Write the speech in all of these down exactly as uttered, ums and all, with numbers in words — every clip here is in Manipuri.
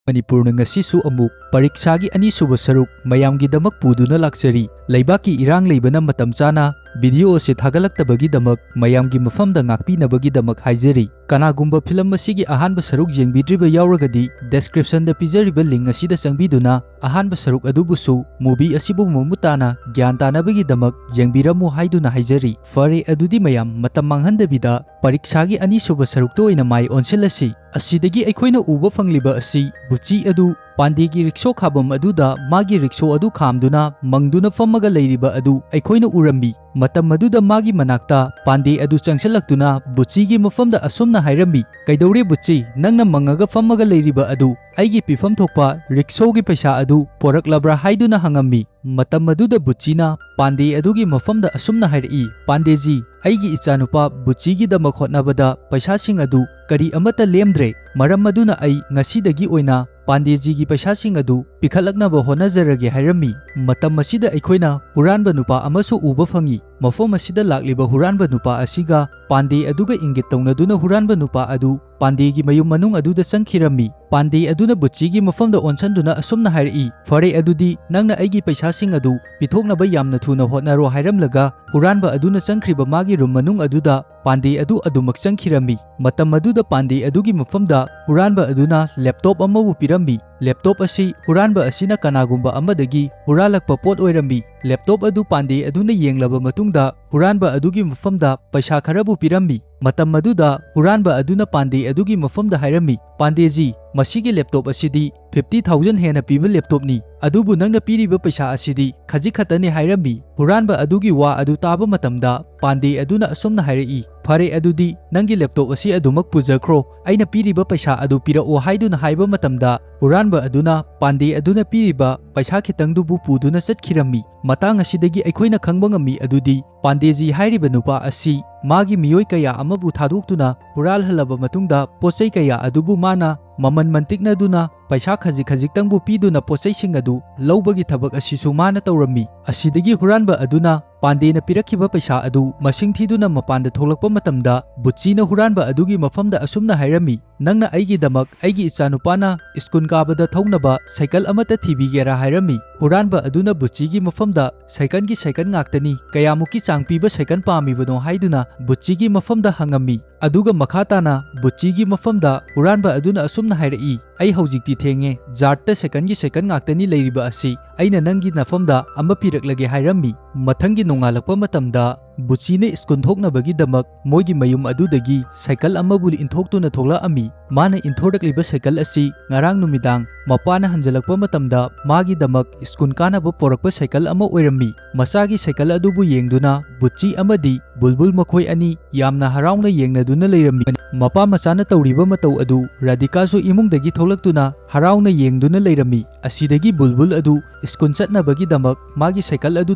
ꯃꯅꯤꯄꯨꯔꯅ ꯉꯁꯤꯁꯨ ꯑꯃꯨꯛ ꯄꯔꯤꯈ꯭ꯌꯥꯒꯤ ꯑꯅꯤꯁꯨꯕ ꯁꯔꯨꯛ ꯃꯌꯥꯝꯒꯤꯗꯃꯛ ꯄꯨꯗꯨꯅ ꯂꯥꯛꯆꯔꯤ꯫ ꯂꯩꯕꯥꯛꯀꯤ ꯏꯔꯥꯡ ꯂꯩꯕꯅ ꯃꯇꯝ ꯆꯥꯅ video ꯑꯁꯤ ꯊꯥꯒꯠꯂꯛꯇꯕꯒꯤꯗꯃꯛ ꯃꯌꯥꯝꯒꯤ ꯃꯐꯝꯗ ꯉꯥꯛꯄꯤꯅꯕꯒꯤꯗꯃꯛ ꯍꯥꯏꯖꯔꯤ꯫ ꯀꯅꯥꯒꯨꯝꯕ film ꯑꯁꯤꯒꯤ ꯑꯍꯥꯟꯕ ꯁꯔꯨꯛ ꯌꯦꯡꯕꯤꯗ꯭ꯔꯤꯕ ꯌꯥꯎꯔꯒꯗꯤ, description ꯗ ꯄꯤꯖꯔꯤꯕ link ꯑꯁꯤꯗ ꯆꯪꯕꯤꯗꯨꯅ ꯑꯍꯥꯟꯕ ꯁꯔꯨꯛ ꯑꯗꯨꯕꯨꯁꯨ, movie ꯑꯁꯤꯕꯨ ꯃꯃꯨꯠ ꯇꯥꯅ ꯒ꯭ꯌꯥꯟ ꯇꯥꯅꯕꯒꯤꯗꯃꯛ ꯌꯦꯡꯕꯤꯔꯝꯃꯨ ꯍꯥꯏꯗꯨꯅ ꯍꯥꯏꯖꯔꯤ꯫ ꯐꯔꯦ, ꯑꯗꯨꯗꯤ ꯃꯌꯥꯝ ꯃꯇꯝ ꯃꯥꯡꯍꯟꯗꯕꯤꯗ ꯄꯔꯤꯈ꯭ꯌꯥꯒꯤ ꯑꯅꯤꯁꯨꯕ ꯁꯔꯨꯛꯇ ꯑꯣꯏꯅ ꯃꯥꯏ ꯑꯣꯟꯁꯤꯜꯂꯁꯤ꯫ ꯑꯁꯤꯗꯒꯤ ꯑꯩꯈꯣꯏꯅ ꯎꯕ ꯐꯪꯂꯤꯕ ꯑꯁꯤ ꯕꯨꯆꯤ ꯑꯗꯨ ꯄꯥꯟꯗꯦꯒꯤ ꯔꯤꯛꯁꯣ ꯈꯥꯐꯝ ꯑꯗꯨꯗ ꯃꯥꯒꯤ ꯔꯤꯛꯁꯣ ꯑꯗꯨ ꯈꯥꯝꯗꯨꯅ ꯃꯪꯗꯨꯅ ꯐꯝꯃꯒ ꯂꯩꯔꯤꯕ ꯑꯗꯨ ꯑꯩꯈꯣꯏꯅ ꯎꯔꯝꯃꯤ꯫ ꯃꯇꯝ ꯑꯗꯨꯗ ꯃꯥꯒꯤ ꯃꯅꯥꯛꯇ ꯄꯥꯟꯗꯦ ꯑꯗꯨ ꯆꯪꯁꯤꯜꯂꯛꯇꯨꯅ ꯕꯨꯆꯤꯒꯤ ꯃꯐꯝꯗ ꯑꯁꯨꯝꯅ ꯍꯥꯏꯔꯝꯃꯤ, "ꯀꯩꯗꯧꯔꯦ ꯕꯨꯆꯤ, ꯅꯪꯅ ꯃꯪꯉꯒ ꯐꯝꯃꯒ ꯂꯩꯔꯤꯕ ꯑꯗꯨ? ꯑꯩꯒꯤ ꯄꯤꯐꯝ ꯊꯣꯛꯄ ꯔꯤꯛꯁꯣꯒꯤ ꯄꯩꯁꯥ ꯑꯗꯨ ꯄꯣꯔꯛꯂꯕ꯭ꯔꯥ?" ꯍꯥꯏꯗꯨꯅ ꯍꯪꯉꯝꯃꯤ꯫ ꯃꯇꯝ ꯑꯗꯨꯗ ꯕꯨꯆꯤꯅ ꯄꯥꯟꯗꯦ ꯑꯗꯨꯒꯤ ꯃꯐꯝꯗ ꯑꯁꯨꯝꯅ ꯍꯥꯏꯔꯛꯏ, "ꯄꯥꯟꯗꯦꯖꯤ, ꯑꯩꯒꯤ ꯏꯆꯥꯅꯨꯄꯥ ꯕꯨꯆꯤꯒꯤꯗꯃꯛ ꯍꯣꯠꯅꯕꯗ ꯄꯩꯁꯥꯁꯤꯡ ꯑꯗꯨ ꯀꯔꯤ ꯑꯃꯠꯇ ꯂꯦꯝꯗ꯭ꯔꯦ꯫ ꯃꯔꯝ ꯑꯗꯨꯅ ꯑꯩ ꯉꯁꯤꯗꯒꯤ ꯑꯣꯏꯅ ꯄꯥꯟꯗꯦꯖꯤꯒꯤ ꯄꯩꯁꯥꯁꯤꯡ ꯑꯗꯨ ꯄꯤꯈꯠꯂꯛꯅꯕ ꯍꯣꯠꯅꯖꯔꯒꯦ" ꯍꯥꯏꯔꯝꯃꯤ꯫ ꯃꯇꯝ ꯑꯁꯤꯗ ꯑꯩꯈꯣꯏꯅ ꯍꯨꯔꯥꯟꯕ ꯅꯨꯄꯥ ꯑꯃꯁꯨ ꯎꯕ ꯐꯪꯏ꯫ ꯃꯐꯝ ꯑꯁꯤꯗ ꯂꯥꯛꯂꯤꯕ ꯍꯨꯔꯥꯟꯕ ꯅꯨꯄꯥ ꯑꯁꯤꯒ ꯄꯥꯟꯗꯦ ꯑꯗꯨꯒ ꯏꯪꯒꯤꯠ ꯇꯧꯅꯗꯨꯅ ꯍꯨꯔꯥꯟꯕ ꯅꯨꯄꯥ ꯑꯗꯨ ꯄꯥꯟꯗꯦꯒꯤ ꯃꯌꯨꯝ ꯃꯅꯨꯡ ꯑꯗꯨꯗ ꯆꯪꯈꯤꯔꯝꯃꯤ꯫ ꯄꯥꯟꯗꯦ ꯑꯗꯨꯅ ꯕꯨꯆꯤꯒꯤ ꯃꯐꯝꯗ ꯑꯣꯟꯁꯟꯗꯨꯅ ꯑꯁꯨꯝꯅ ꯍꯥꯏꯔꯛꯏ, "ꯐꯔꯦ, ꯑꯗꯨꯗꯤ ꯅꯪꯅ ꯑꯩꯒꯤ ꯄꯩꯁꯥꯁꯤꯡ ꯑꯗꯨ ꯄꯤꯊꯣꯛꯅꯕ ꯌꯥꯝꯅ ꯊꯨꯅ ꯍꯣꯠꯅꯔꯣ" ꯍꯥꯏꯔꯝꯂꯒ ꯍꯨꯔꯥꯟꯕ ꯑꯗꯨꯅ ꯆꯪꯈ꯭ꯔꯤꯕ ꯃꯥꯒꯤ room ꯃꯅꯨꯡ ꯑꯗꯨꯗ ꯄꯥꯟꯗꯦ ꯑꯗꯨ ꯑꯗꯨꯃꯛ ꯆꯪꯈꯤꯔꯝꯃꯤ꯫ ꯃꯇꯝ ꯑꯗꯨꯗ ꯄꯥꯟꯗꯦ ꯑꯗꯨꯒꯤ ꯃꯐꯝꯗ ꯍꯨꯔꯥꯟꯕ ꯑꯗꯨꯅ laptop ꯑꯃꯕꯨ ꯄꯤꯔꯝꯃꯤ꯫ Laptop ꯑꯁꯤ ꯍꯨꯔꯥꯟꯕ ꯑꯁꯤꯅ ꯀꯅꯥꯒꯨꯝꯕ ꯑꯃꯗꯒꯤ ꯍꯨꯔꯥꯜꯂꯛꯄ ꯄꯣꯠ ꯑꯣꯏꯔꯝꯃꯤ꯫ Laptop ꯑꯗꯨ ꯄꯥꯟꯗꯦ ꯑꯗꯨꯅ ꯌꯦꯡꯂꯕ ꯃꯇꯨꯡꯗ ꯍꯨꯔꯥꯟꯕ ꯑꯗꯨꯒꯤ ꯃꯐꯝꯗ ꯄꯩꯁꯥ ꯈꯔꯕꯨ ꯄꯤꯔꯝꯃꯤ꯫ ꯃꯇꯝ ꯑꯗꯨꯗ ꯍꯨꯔꯥꯟꯕ ꯑꯗꯨꯅ ꯄꯥꯟꯗꯦ ꯑꯗꯨꯒꯤ ꯃꯐꯝꯗ ꯍꯥꯏꯔꯝꯃꯤ, "ꯄꯥꯟꯗꯦꯖꯤ, ꯃꯁꯤꯒꯤ laptop ꯑꯁꯤꯗꯤ fifty thousand ꯍꯦꯟꯅ ꯄꯤꯕ laptopꯅꯤ, ꯑꯗꯨꯕꯨ ꯅꯪꯅ ꯄꯤꯔꯤꯕ ꯄꯩꯁꯥ ꯑꯁꯤꯗꯤ ꯈꯖꯤꯛ ꯈꯛꯇꯅꯤ" ꯍꯥꯏꯔꯝꯃꯤ꯫ ꯍꯨꯔꯥꯟꯕ ꯑꯗꯨꯒꯤ ꯋꯥ ꯑꯗꯨ ꯇꯥꯕ ꯃꯇꯝꯗ ꯄꯥꯟꯗꯦ ꯑꯗꯨꯅ ꯑꯁꯨꯝꯅ ꯍꯥꯏꯔꯛꯏ, "ꯐꯔꯦ, ꯑꯗꯨꯗꯤ ꯅꯪꯒꯤ laptop ꯑꯁꯤ ꯑꯗꯨꯃꯛ ꯄꯨꯖꯈ꯭ꯔꯣ, ꯑꯩꯅ ꯄꯤꯔꯤꯕ ꯄꯩꯁꯥ ꯑꯗꯨ ꯄꯤꯔꯛꯑꯣ" ꯍꯥꯏꯗꯨꯅ ꯍꯥꯏꯕ ꯃꯇꯝꯗ ꯍꯨꯔꯥꯟꯕ ꯑꯗꯨꯅ ꯄꯥꯟꯗꯦ ꯑꯗꯨꯅ ꯄꯤꯔꯤꯕ ꯄꯩꯁꯥ ꯈꯤꯇꯪꯗꯨꯕꯨ ꯄꯨꯗꯨꯅ ꯆꯠꯈꯤꯔꯝꯃꯤ꯫ ꯃꯇꯥꯡ ꯑꯁꯤꯗꯒꯤ ꯑꯩꯈꯣꯏꯅ ꯈꯪꯕ ꯉꯝꯃꯤ ꯑꯗꯨꯗꯤ ꯄꯥꯟꯗꯦꯖꯤ ꯍꯥꯏꯔꯤꯕ ꯅꯨꯄꯥ ꯑꯁꯤ ꯃꯥꯒꯤ ꯃꯤꯑꯣꯏ ꯀꯌꯥ ꯑꯃꯕꯨ ꯊꯥꯗꯣꯛꯇꯨꯅ ꯍꯨꯔꯥꯜꯍꯜꯂꯕ ꯃꯇꯨꯡꯗ ꯄꯣꯠꯆꯩ ꯀꯌꯥ ꯑꯗꯨꯕꯨ ꯃꯥꯅ ꯃꯃꯜ ꯃꯟꯇꯤꯛꯅꯗꯨꯅ ꯄꯩꯁꯥ ꯈꯖꯤꯛ ꯈꯖꯤꯛꯇꯪꯕꯨ ꯄꯤꯗꯨꯅ ꯄꯣꯠꯆꯩꯁꯤꯡ ꯑꯗꯨ ꯂꯧꯕꯒꯤ ꯊꯕꯛ ꯑꯁꯤꯁꯨ ꯃꯥꯅ ꯇꯧꯔꯝꯃꯤ꯫ ꯑꯁꯤꯗꯒꯤ ꯍꯨꯔꯥꯟꯕ ꯑꯗꯨꯅ ꯄꯥꯟꯗꯦꯅ ꯄꯤꯔꯛꯈꯤꯕ ꯄꯩꯁꯥ ꯑꯗꯨ ꯃꯁꯤꯡ ꯊꯤꯗꯨꯅ ꯃꯄꯥꯟꯗ ꯊꯣꯛꯂꯛꯄ ꯃꯇꯝꯗ, ꯕꯨꯆꯤꯅ ꯍꯨꯔꯥꯟꯕ ꯑꯗꯨꯒꯤ ꯃꯐꯝꯗ ꯑꯁꯨꯝꯅ ꯍꯥꯏꯔꯝꯃꯤ, "ꯅꯪꯅ ꯑꯩꯒꯤꯗꯃꯛ ꯑꯩꯒꯤ ꯏꯆꯥꯅꯨꯄꯥꯅ ꯁ꯭ꯀꯨꯜ ꯀꯥꯕꯗ ꯊꯧꯅꯕ ꯁꯥꯏꯀꯜ ꯑꯃꯠꯇ ꯊꯤꯕꯤꯒꯦꯔꯥ?" ꯍꯥꯏꯔꯝꯃꯤ꯫ ꯍꯨꯔꯥꯟꯕ ꯑꯗꯨꯅ ꯕꯨꯆꯤꯒꯤ ꯃꯐꯝꯗ, "ꯁꯥꯏꯀꯜꯒꯤ ꯁꯥꯏꯀꯜ ꯉꯥꯛꯇꯅꯤ, ꯀꯌꯥꯃꯨꯛꯀꯤ ꯆꯥꯡ ꯄꯤꯕ ꯁꯥꯏꯀꯜ ꯄꯥꯝꯃꯤꯕꯅꯣ?" ꯍꯥꯏꯗꯨꯅ ꯕꯨꯆꯤꯒꯤ ꯃꯐꯝꯗ ꯍꯪꯉꯝꯃꯤ꯫ ꯑꯗꯨꯒ ꯃꯈꯥ ꯇꯥꯅ ꯕꯨꯆꯤꯒꯤ ꯃꯐꯝꯗ ꯍꯨꯔꯥꯟꯕ ꯑꯗꯨꯅ ꯑꯁꯨꯝꯅ ꯍꯥꯏꯔꯛꯏ, "ꯑꯩ ꯍꯧꯖꯤꯛꯇꯤ ꯊꯦꯡꯉꯦ, ꯖꯥꯔꯠꯇ ꯁꯥꯏꯀꯜꯒꯤ ꯁꯥꯏꯀꯜ ꯉꯥꯛꯇꯅꯤ ꯂꯩꯔꯤꯕ ꯑꯁꯤ, ꯑꯩꯅ ꯅꯪꯒꯤ ꯅꯐꯝꯗ ꯑꯃ ꯄꯤꯔꯛꯂꯒꯦ" ꯍꯥꯏꯔꯝꯃꯤ꯫ ꯃꯊꯪꯒꯤ ꯅꯣꯡꯉꯥꯜꯂꯛꯄ ꯃꯇꯝꯗ ꯕꯨꯆꯤꯅ ꯁ꯭ꯀꯨꯜ ꯊꯣꯛꯅꯕꯒꯤꯗꯃꯛ ꯃꯣꯏꯒꯤ ꯃꯌꯨꯝ ꯑꯗꯨꯗꯒꯤ ꯁꯥꯏꯀꯜ ꯑꯃꯕꯨ ꯏꯟꯊꯣꯛꯇꯨꯅ ꯊꯣꯛꯂꯛꯑꯝꯃꯤ꯫ ꯃꯥꯅ ꯏꯟꯊꯣꯔꯛꯂꯤꯕ ꯁꯥꯏꯀꯜ ꯑꯁꯤ ꯉꯔꯥꯡ ꯅꯨꯃꯤꯗꯥꯡ ꯃꯄꯥꯅ ꯍꯟꯖꯤꯜꯂꯛꯄ ꯃꯇꯝꯗ ꯃꯥꯒꯤꯗꯃꯛ ꯁ꯭ꯀꯨꯜ ꯀꯥꯅꯕ ꯄꯣꯔꯛꯄ ꯁꯥꯏꯀꯜ ꯑꯃ ꯑꯣꯏꯔꯝꯃꯤ꯫ ꯃꯆꯥꯒꯤ ꯁꯥꯏꯀꯜ ꯑꯗꯨꯕꯨ ꯌꯦꯡꯗꯨꯅ ꯕꯨꯆꯤ ꯑꯃꯗꯤ ꯕꯨꯜꯕꯨꯜ ꯃꯈꯣꯏ ꯑꯅꯤ ꯌꯥꯝꯅ ꯍꯔꯥꯎꯅ ꯌꯦꯡꯅꯗꯨꯅ ꯂꯩꯔꯝꯃꯤ꯫ ꯃꯄꯥ ꯃꯆꯥꯅ ꯇꯧꯔꯤꯕ ꯃꯇꯧ ꯑꯗꯨ ꯔꯥꯙꯤꯀꯥꯁꯨ ꯏꯃꯨꯡꯗꯒꯤ ꯊꯣꯛꯂꯛꯇꯨꯅ ꯍꯔꯥꯎꯅ ꯌꯦꯡꯗꯨꯅ ꯂꯩꯔꯝꯃꯤ꯫ ꯑꯁꯤꯗꯒꯤ ꯕꯨꯜꯕꯨꯜ ꯑꯗꯨ ꯁ꯭ꯀꯨꯜ ꯆꯠꯅꯕꯒꯤꯗꯃꯛ ꯃꯥꯒꯤ ꯁꯥꯏꯀꯜ ꯑꯗꯨ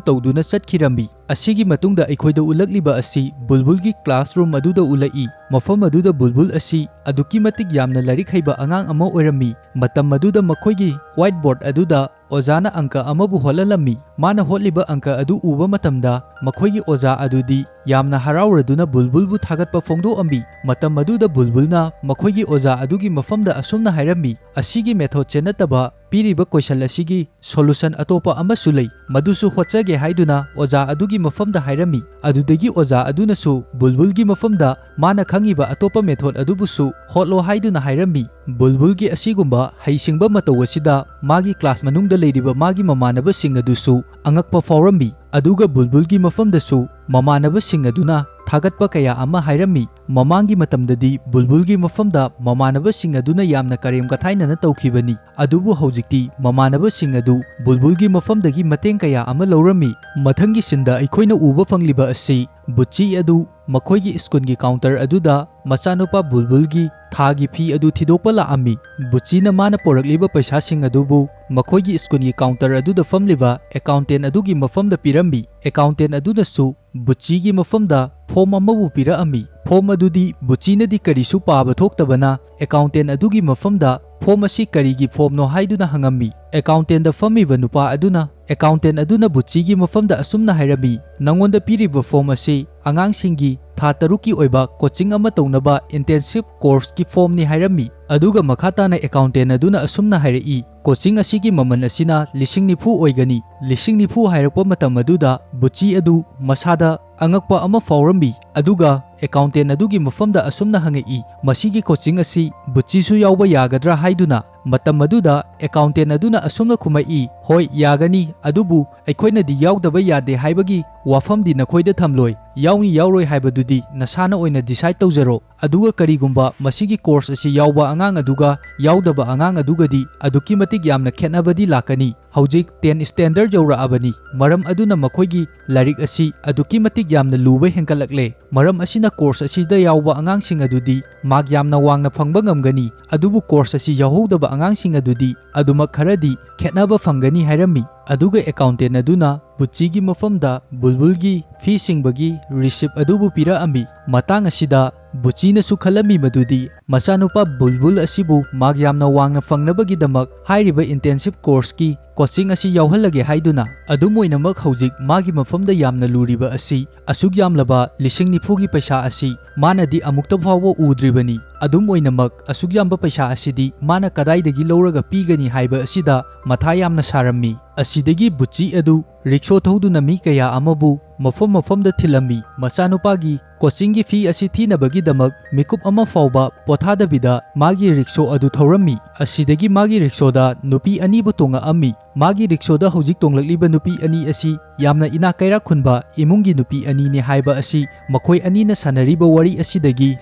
ꯇꯧꯗꯨꯅ ꯆꯠꯈꯤꯔꯝꯃꯤ꯫ ꯑꯁꯤꯒꯤ ꯃꯇꯨꯡꯗ ꯑꯩꯈꯣꯏꯗ ꯎꯠꯂꯛꯂꯤꯕ ꯑꯁꯤ ꯕꯨꯜꯕꯨꯜꯒꯤ classroom ꯑꯗꯨꯗ ꯎꯠꯂꯛꯏ꯫ ꯃꯐꯝ ꯑꯗꯨꯗ ꯕꯨꯜꯕꯨꯜ ꯑꯁꯤ ꯑꯗꯨꯛꯀꯤ ꯃꯇꯤꯛ ꯌꯥꯝꯅ ꯂꯥꯏꯔꯤꯛ ꯍꯩꯕ ꯑꯉꯥꯡ ꯑꯃ ꯑꯣꯏꯔꯝꯃꯤ꯫ ꯃꯇꯝ ꯑꯗꯨꯗ ꯃꯈꯣꯏꯒꯤ white board ꯑꯗꯨꯗ ꯑꯣꯖꯥꯅ ꯑꯪꯀ ꯑꯃꯕꯨ ꯍꯣꯠꯍꯜꯂꯝꯃꯤ꯫ ꯃꯥꯅ ꯍꯣꯠꯂꯤꯕ ꯑꯪꯀ ꯑꯗꯨ ꯎꯕ ꯃꯇꯝꯗ ꯃꯈꯣꯏꯒꯤ ꯑꯣꯖꯥ ꯑꯗꯨꯗꯤ ꯌꯥꯝꯅ ꯍꯔꯥꯎꯔꯗꯨꯅ ꯕꯨꯜꯕꯨꯜꯕꯨ ꯊꯥꯒꯠꯄ ꯐꯣꯡꯗꯣꯛꯑꯝꯃꯤ꯫ ꯃꯇꯝ ꯑꯗꯨꯗ ꯕꯨꯜꯕꯨꯜꯅ ꯃꯈꯣꯏꯒꯤ ꯑꯣꯖꯥ ꯑꯗꯨꯒꯤ ꯃꯐꯝꯗ ꯑꯁꯨꯝꯅ ꯍꯥꯏꯔꯝꯃꯤ, "ꯑꯁꯤꯒꯤ methodꯁꯦ ꯅꯠꯇꯕ ꯄꯤꯔꯤꯕ question ꯑꯁꯤꯒꯤ solution ꯑꯇꯣꯞꯄ ꯑꯃꯁꯨ ꯂꯩ, ꯃꯗꯨꯁꯨ ꯍꯣꯠꯆꯒꯦ" ꯍꯥꯏꯗꯨꯅ ꯑꯣꯖꯥ ꯑꯗꯨꯒꯤ ꯃꯐꯝꯗ ꯍꯥꯏꯔꯝꯃꯤ꯫ ꯑꯗꯨꯗꯒꯤ ꯑꯣꯖꯥ ꯑꯗꯨꯅꯁꯨ ꯕꯨꯜꯕꯨꯜꯒꯤ ꯃꯐꯝꯗ ꯃꯥꯅ ꯈꯪꯉꯤꯕ ꯑꯇꯣꯞꯄ method ꯑꯗꯨꯕꯨꯁꯨ ꯍꯣꯠꯂꯣ ꯍꯥꯏꯗꯨꯅ ꯍꯥꯏꯔꯝꯃꯤ꯫ ꯕꯨꯜꯕꯨꯜꯒꯤ ꯑꯁꯤꯒꯨꯝꯕ ꯍꯩꯁꯤꯡꯕ ꯃꯇꯧ ꯑꯁꯤꯗ ꯃꯥꯒꯤ class ꯃꯅꯨꯡꯗ ꯂꯩꯔꯤꯕ ꯃꯥꯒꯤ ꯃꯃꯥꯟꯅꯕꯁꯤꯡ ꯑꯗꯨꯁꯨ ꯑꯉꯛꯄ ꯐꯥꯎꯔꯝꯃꯤ꯫ ꯑꯗꯨꯒ ꯕꯨꯜꯕꯨꯜꯒꯤ ꯃꯐꯝꯗꯁꯨ ꯃꯃꯥꯟꯅꯕꯁꯤꯡ ꯑꯗꯨꯅ ꯊꯥꯒꯠꯄ ꯀꯌꯥ ꯑꯃ ꯍꯥꯏꯔꯝꯃꯤ꯫ ꯃꯃꯥꯡꯒꯤ ꯃꯇꯝꯗꯗꯤ ꯕꯨꯜꯕꯨꯜꯒꯤ ꯃꯐꯝꯗ ꯃꯃꯥꯟꯅꯕꯁꯤꯡ ꯑꯗꯨꯅ ꯌꯥꯝꯅ ꯀꯔꯦꯝ ꯀꯊꯥꯏꯅꯅ ꯇꯧꯈꯤꯕꯅꯤ, ꯑꯗꯨꯕꯨ ꯍꯧꯖꯤꯛꯇꯤ ꯃꯃꯥꯟꯅꯕꯁꯤꯡ ꯑꯗꯨ ꯕꯨꯜꯕꯨꯜꯒꯤ ꯃꯐꯝꯗꯒꯤ ꯃꯇꯦꯡ ꯀꯌꯥ ꯑꯃ ꯂꯧꯔꯝꯃꯤ꯫ ꯃꯊꯪꯒꯤ sceneꯗ ꯑꯩꯈꯣꯏꯅ ꯎꯕ ꯐꯪꯂꯤꯕ ꯑꯁꯤ ꯕꯨꯆꯤ ꯑꯗꯨ ꯃꯈꯣꯏꯒꯤ ꯁ꯭ꯀꯨꯜꯒꯤ counter ꯑꯗꯨꯗ ꯃꯆꯥꯅꯨꯄꯥ ꯕꯨꯜꯕꯨꯜꯒꯤ ꯊꯥꯒꯤ ꯐꯤ ꯑꯗꯨ ꯊꯤꯗꯣꯛꯄ ꯂꯥꯛꯑꯝꯃꯤ꯫ ꯕꯨꯆꯤꯅ ꯃꯥꯅ ꯄꯣꯔꯛꯂꯤꯕ ꯄꯩꯁꯥꯁꯤꯡ ꯑꯗꯨꯕꯨ ꯃꯈꯣꯏꯒꯤ ꯁ꯭ꯀꯨꯜꯒꯤ counter ꯑꯗꯨꯗ ꯐꯝꯂꯤꯕ accountant ꯑꯗꯨꯒꯤ ꯃꯐꯝꯗ ꯄꯤꯔꯝꯃꯤ꯫ Accountant ꯑꯗꯨꯅꯁꯨ ꯕꯨꯆꯤꯒꯤ ꯃꯐꯝꯗ form ꯑꯃꯕꯨ ꯄꯤꯔꯛꯑꯝꯃꯤ꯫ Form ꯑꯗꯨꯗꯤ ꯕꯨꯆꯤꯅꯗꯤ ꯀꯔꯤꯁꯨ ꯄꯥꯕ ꯊꯣꯛꯇꯕꯅ accountant ꯑꯗꯨꯒꯤ ꯃꯐꯝꯗ "ꯐꯣꯝ ꯑꯁꯤ ꯀꯔꯤꯒꯤ ꯐꯣꯝꯅꯣ?" ꯍꯥꯏꯗꯨꯅ ꯍꯪꯉꯝꯃꯤ꯫ ꯑꯦꯀꯥꯎꯟꯇꯦꯟꯗ ꯐꯝꯃꯤꯕ ꯅꯨꯄꯥ ꯑꯗꯨꯅ, ꯑꯦꯀꯥꯎꯟꯇꯦꯟ ꯑꯗꯨꯅ ꯕꯨꯆꯤꯒꯤ ꯃꯐꯝꯗ ꯑꯁꯨꯝꯅ ꯍꯥꯏꯔꯝꯃꯤ, "ꯅꯉꯣꯟꯗ ꯄꯤꯔꯤꯕ ꯐꯣꯝ ꯑꯁꯤ ꯑꯉꯥꯡꯁꯤꯡꯒꯤ ꯊꯥ ꯇꯔꯨꯛꯀꯤ ꯑꯣꯏꯕ ꯀꯣꯆꯤꯡ ꯑꯃ ꯇꯧꯅꯕ ꯏꯟꯇꯦꯟꯁꯤꯞ ꯀꯣꯔꯁꯀꯤ ꯐꯣꯝꯅꯤ" ꯍꯥꯏꯔꯝꯃꯤ꯫ ꯑꯗꯨꯒ ꯃꯈꯥ ꯇꯥꯅ ꯑꯦꯀꯥꯎꯟꯇꯦꯟ ꯑꯗꯨꯅ ꯑꯁꯨꯝꯅ ꯍꯥꯏꯔꯛꯏ, "ꯀꯣꯆꯤꯡ ꯑꯁꯤꯒꯤ ꯃꯃꯜ ꯑꯁꯤꯅ ꯂꯤꯁꯤꯡ ꯅꯤꯐꯨ ꯑꯣꯏꯒꯅꯤ꯫ ꯂꯤꯁꯤꯡ ꯅꯤꯐꯨ" ꯍꯥꯏꯔꯛꯄ ꯃꯇꯝ ꯑꯗꯨꯗ ꯕꯨꯆꯤ ꯑꯗꯨ ꯃꯁꯥꯗ ꯑꯉꯛꯄ ꯑꯃ ꯐꯥꯎꯔꯝꯃꯤ꯫ ꯑꯗꯨꯒ ꯑꯦꯀꯥꯎꯟꯇꯦꯟ ꯑꯗꯨꯒꯤ ꯃꯐꯝꯗ ꯑꯁꯨꯝꯅ ꯍꯪꯉꯛꯏ, "ꯃꯁꯤꯒꯤ ꯀꯣꯆꯤꯡ ꯑꯁꯤ ꯕꯨꯆꯤꯁꯨ ꯌꯥꯎꯕ ꯌꯥꯒꯗ꯭ꯔꯥ?" ꯍꯥꯏꯗꯨꯅ꯫ ꯃꯇꯝ ꯑꯗꯨꯗ ꯑꯦꯀꯥꯎꯟꯇꯦꯟ ꯑꯗꯨꯅ ꯑꯁꯨꯝꯅ ꯈꯨꯝꯃꯛꯏ, "ꯍꯣꯏ, ꯌꯥꯒꯅꯤ, ꯑꯗꯨꯕꯨ ꯑꯩꯈꯣꯏꯅꯗꯤ ꯌꯥꯎꯗꯕ ꯌꯥꯗꯦ ꯍꯥꯏꯕꯒꯤ ꯋꯥꯐꯝꯗꯤ ꯅꯈꯣꯏꯗ ꯊꯝꯂꯣꯏ꯫ ꯌꯥꯎꯅꯤ ꯌꯥꯎꯔꯣꯏ ꯍꯥꯏꯕꯗꯨꯗꯤ ꯅꯁꯥꯅ ꯑꯣꯏꯅ ꯗꯤꯁꯥꯏꯗ ꯇꯧꯖꯔꯣ꯫ ꯑꯗꯨꯒ ꯀꯔꯤꯒꯨꯝꯕ ꯃꯁꯤꯒꯤ ꯀꯣꯔꯁ ꯑꯁꯤ ꯌꯥꯎꯕ ꯑꯉꯥꯡ ꯑꯗꯨꯒ ꯌꯥꯎꯗꯕ ꯑꯉꯥꯡ ꯑꯗꯨꯒꯗꯤ ꯑꯗꯨꯛꯀꯤ ꯃꯇꯤꯛ ꯌꯥꯝꯅ ꯈꯦꯠꯅꯕꯗꯤ ꯂꯥꯛꯀꯅꯤ꯫ ꯍꯧꯖꯤꯛ ꯇꯦꯟ ꯁ꯭ꯇꯦꯟꯗꯔꯗ ꯌꯧꯔꯛꯑꯕꯅꯤ꯫ ꯃꯔꯝ ꯑꯗꯨꯅ ꯃꯈꯣꯏꯒꯤ ꯂꯥꯏꯔꯤꯛ ꯑꯁꯤ ꯑꯗꯨꯛꯀꯤ ꯃꯇꯤꯛ ꯌꯥꯝꯅ ꯂꯨꯕ ꯍꯦꯟꯒꯠꯂꯛꯂꯦ꯫ ꯃꯔꯝ ꯑꯁꯤꯅ ꯀꯣꯔꯁ ꯑꯁꯤꯗ ꯌꯥꯎꯕ ꯑꯉꯥꯡꯁꯤꯡ ꯑꯗꯨꯗꯤ ꯃꯥꯔꯛ ꯌꯥꯝꯅ ꯋꯥꯡꯅ ꯐꯪꯕ ꯉꯝꯒꯅꯤ, ꯑꯗꯨꯕꯨ ꯀꯣꯔꯁ ꯑꯁꯤ ꯌꯥꯎꯍꯧꯗꯕ ꯑꯉꯥꯡꯁꯤꯡ ꯑꯗꯨꯗꯤ ꯑꯗꯨꯃꯛ ꯈꯔꯗꯤ ꯈꯦꯠꯅꯕ ꯐꯪꯒꯅꯤ" ꯍꯥꯏꯔꯝꯃꯤ꯫ ꯑꯗꯨꯒ ꯑꯦꯀꯥꯎꯟꯇꯦꯟ ꯑꯗꯨꯅ ꯕꯨꯆꯤꯒꯤ ꯃꯐꯝꯗ ꯕꯨꯜꯕꯨꯜꯒꯤ ꯐꯤ ꯁꯤꯡꯕꯒꯤ ꯔꯤꯁꯤꯞ ꯑꯗꯨꯕꯨ ꯄꯤꯔꯛꯑꯝꯃꯤ꯫ ꯃꯇꯥꯡ ꯑꯁꯤꯗ ꯕꯨꯆꯤꯅꯁꯨ ꯈꯜꯂꯝꯃꯤ ꯃꯗꯨꯗꯤ ꯃꯆꯥꯅꯨꯄꯥ ꯕꯨꯜꯕꯨꯜ ꯑꯁꯤꯕꯨ ꯃꯥꯔꯛ ꯌꯥꯝꯅ ꯋꯥꯡꯅ ꯐꯪꯅꯕꯒꯤꯗꯃꯛ ꯍꯥꯏꯔꯤꯕ ꯏꯟꯇꯦꯟꯁꯤꯞ ꯀꯣꯔꯁꯀꯤ ꯀꯣꯆꯤꯡ ꯑꯁꯤ ꯌꯥꯎꯍꯜꯂꯒꯦ ꯍꯥꯏꯗꯨꯅ꯫ ꯑꯗꯨꯝ ꯑꯣꯏꯅꯃꯛ, ꯍꯧꯖꯤꯛ ꯃꯥꯒꯤ ꯃꯐꯝꯗ ꯌꯥꯝꯅ ꯂꯨꯔꯤꯕ ꯑꯁꯤ ꯑꯁꯨꯛ ꯌꯥꯝꯂꯕ ꯂꯤꯁꯤꯡ ꯅꯤꯐꯨꯒꯤ ꯄꯩꯁꯥ ꯑꯁꯤ ꯃꯥꯅꯗꯤ ꯑꯃꯨꯛꯇ ꯐꯥꯎꯕ ꯎꯗ꯭ꯔꯤꯕꯅꯤ꯫ ꯑꯗꯨꯝ ꯑꯣꯏꯅꯃꯛ, ꯑꯁꯨꯛ ꯌꯥꯝꯕ ꯄꯩꯁꯥ ꯑꯁꯤꯗꯤ ꯃꯥꯅ ꯀꯗꯥꯏꯗꯒꯤ ꯂꯧꯔꯒ ꯄꯤꯒꯅꯤ ꯍꯥꯏꯕ ꯑꯁꯤꯗ ꯃꯊꯥ ꯌꯥꯝꯅ ꯁꯥꯔꯝꯃꯤ꯫ ꯑꯁꯤꯗꯒꯤ ꯕꯨꯆꯤ ꯑꯗꯨ ꯔꯤꯛꯁꯣ ꯊꯧꯗꯨꯅ ꯃꯤ ꯀꯌꯥ ꯑꯃꯕꯨ ꯃꯐꯝ ꯃꯐꯝꯗ ꯊꯤꯜꯂꯝꯃꯤ꯫ ꯃꯆꯥꯅꯨꯄꯥꯒꯤ ꯀꯣꯆꯤꯡꯒꯤ ꯐꯤ ꯑꯁꯤ ꯊꯤꯅꯕꯒꯤꯗꯃꯛ ꯃꯤꯀꯨꯞ ꯑꯃ ꯐꯥꯎꯕ ꯄꯣꯊꯥꯗꯕꯤꯗ ꯃꯥꯒꯤ ꯔꯤꯛꯁꯣ ꯑꯗꯨ ꯊꯧꯔꯝꯃꯤ꯫ ꯑꯁꯤꯗꯒꯤ ꯃꯥꯒꯤ ꯔꯤꯛꯁꯣꯗ ꯅꯨꯄꯤ ꯑꯅꯤꯕꯨ ꯇꯣꯡꯉꯛꯑꯝꯃꯤ꯫ ꯃꯥꯒꯤ ꯔꯤꯛꯁꯣꯗ ꯍꯧꯖꯤꯛ ꯇꯣꯡꯂꯛꯂꯤꯕ ꯅꯨꯄꯤ ꯑꯅꯤ ꯑꯁꯤ ꯌꯥꯝꯅ ꯏꯅꯥꯛ ꯀꯩꯔꯥꯛ ꯈꯨꯟꯕ ꯏꯃꯨꯡꯒꯤ ꯅꯨꯄꯤ ꯑꯅꯤꯅꯤ ꯍꯥꯏꯕ ꯑꯁꯤ ꯃꯈꯣꯏ ꯑꯅꯤꯅ ꯁꯥꯟꯅꯔꯤꯕ ꯋꯥꯔꯤ ꯑꯁꯤꯗꯒꯤ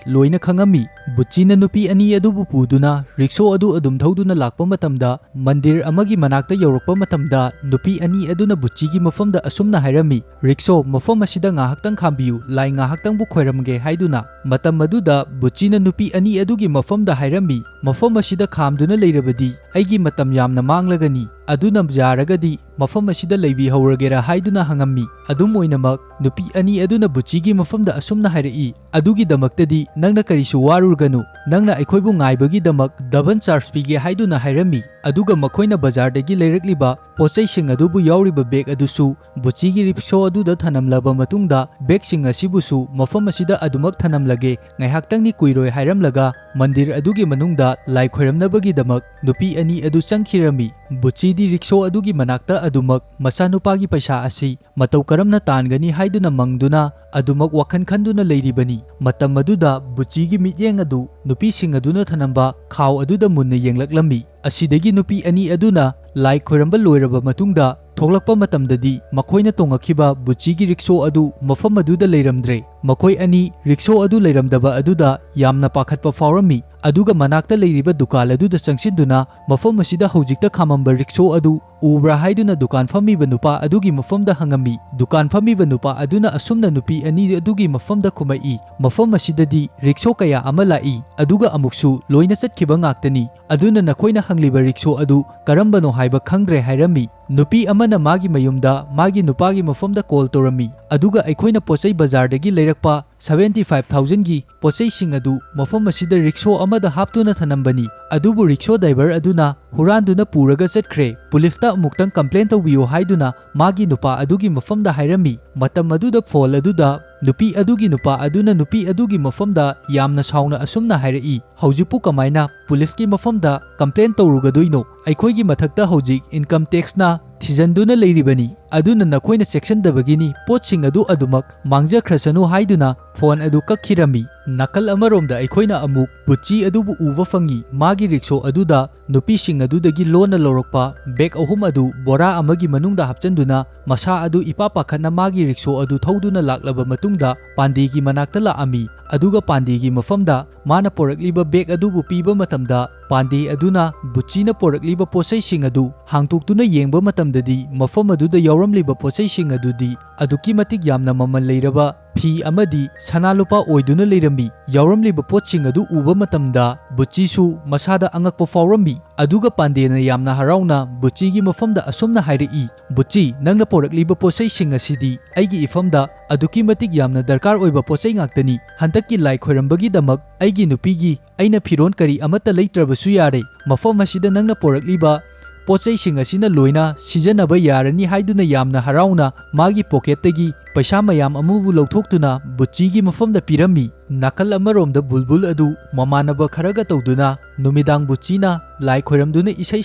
ꯂꯣꯏꯅ ꯈꯪꯉꯝꯃꯤ꯫ ꯕꯨꯆꯤꯅ ꯅꯨꯄꯤ ꯑꯅꯤ ꯑꯗꯨꯕꯨ ꯄꯨꯗꯨꯅ ꯔꯤꯛꯁꯣ ꯑꯗꯨ ꯑꯗꯨꯝ ꯊꯧꯗꯨꯅ ꯂꯥꯛꯄ ꯃꯇꯝꯗ, ꯃꯟꯗꯤꯔ ꯑꯃꯒꯤ ꯃꯅꯥꯛꯇ ꯌꯧꯔꯛꯄ ꯃꯇꯝꯗ, ꯅꯨꯄꯤ ꯑꯅꯤ ꯑꯗꯨꯅ ꯕꯨꯆꯤꯒꯤ ꯃꯐꯝꯗ ꯑꯁꯨꯝꯅ ꯍꯥꯏꯔꯝꯃꯤ, "ꯔꯤꯛꯁꯣ, ꯃꯐꯝ ꯑꯁꯤꯗ ꯉꯥꯏꯍꯥꯛꯇꯪ ꯈꯥꯝꯕꯤꯌꯨ, ꯂꯥꯏ ꯉꯥꯏꯍꯥꯛꯇꯪꯕꯨ ꯈꯣꯏꯔꯝꯒꯦ" ꯍꯥꯏꯗꯨꯅ꯫ ꯃꯇꯝ ꯑꯗꯨꯗ ꯕꯨꯆꯤꯅ ꯅꯨꯄꯤ ꯑꯅꯤ ꯑꯗꯨꯒꯤ ꯃꯐꯝꯗ ꯍꯥꯏꯔꯝꯃꯤ, "ꯃꯐꯝ ꯑꯁꯤꯗ ꯈꯥꯝꯗꯨꯅ ꯂꯩꯔꯕꯗꯤ ꯑꯩꯒꯤ ꯃꯇꯝ ꯌꯥꯝꯅ ꯃꯥꯡꯂꯒꯅꯤ꯫ ꯑꯗꯨꯅ ꯌꯥꯔꯒꯗꯤ ꯃꯐꯝ ꯑꯁꯤꯗ ꯂꯩꯕꯤꯍꯧꯔꯒꯦꯔꯥ ꯍꯥꯏꯗꯨꯅ ꯍꯪꯉꯝꯃꯤ꯫ ꯑꯗꯨꯝ ꯑꯣꯏꯅꯃꯛ, ꯅꯨꯄꯤ ꯑꯅꯤ ꯑꯗꯨꯅ ꯕꯨꯆꯤꯒꯤ ꯃꯐꯝꯗ ꯑꯁꯨꯝꯅ ꯍꯥꯏꯔꯛꯏ, "ꯑꯗꯨꯒꯤꯗꯃꯛꯇꯗꯤ ꯅꯪꯅ ꯀꯔꯤꯁꯨ ꯋꯥꯔꯨꯔꯒꯅꯨ, ꯅꯪꯅ ꯑꯩꯈꯣꯏꯕꯨ ꯉꯥꯏꯕꯒꯤꯗꯃꯛ ꯗꯕꯜ ꯆꯥꯔꯖ ꯄꯤꯒꯦ" ꯍꯥꯏꯗꯨꯅ ꯍꯥꯏꯔꯝꯃꯤ꯫ ꯑꯗꯨꯒ ꯃꯈꯣꯏꯅ ꯕꯖꯥꯔꯗꯒꯤ ꯂꯩꯔꯛꯂꯤꯕ ꯄꯣꯠꯆꯩꯁꯤꯡ ꯑꯗꯨꯕꯨ ꯌꯥꯎꯔꯤꯕ ꯕꯦꯒ ꯑꯗꯨꯁꯨ ꯕꯨꯆꯤꯒꯤ ꯔꯤꯛꯁꯣ ꯑꯗꯨꯗ ꯊꯅꯝꯂꯕ ꯃꯇꯨꯡꯗ, "ꯕꯦꯒꯁꯤꯡ ꯑꯁꯤꯕꯨꯁꯨ ꯃꯐꯝ ꯑꯁꯤꯗ ꯑꯗꯨꯃꯛ ꯊꯅꯝꯂꯒꯦ, ꯉꯥꯏꯍꯥꯛꯇꯪꯗꯤ ꯀꯨꯏꯔꯣꯏ" ꯍꯥꯏꯔꯝꯂꯒ ꯃꯟꯗꯤꯔ ꯑꯗꯨꯒꯤ ꯃꯅꯨꯡꯗ ꯂꯥꯏ ꯈꯣꯏꯔꯝꯅꯕꯒꯤꯗꯃꯛ ꯅꯨꯄꯤ ꯑꯅꯤ ꯑꯗꯨ ꯆꯪꯈꯤꯔꯝꯃꯤ꯫ ꯕꯨꯆꯤꯗꯤ ꯔꯤꯛꯁꯣ ꯑꯗꯨꯒꯤ ꯃꯅꯥꯛꯇ ꯑꯗꯨꯃꯛ ꯃꯆꯥꯅꯨꯄꯥꯒꯤ ꯄꯩꯁꯥ ꯑꯁꯤ ꯃꯇꯧ ꯀꯔꯝꯅ ꯇꯥꯟꯒꯅꯤ ꯍꯥꯏꯗꯨꯅ ꯃꯪꯗꯨꯅ ꯑꯗꯨꯃꯛ ꯋꯥꯈꯜ ꯈꯟꯗꯨꯅ ꯂꯩꯔꯤꯕꯅꯤ꯫ ꯃꯇꯝ ꯑꯗꯨꯗ ꯕꯨꯆꯤꯒꯤ ꯃꯤꯠꯌꯦꯡ ꯑꯗꯨ ꯅꯨꯄꯤꯁꯤꯡ ꯑꯗꯨꯅ ꯊꯅꯝꯕ ꯈꯥꯎ ꯑꯗꯨꯗ ꯃꯨꯟꯅ ꯌꯦꯡꯂꯛꯂꯝꯃꯤ꯫ ꯑꯁꯤꯗꯒꯤ ꯅꯨꯄꯤ ꯑꯅꯤ ꯑꯗꯨꯅ ꯂꯥꯏ ꯈꯣꯏꯔꯝꯕ ꯂꯣꯏꯔꯕ ꯃꯇꯨꯡꯗ ꯊꯣꯛꯂꯛꯄ ꯃꯇꯝꯗꯗꯤ, ꯃꯈꯣꯏꯅ ꯇꯣꯡꯉꯛꯈꯤꯕ ꯕꯨꯆꯤꯒꯤ ꯔꯤꯛꯁꯣ ꯑꯗꯨ ꯃꯐꯝ ꯑꯗꯨꯗ ꯂꯩꯔꯝꯗ꯭ꯔꯦ꯫ ꯃꯈꯣꯏ ꯑꯅꯤ ꯔꯤꯛꯁꯣ ꯑꯗꯨ ꯂꯩꯔꯝꯗꯕ ꯑꯗꯨꯗ ꯌꯥꯝꯅ ꯄꯥꯈꯠꯄ ꯐꯥꯎꯔꯝꯃꯤ, ꯑꯗꯨꯒ ꯃꯅꯥꯛꯇ ꯂꯩꯔꯤꯕ ꯗꯨꯀꯥꯟ ꯑꯗꯨꯗ ꯆꯪꯁꯤꯟꯗꯨꯅ ꯃꯐꯝ ꯑꯁꯤꯗ ꯍꯧꯖꯤꯛꯇ ꯈꯥꯝꯃꯝꯕ ꯔꯤꯛꯁꯣ ꯑꯗꯨ ꯎꯕ꯭ꯔꯥ ꯍꯥꯏꯗꯨꯅ ꯗꯨꯀꯥꯟ ꯐꯝꯃꯤꯕ ꯅꯨꯄꯥ ꯑꯗꯨꯒꯤ ꯃꯐꯝꯗ ꯍꯪꯉꯝꯃꯤ꯫ ꯗꯨꯀꯥꯟ ꯐꯝꯃꯤꯕ ꯅꯨꯄꯥ ꯑꯗꯨꯅ ꯑꯁꯨꯝꯅ ꯅꯨꯄꯤ ꯑꯅꯤ ꯑꯗꯨꯒꯤ ꯃꯐꯝꯗ ꯈꯨꯝꯃꯛꯏ, "ꯃꯐꯝ ꯑꯁꯤꯗꯗꯤ ꯔꯤꯛꯁꯣ ꯀꯌꯥ ꯑꯃ ꯂꯥꯛꯏ, ꯑꯗꯨꯒ ꯑꯃꯨꯛꯁꯨ ꯂꯣꯏꯅ ꯆꯠꯈꯤꯕ ꯉꯥꯛꯇꯅꯤ, ꯑꯗꯨꯅ ꯅꯈꯣꯏꯅ ꯍꯪꯂꯤꯕ ꯔꯤꯛꯁꯣ ꯑꯗꯨ ꯀꯔꯝꯕꯅꯣ ꯍꯥꯏꯕ ꯈꯪꯗ꯭ꯔꯦ" ꯍꯥꯏꯔꯝꯃꯤ꯫ ꯅꯨꯄꯤ ꯑꯃꯅ ꯃꯥꯒꯤ ꯃꯌꯨꯝꯗ ꯃꯥꯒꯤ ꯅꯨꯄꯥꯒꯤ ꯃꯐꯝꯗ ꯀꯣꯜ ꯇꯧꯔꯝꯃꯤ, ꯑꯗꯨꯒ ꯑꯩꯈꯣꯏꯅ ꯄꯣꯠꯆꯩ ꯕꯖꯥꯔꯗꯒꯤ ꯂꯩꯔꯛꯄ ꯁꯚꯦꯟꯇꯤ ꯐꯥꯏꯚ ꯊꯥꯎꯖꯟꯒꯤ ꯄꯣꯠꯆꯩꯁꯤꯡ ꯑꯗꯨ ꯃꯐꯝ ꯑꯁꯤꯗ ꯔꯤꯛꯁꯣ ꯑꯃꯗ ꯍꯥꯞꯇꯨꯅ ꯊꯅꯝꯕꯅꯤ, ꯑꯗꯨꯕꯨ ꯔꯤꯛꯁꯣ ꯗ꯭ꯔꯥꯏꯚꯔ ꯑꯗꯨꯅ ꯍꯨꯔꯥꯟꯗꯨꯅ ꯄꯨꯔꯒ ꯆꯠꯈ꯭ꯔꯦ꯫ ꯄꯨꯂꯤꯁꯇ ꯑꯃꯨꯛꯇꯪ ꯀꯝꯄ꯭ꯂꯦꯟ ꯇꯧꯕꯤꯌꯨ ꯍꯥꯏꯗꯨꯅ ꯃꯥꯒꯤ ꯅꯨꯄꯥ ꯑꯗꯨꯒꯤ ꯃꯐꯝꯗ ꯍꯥꯏꯔꯝꯃꯤ꯫ ꯃꯇꯝ ꯑꯗꯨꯗ ꯐꯣꯟ ꯑꯗꯨꯗ ꯅꯨꯄꯤ ꯑꯗꯨꯒꯤ ꯅꯨꯄꯥ ꯑꯗꯨꯅ ꯅꯨꯄꯤ ꯑꯗꯨꯒꯤ ꯃꯐꯝꯗ ꯌꯥꯝꯅ ꯁꯥꯎꯅ ꯑꯁꯨꯝꯅ ꯍꯥꯏꯔꯛꯏ, "ꯍꯧꯖꯤꯛꯄꯨ ꯀꯃꯥꯏꯅ ꯄꯨꯂꯤꯁꯀꯤ ꯃꯐꯝꯗ ꯀꯝꯄ꯭ꯂꯦꯟ ꯇꯧꯔꯨꯒꯗꯣꯏꯅꯣ? ꯑꯩꯈꯣꯏꯒꯤ ꯃꯊꯛꯇ ꯍꯧꯖꯤꯛ ꯏꯟꯀꯝ ꯇꯦꯛꯁꯅ ꯊꯤꯖꯤꯟꯗꯨꯅ ꯂꯩꯔꯤꯕꯅꯤ, ꯑꯗꯨꯅ ꯅꯈꯣꯏꯅ ꯆꯦꯛꯁꯤꯟꯗꯕꯒꯤꯅꯤ, ꯄꯣꯠꯁꯤꯡ ꯑꯗꯨ ꯑꯗꯨꯃꯛ ꯃꯥꯡꯖꯈ꯭ꯔꯁꯅꯨ" ꯍꯥꯏꯗꯨꯅ ꯐꯣꯟ ꯑꯗꯨ ꯀꯛꯈꯤꯔꯝꯃꯤ꯫ ꯅꯥꯀꯜ ꯑꯃꯔꯣꯝꯗ ꯑꯩꯈꯣꯏꯅ ꯑꯃꯨꯛ ꯕꯨꯆꯤ ꯑꯗꯨꯕꯨ ꯎꯕ ꯐꯪꯉꯤ꯫ ꯃꯥꯒꯤ ꯔꯤꯛꯁꯣ ꯑꯗꯨꯗ ꯅꯨꯄꯤꯁꯤꯡ ꯑꯗꯨꯗꯒꯤ ꯂꯣꯟꯅ ꯂꯧꯔꯛꯄ ꯕꯦꯒ ꯑꯍꯨꯝ ꯑꯗꯨ ꯕꯣꯔꯥ ꯑꯃꯒꯤ ꯃꯅꯨꯡꯗ ꯍꯥꯞꯆꯤꯟꯗꯨꯅ ꯃꯁꯥ ꯑꯗꯨ ꯏꯄꯥ ꯄꯥꯈꯠꯅ ꯃꯥꯒꯤ ꯔꯤꯛꯁꯣ ꯑꯗꯨ ꯊꯧꯗꯨꯅ ꯂꯥꯛꯂꯕ ꯃꯇꯨꯡꯗ ꯄꯥꯟꯗꯦꯒꯤ ꯃꯅꯥꯛꯇ ꯂꯥꯛꯑꯝꯃꯤ, ꯑꯗꯨꯒ ꯄꯥꯟꯗꯦꯒꯤ ꯃꯐꯝꯗ ꯃꯥꯅ ꯄꯣꯔꯛꯂꯤꯕ ꯕꯦꯒ ꯑꯗꯨꯕꯨ ꯄꯤꯕ ꯃꯇꯝꯗ ꯄꯥꯟꯗꯦ ꯑꯗꯨꯅ ꯕꯨꯆꯤꯅ ꯄꯣꯔꯛꯂꯤꯕ ꯄꯣꯠꯆꯩꯁꯤꯡ ꯑꯗꯨ ꯍꯥꯡꯗꯣꯛꯇꯨꯅ ꯌꯦꯡꯕ ꯃꯇꯝꯗꯗꯤ, ꯃꯐꯝ ꯑꯗꯨꯗ ꯌꯥꯎꯔꯝꯂꯤꯕ ꯄꯣꯠꯆꯩꯁꯤꯡ ꯑꯗꯨꯗꯤ ꯑꯗꯨꯛꯀꯤ ꯃꯇꯤꯛ ꯌꯥꯝꯅ ꯃꯃꯜ ꯂꯩꯔꯕ ꯐꯤ ꯑꯃꯗꯤ ꯁꯅꯥ ꯂꯨꯄꯥ ꯑꯣꯏꯗꯨꯅ ꯂꯩꯔꯝꯃꯤ꯫ ꯌꯥꯎꯔꯝꯂꯤꯕ ꯄꯣꯠꯁꯤꯡ ꯑꯗꯨ ꯎꯕ ꯃꯇꯝꯗ ꯕꯨꯆꯤꯁꯨ ꯃꯁꯥꯗ ꯑꯉꯛꯄ ꯐꯥꯎꯔꯝꯃꯤ꯫ ꯑꯗꯨꯒ ꯄꯥꯟꯗꯦꯅ ꯌꯥꯝꯅ ꯍꯔꯥꯎꯅ ꯕꯨꯆꯤꯒꯤ ꯃꯐꯝꯗ ꯑꯁꯨꯝꯅ ꯍꯥꯏꯔꯛꯏ, "ꯕꯨꯆꯤ, ꯅꯪꯅ ꯄꯣꯔꯛꯂꯤꯕ ꯄꯣꯠꯆꯩꯁꯤꯡ ꯑꯁꯤꯗꯤ ꯑꯩꯒꯤ ꯏꯐꯝꯗ ꯑꯗꯨꯛꯀꯤ ꯃꯇꯤꯛ ꯌꯥꯝꯅ ꯗꯔꯀꯥꯔ ꯑꯣꯏꯕ ꯄꯣꯠꯆꯩ ꯉꯥꯛꯇꯅꯤ꯫ ꯍꯟꯗꯛꯀꯤ ꯂꯥꯏ ꯈꯣꯏꯔꯝꯕꯒꯤꯗꯃꯛ ꯑꯩꯒꯤ ꯅꯨꯄꯤꯒꯤ ꯑꯩꯅ ꯐꯤꯔꯣꯜ ꯀꯔꯤ ꯑꯃꯠꯇ ꯂꯩꯇ꯭ꯔꯕꯁꯨ ꯌꯥꯔꯦ꯫ ꯃꯐꯝ ꯑꯁꯤꯗ ꯅꯪꯅ ꯄꯣꯔꯛꯂꯤꯕ ꯄꯣꯠꯆꯩꯁꯤꯡ ꯑꯁꯤꯅ ꯂꯣꯏꯅ ꯁꯤꯖꯤꯟꯅꯕ ꯌꯥꯔꯅꯤ" ꯍꯥꯏꯗꯨꯅ ꯌꯥꯝꯅ ꯍꯔꯥꯎꯅ ꯃꯥꯒꯤ ꯄꯣꯀꯦꯠꯇꯒꯤ ꯄꯩꯁꯥ ꯃꯌꯥꯝ ꯑꯃꯕꯨ ꯂꯧꯊꯣꯛꯇꯨꯅ ꯕꯨꯆꯤꯒꯤ ꯃꯐꯝꯗ ꯄꯤꯔꯝꯃꯤ꯫ ꯅꯥꯀꯜ ꯑꯃꯔꯣꯝꯗ ꯕꯨꯜꯕꯨꯜ ꯑꯗꯨ ꯃꯃꯥꯟꯅꯕ ꯈꯔꯒ ꯇꯧꯗꯨꯅ ꯅꯨꯃꯤꯗꯥꯡ ꯕꯨꯆꯤꯅ ꯂꯥꯏ ꯈꯣꯏꯔꯝꯗꯨꯅ ꯏꯁꯩ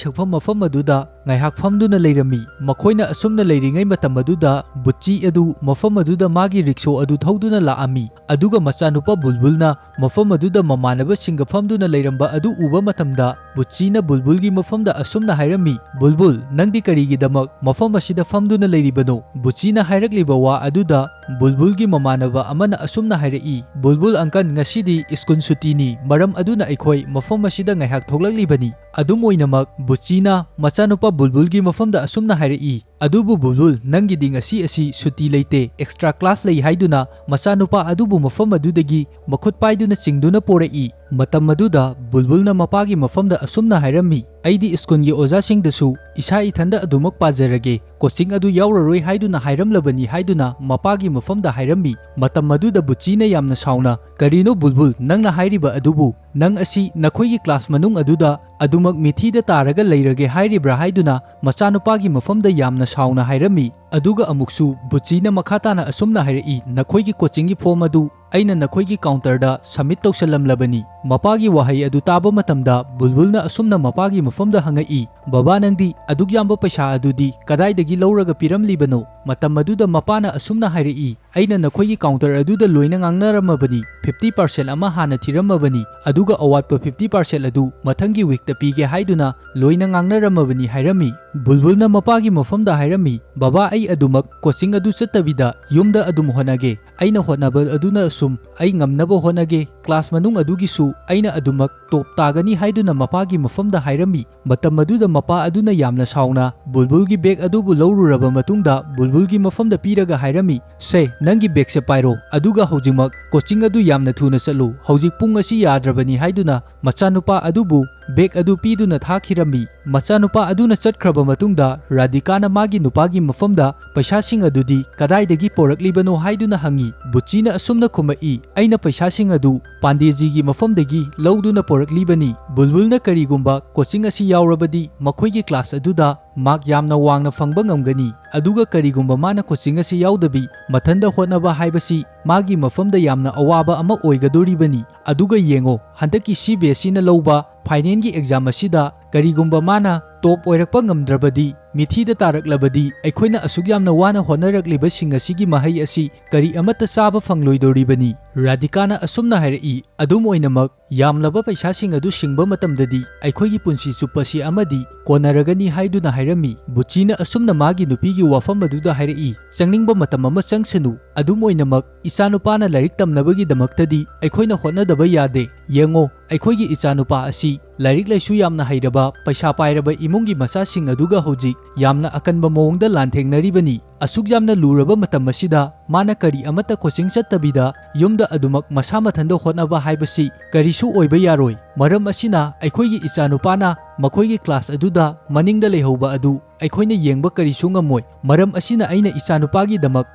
ꯁꯛꯐꯝ ꯃꯐꯝ ꯑꯗꯨꯗ ꯉꯥꯏꯍꯥꯛ ꯐꯝꯗꯨꯅ ꯂꯩꯔꯝꯃꯤ꯫ ꯃꯈꯣꯏꯅ ꯑꯁꯨꯝꯅ ꯂꯩꯔꯤꯉꯩ ꯃꯇꯝ ꯑꯗꯨꯗ ꯕꯨꯆꯤ ꯑꯗꯨ ꯃꯐꯝ ꯑꯗꯨꯗ ꯃꯥꯒꯤ ꯔꯤꯛꯁꯣ ꯑꯗꯨ ꯊꯧꯗꯨꯅ ꯂꯥꯛꯑꯝꯃꯤ꯫ ꯑꯗꯨꯒ ꯃꯆꯥꯅꯨꯄꯥ ꯕꯨꯜꯕꯨꯜꯅ ꯃꯐꯝ ꯑꯗꯨꯗ ꯃꯃꯥꯟꯅꯕꯁꯤꯡꯒ ꯐꯝꯗꯨꯅ ꯂꯩꯔꯝꯕ ꯑꯗꯨ ꯎꯕ ꯃꯇꯝꯗ, ꯕꯨꯆꯤꯅ ꯕꯨꯜꯕꯨꯜꯒꯤ ꯃꯐꯝꯗ ꯑꯁꯨꯝꯅ ꯍꯥꯏꯔꯝꯃꯤ, "ꯕꯨꯜꯕꯨꯜ, ꯅꯪꯗꯤ ꯀꯔꯤꯒꯤꯗꯃꯛ ꯃꯐꯝ ꯑꯁꯤꯗ ꯐꯝꯗꯨꯅ ꯂꯩꯔꯤꯕꯅꯣ?" ꯕꯨꯆꯤꯅ ꯍꯥꯏꯔꯛꯂꯤꯕ ꯋꯥ ꯑꯗꯨꯗ ꯕꯨꯜꯕꯨꯜꯒꯤ ꯃꯃꯥꯟꯅꯕ ꯑꯃꯅ ꯑꯁꯨꯝꯅ ꯍꯥꯏꯔꯛꯏ, "ꯕꯨꯜꯕꯨꯜ ꯑꯪꯀꯜ, ꯉꯁꯤꯗꯤ ꯁ꯭ꯀꯨꯜ ꯁꯨꯇꯤꯅꯤ, ꯃꯔꯝ ꯑꯗꯨꯅ ꯑꯩꯈꯣꯏ ꯃꯐꯝ ꯑꯁꯤꯗ ꯉꯥꯏꯍꯥꯛ ꯊꯣꯛꯂꯛꯂꯤꯕꯅꯤ꯫" ꯑꯗꯨꯝ ꯑꯣꯏꯅꯃꯛ, ꯕꯨꯆꯤꯅ ꯃꯆꯥꯅꯨꯄꯥ ꯕꯨꯜꯕꯨꯜꯒꯤ ꯃꯐꯝꯗ ꯑꯁꯨꯝꯅ ꯍꯥꯏꯔꯛꯏ, "ꯑꯗꯨꯕꯨ ꯕꯨꯜꯕꯨꯜ, ꯅꯪꯒꯤꯗꯤ ꯉꯁꯤ ꯑꯁꯤ ꯁꯨꯇꯤ ꯂꯩꯇꯦ, ꯑꯦꯛꯁꯇ꯭ꯔꯥ ꯀ꯭ꯂꯥꯁ ꯂꯩ" ꯍꯥꯏꯗꯨꯅ ꯃꯆꯥꯅꯨꯄꯥ ꯑꯗꯨꯕꯨ ꯃꯐꯝ ꯑꯗꯨꯗꯒꯤ ꯃꯈꯨꯠ ꯄꯥꯏꯗꯨꯅ ꯆꯤꯡꯗꯨꯅ ꯄꯣꯔꯛꯏ꯫ ꯃꯇꯝ ꯑꯗꯨꯗ ꯕꯨꯜꯕꯨꯜꯅ ꯃꯄꯥꯒꯤ ꯃꯐꯝꯗ ꯑꯁꯨꯝꯅ ꯍꯥꯏꯔꯝꯃꯤ, "ꯑꯩꯗꯤ ꯁ꯭ꯀꯨꯜꯒꯤ ꯑꯣꯖꯥꯁꯤꯡꯗꯁꯨ ꯏꯁꯥ ꯏꯊꯟꯗ ꯑꯗꯨꯃꯛ ꯄꯥꯖꯔꯒꯦ, ꯀꯣꯆꯤꯡ ꯑꯗꯨ ꯌꯥꯎꯔꯔꯣꯏ ꯍꯥꯏꯗꯨꯅ ꯍꯥꯏꯔꯝꯂꯕꯅꯤ" ꯍꯥꯏꯗꯨꯅ ꯃꯄꯥꯒꯤ ꯃꯐꯝꯗ ꯍꯥꯏꯔꯝꯃꯤ꯫ ꯃꯇꯝ ꯑꯗꯨꯗ ꯕꯨꯆꯤꯅ ꯌꯥꯝꯅ ꯁꯥꯎꯅ, "ꯀꯔꯤꯅꯣ ꯕꯨꯜꯕꯨꯜ, ꯅꯪꯅ ꯍꯥꯏꯔꯤꯕ ꯑꯗꯨꯕꯨ? ꯅꯪ ꯑꯁꯤ ꯅꯈꯣꯏꯒꯤ ꯀ꯭ꯂꯥꯁ ꯃꯅꯨꯡ ꯑꯗꯨꯗ ꯑꯗꯨꯃꯛ ꯃꯤꯊꯤꯗ ꯇꯥꯔꯒ ꯂꯩꯔꯒꯦ ꯍꯥꯏꯔꯤꯕ꯭ꯔꯥ?" ꯍꯥꯏꯗꯨꯅ ꯃꯆꯥꯅꯨꯄꯥꯒꯤ ꯃꯐꯝꯗ ꯌꯥꯝꯅ ꯁꯥꯎꯅ ꯍꯥꯏꯔꯝꯃꯤ꯫ ꯑꯗꯨꯒ ꯑꯃꯨꯛꯁꯨ ꯕꯨꯆꯤꯅ ꯃꯈꯥ ꯇꯥꯅ ꯑꯁꯨꯝꯅ ꯍꯥꯏꯔꯛꯏ, "ꯅꯈꯣꯏꯒꯤ ꯀꯣꯆꯤꯡꯒꯤ ꯐꯣꯔꯝ ꯑꯗꯨ ꯑꯩꯅ ꯅꯈꯣꯏꯒꯤ ꯀꯥꯎꯟꯇꯔꯗ ꯁꯕꯃꯤꯠ ꯇꯧꯁꯜꯂꯝꯂꯕꯅꯤ꯫" ꯃꯄꯥꯒꯤ ꯋꯥꯍꯩ ꯑꯗꯨ ꯇꯥꯕ ꯃꯇꯝꯗ ꯕꯨꯜꯕꯨꯜꯅ ꯑꯁꯨꯝꯅ ꯃꯄꯥꯒꯤ ꯃꯐꯝꯗ ꯍꯪꯉꯛꯏ, "ꯕꯕꯥ, ꯅꯪꯗꯤ ꯑꯗꯨꯛ ꯌꯥꯝꯕ ꯄꯩꯁꯥ ꯑꯗꯨꯗꯤ ꯀꯗꯥꯏꯗꯒꯤ ꯂꯧꯔꯒ ꯄꯤꯔꯝꯂꯤꯕꯅꯣ?" ꯃꯇꯝ ꯑꯗꯨꯗ ꯃꯄꯥꯅ ꯑꯁꯨꯝꯅ ꯍꯥꯏꯔꯛꯏ, "ꯑꯩꯅ ꯅꯈꯣꯏꯒꯤ ꯀꯥꯎꯟꯇꯔ ꯑꯗꯨꯗ ꯂꯣꯏꯅ ꯉꯥꯡꯅꯔꯝꯃꯕꯅꯤ, ꯐꯤꯐꯇꯤ ꯄꯥꯔꯁꯦꯟ ꯑꯃ ꯍꯥꯟꯅ ꯊꯤꯔꯝꯃꯕꯅꯤ, ꯑꯗꯨꯒ ꯑꯋꯥꯠꯄ ꯐꯤꯐꯇꯤ ꯄꯥꯔꯁꯦꯟ ꯑꯗꯨ ꯃꯊꯪꯒꯤ ꯋꯤꯛꯇ ꯄꯤꯒꯦ ꯍꯥꯏꯗꯨꯅ ꯂꯣꯏꯅ ꯉꯥꯡꯅꯔꯝꯃꯕꯅꯤ" ꯍꯥꯏꯔꯝꯃꯤ꯫ ꯕꯨꯜꯕꯨꯜꯅ ꯃꯄꯥꯒꯤ ꯃꯐꯝꯗ ꯍꯥꯏꯔꯝꯃꯤ, "ꯕꯕꯥ, ꯑꯩ ꯑꯗꯨꯃꯛ ꯀꯣꯆꯤꯡ ꯑꯗꯨ ꯆꯠꯇꯕꯤꯗ ꯌꯨꯝꯗ ꯑꯗꯨꯝ ꯍꯣꯠꯅꯒꯦ꯫ ꯑꯩꯅ ꯍꯣꯠꯅꯕ ꯑꯗꯨꯅ ꯑꯁꯨꯝ ꯑꯩ ꯉꯝꯅꯕ ꯍꯣꯠꯅꯒꯦ꯫ ꯀ꯭ꯂꯥꯁ ꯃꯅꯨꯡ ꯑꯗꯨꯒꯤꯁꯨ ꯑꯩꯅ ꯑꯗꯨꯃꯛ ꯇꯣꯞ ꯇꯥꯒꯅꯤ" ꯍꯥꯏꯗꯨꯅ ꯃꯄꯥꯒꯤ ꯃꯐꯝꯗ ꯍꯥꯏꯔꯝꯃꯤ꯫ ꯃꯇꯝ ꯑꯗꯨꯗ ꯃꯄꯥ ꯑꯗꯨꯅ ꯌꯥꯝꯅ ꯁꯥꯎꯅ ꯕꯨꯜꯕꯨꯜꯒꯤ ꯕꯦꯒ ꯑꯗꯨꯕꯨ ꯂꯧꯔꯨꯔꯕ ꯃꯇꯨꯡꯗ ꯕꯨꯜꯕꯨꯜꯒꯤ ꯃꯐꯝꯗ ꯄꯤꯔꯒ ꯍꯥꯏꯔꯝꯃꯤ, "ꯁꯦ, ꯅꯪꯒꯤ ꯕꯦꯒꯁꯦ ꯄꯥꯏꯔꯣ, ꯑꯗꯨꯒ ꯍꯧꯖꯤꯛꯃꯛ ꯀꯣꯆꯤꯡ ꯑꯗꯨ ꯌꯥꯝꯅ ꯊꯨꯅ ꯆꯠꯂꯨ꯫ ꯍꯧꯖꯤꯛ ꯄꯨꯡ ꯑꯁꯤ ꯌꯥꯗ꯭ꯔꯕꯅꯤ" ꯍꯥꯏꯗꯨꯅ ꯃꯆꯥꯅꯨꯄꯥ ꯑꯗꯨꯕꯨ ꯕꯦꯒ ꯑꯗꯨ ꯄꯤꯗꯨꯅ ꯊꯥꯈꯤꯔꯝꯃꯤ꯫ ꯃꯆꯥꯅꯨꯄꯥ ꯑꯗꯨꯅ ꯆꯠꯈ꯭ꯔꯕ ꯃꯇꯨꯡꯗ ꯔꯥꯙꯤꯀꯥꯅ ꯃꯥꯒꯤ ꯅꯨꯄꯥꯒꯤ ꯃꯐꯝꯗ ꯄꯩꯁꯥꯁꯤꯡ ꯑꯗꯨꯗꯤ ꯀꯗꯥꯏꯗꯒꯤ ꯄꯣꯔꯛꯂꯤꯕꯅꯣ ꯍꯥꯏꯗꯨꯅ ꯍꯪꯉꯤ꯫ ꯕꯨꯆꯤꯅ ꯑꯁꯨꯝꯅ ꯈꯨꯝꯃꯛꯏ, "ꯑꯩꯅ ꯄꯩꯁꯥꯁꯤꯡ ꯑꯗꯨ ꯄꯥꯟꯗꯦꯖꯤꯒꯤ ꯃꯐꯝꯗꯒꯤ ꯂꯧꯗꯨꯅ ꯄꯣꯔꯛꯂꯤꯕꯅꯤ꯫ ꯕꯨꯜꯕꯨꯜꯅ ꯀꯔꯤꯒꯨꯝꯕ ꯀꯣꯆꯤꯡ ꯑꯁꯤ ꯌꯥꯎꯔꯕꯗꯤ ꯃꯈꯣꯏꯒꯤ ꯀ꯭ꯂꯥꯁ ꯑꯗꯨꯗ ꯃꯥꯔꯛ ꯌꯥꯝꯅ ꯋꯥꯡꯅ ꯐꯪꯕ ꯉꯝꯒꯅꯤ꯫ ꯑꯗꯨꯒ ꯀꯔꯤꯒꯨꯝꯕ ꯃꯥꯅ ꯀꯣꯆꯤꯡ ꯑꯁꯤ ꯌꯥꯎꯗꯕꯤ ꯃꯊꯟꯗ ꯍꯣꯠꯅꯕ ꯍꯥꯏꯕꯁꯤ ꯃꯥꯒꯤ ꯃꯐꯝꯗ ꯌꯥꯝꯅ ꯑꯋꯥꯕ ꯑꯃ ꯑꯣꯏꯒꯗꯣꯔꯤꯕꯅꯤ꯫ ꯑꯗꯨꯒ ꯌꯦꯡꯉꯣ, ꯍꯟꯗꯛꯀꯤ ꯁꯤ ꯕꯤ ꯑꯦꯁ ꯏꯅ ꯂꯧꯕ ꯐꯥꯏꯅꯦꯜꯒꯤ ꯑꯦꯛꯖꯥꯝ ꯑꯁꯤꯗ ꯀꯔꯤꯒꯨꯝꯕ ꯃꯥꯅ ꯇꯣꯞ ꯑꯣꯏꯔꯛꯄ ꯉꯝꯗ꯭ꯔꯕꯗꯤ, ꯃꯤꯊꯤꯗ ꯇꯥꯔꯛꯂꯕꯗꯤ, ꯑꯩꯈꯣꯏꯅ ꯑꯁꯨꯛ ꯌꯥꯝꯅ ꯋꯥꯅ ꯍꯣꯠꯅꯔꯛꯂꯤꯕꯁꯤꯡ ꯑꯁꯤꯒꯤ ꯃꯍꯩ ꯑꯁꯤ ꯀꯔꯤ ꯑꯃꯠꯇ ꯆꯥꯕ ꯐꯪꯂꯣꯏꯗꯧꯔꯤꯕꯅꯤ"꯫ ꯔꯥꯙꯤꯀꯥꯅ ꯑꯁꯨꯝꯅ ꯍꯥꯏꯔꯛꯏ, "ꯑꯗꯨꯝ ꯑꯣꯏꯅꯃꯛ, ꯌꯥꯝꯂꯕ ꯄꯩꯁꯥꯁꯤꯡ ꯑꯗꯨ ꯁꯤꯡꯕ ꯃꯇꯝꯗꯗꯤ ꯑꯩꯈꯣꯏꯒꯤ ꯄꯨꯟꯁꯤ ꯆꯨꯞꯄꯁꯤ ꯑꯃꯗꯤ ꯀꯣꯟꯅꯔꯒꯅꯤ" ꯍꯥꯏꯗꯨꯅ ꯍꯥꯏꯔꯝꯃꯤ꯫ ꯕꯨꯆꯤꯅ ꯑꯁꯨꯝꯅ ꯃꯥꯒꯤ ꯅꯨꯄꯤꯒꯤ ꯋꯥꯐꯝ ꯑꯗꯨꯗ ꯍꯥꯏꯔꯛꯏ, "ꯆꯪꯅꯤꯡꯕ ꯃꯇꯝ ꯑꯃ ꯆꯪꯁꯅꯨ꯫ ꯑꯗꯨꯝ ꯑꯣꯏꯅꯃꯛ, ꯏꯆꯥꯅꯨꯄꯥꯅ ꯂꯥꯏꯔꯤꯛ ꯇꯝꯅꯕꯒꯤꯗꯃꯛꯇꯗꯤ ꯑꯩꯈꯣꯏꯅ ꯍꯣꯠꯅꯗꯕ ꯌꯥꯗꯦ꯫ ꯌꯦꯡꯉꯣ, ꯑꯩꯈꯣꯏꯒꯤ ꯏꯆꯥꯅꯨꯄꯥ ꯑꯁꯤ ꯂꯥꯏꯔꯤꯛ ꯂꯥꯏꯁꯨ ꯌꯥꯝꯅ ꯍꯩꯔꯕ, ꯄꯩꯁꯥ ꯄꯥꯏꯔꯕ ꯏꯃꯨꯡꯒꯤ ꯃꯆꯥꯁꯤꯡ ꯑꯗꯨꯒ ꯍꯧꯖꯤꯛ ꯌꯥꯝꯅ ꯑꯀꯟꯕ ꯃꯑꯣꯡꯗ ꯂꯥꯟꯊꯦꯡꯅꯔꯤꯕꯅꯤ꯫ ꯑꯁꯨꯛ ꯌꯥꯝꯅ ꯂꯨꯔꯕ ꯃꯇꯝ ꯑꯁꯤꯗ ꯃꯥꯅ ꯀꯔꯤ ꯑꯃꯠꯇ ꯀꯣꯆꯤꯡ ꯆꯠꯇꯕꯤꯗ ꯌꯨꯝꯗ ꯑꯗꯨꯃꯛ ꯃꯁꯥ ꯃꯊꯟꯇ ꯍꯣꯠꯅꯕ ꯍꯥꯏꯕꯁꯤ ꯀꯔꯤꯁꯨ ꯑꯣꯏꯕ ꯌꯥꯔꯣꯏ꯫ ꯃꯔꯝ ꯑꯁꯤꯅ ꯑꯩꯈꯣꯏꯒꯤ ꯏꯆꯥꯅꯨꯄꯥꯅ ꯃꯈꯣꯏꯒꯤ ꯀ꯭ꯂꯥꯁ ꯑꯗꯨꯗ ꯃꯅꯤꯡꯗ ꯂꯩꯍꯧꯕ ꯑꯗꯨ ꯑꯩꯈꯣꯏꯅ ꯌꯦꯡꯕ ꯀꯔꯤꯁꯨ ꯉꯝꯃꯣꯏ꯫ ꯃꯔꯝ ꯑꯁꯤꯅ ꯑꯩꯅ ꯏꯆꯥꯅꯨꯄꯥꯒꯤꯗꯃꯛ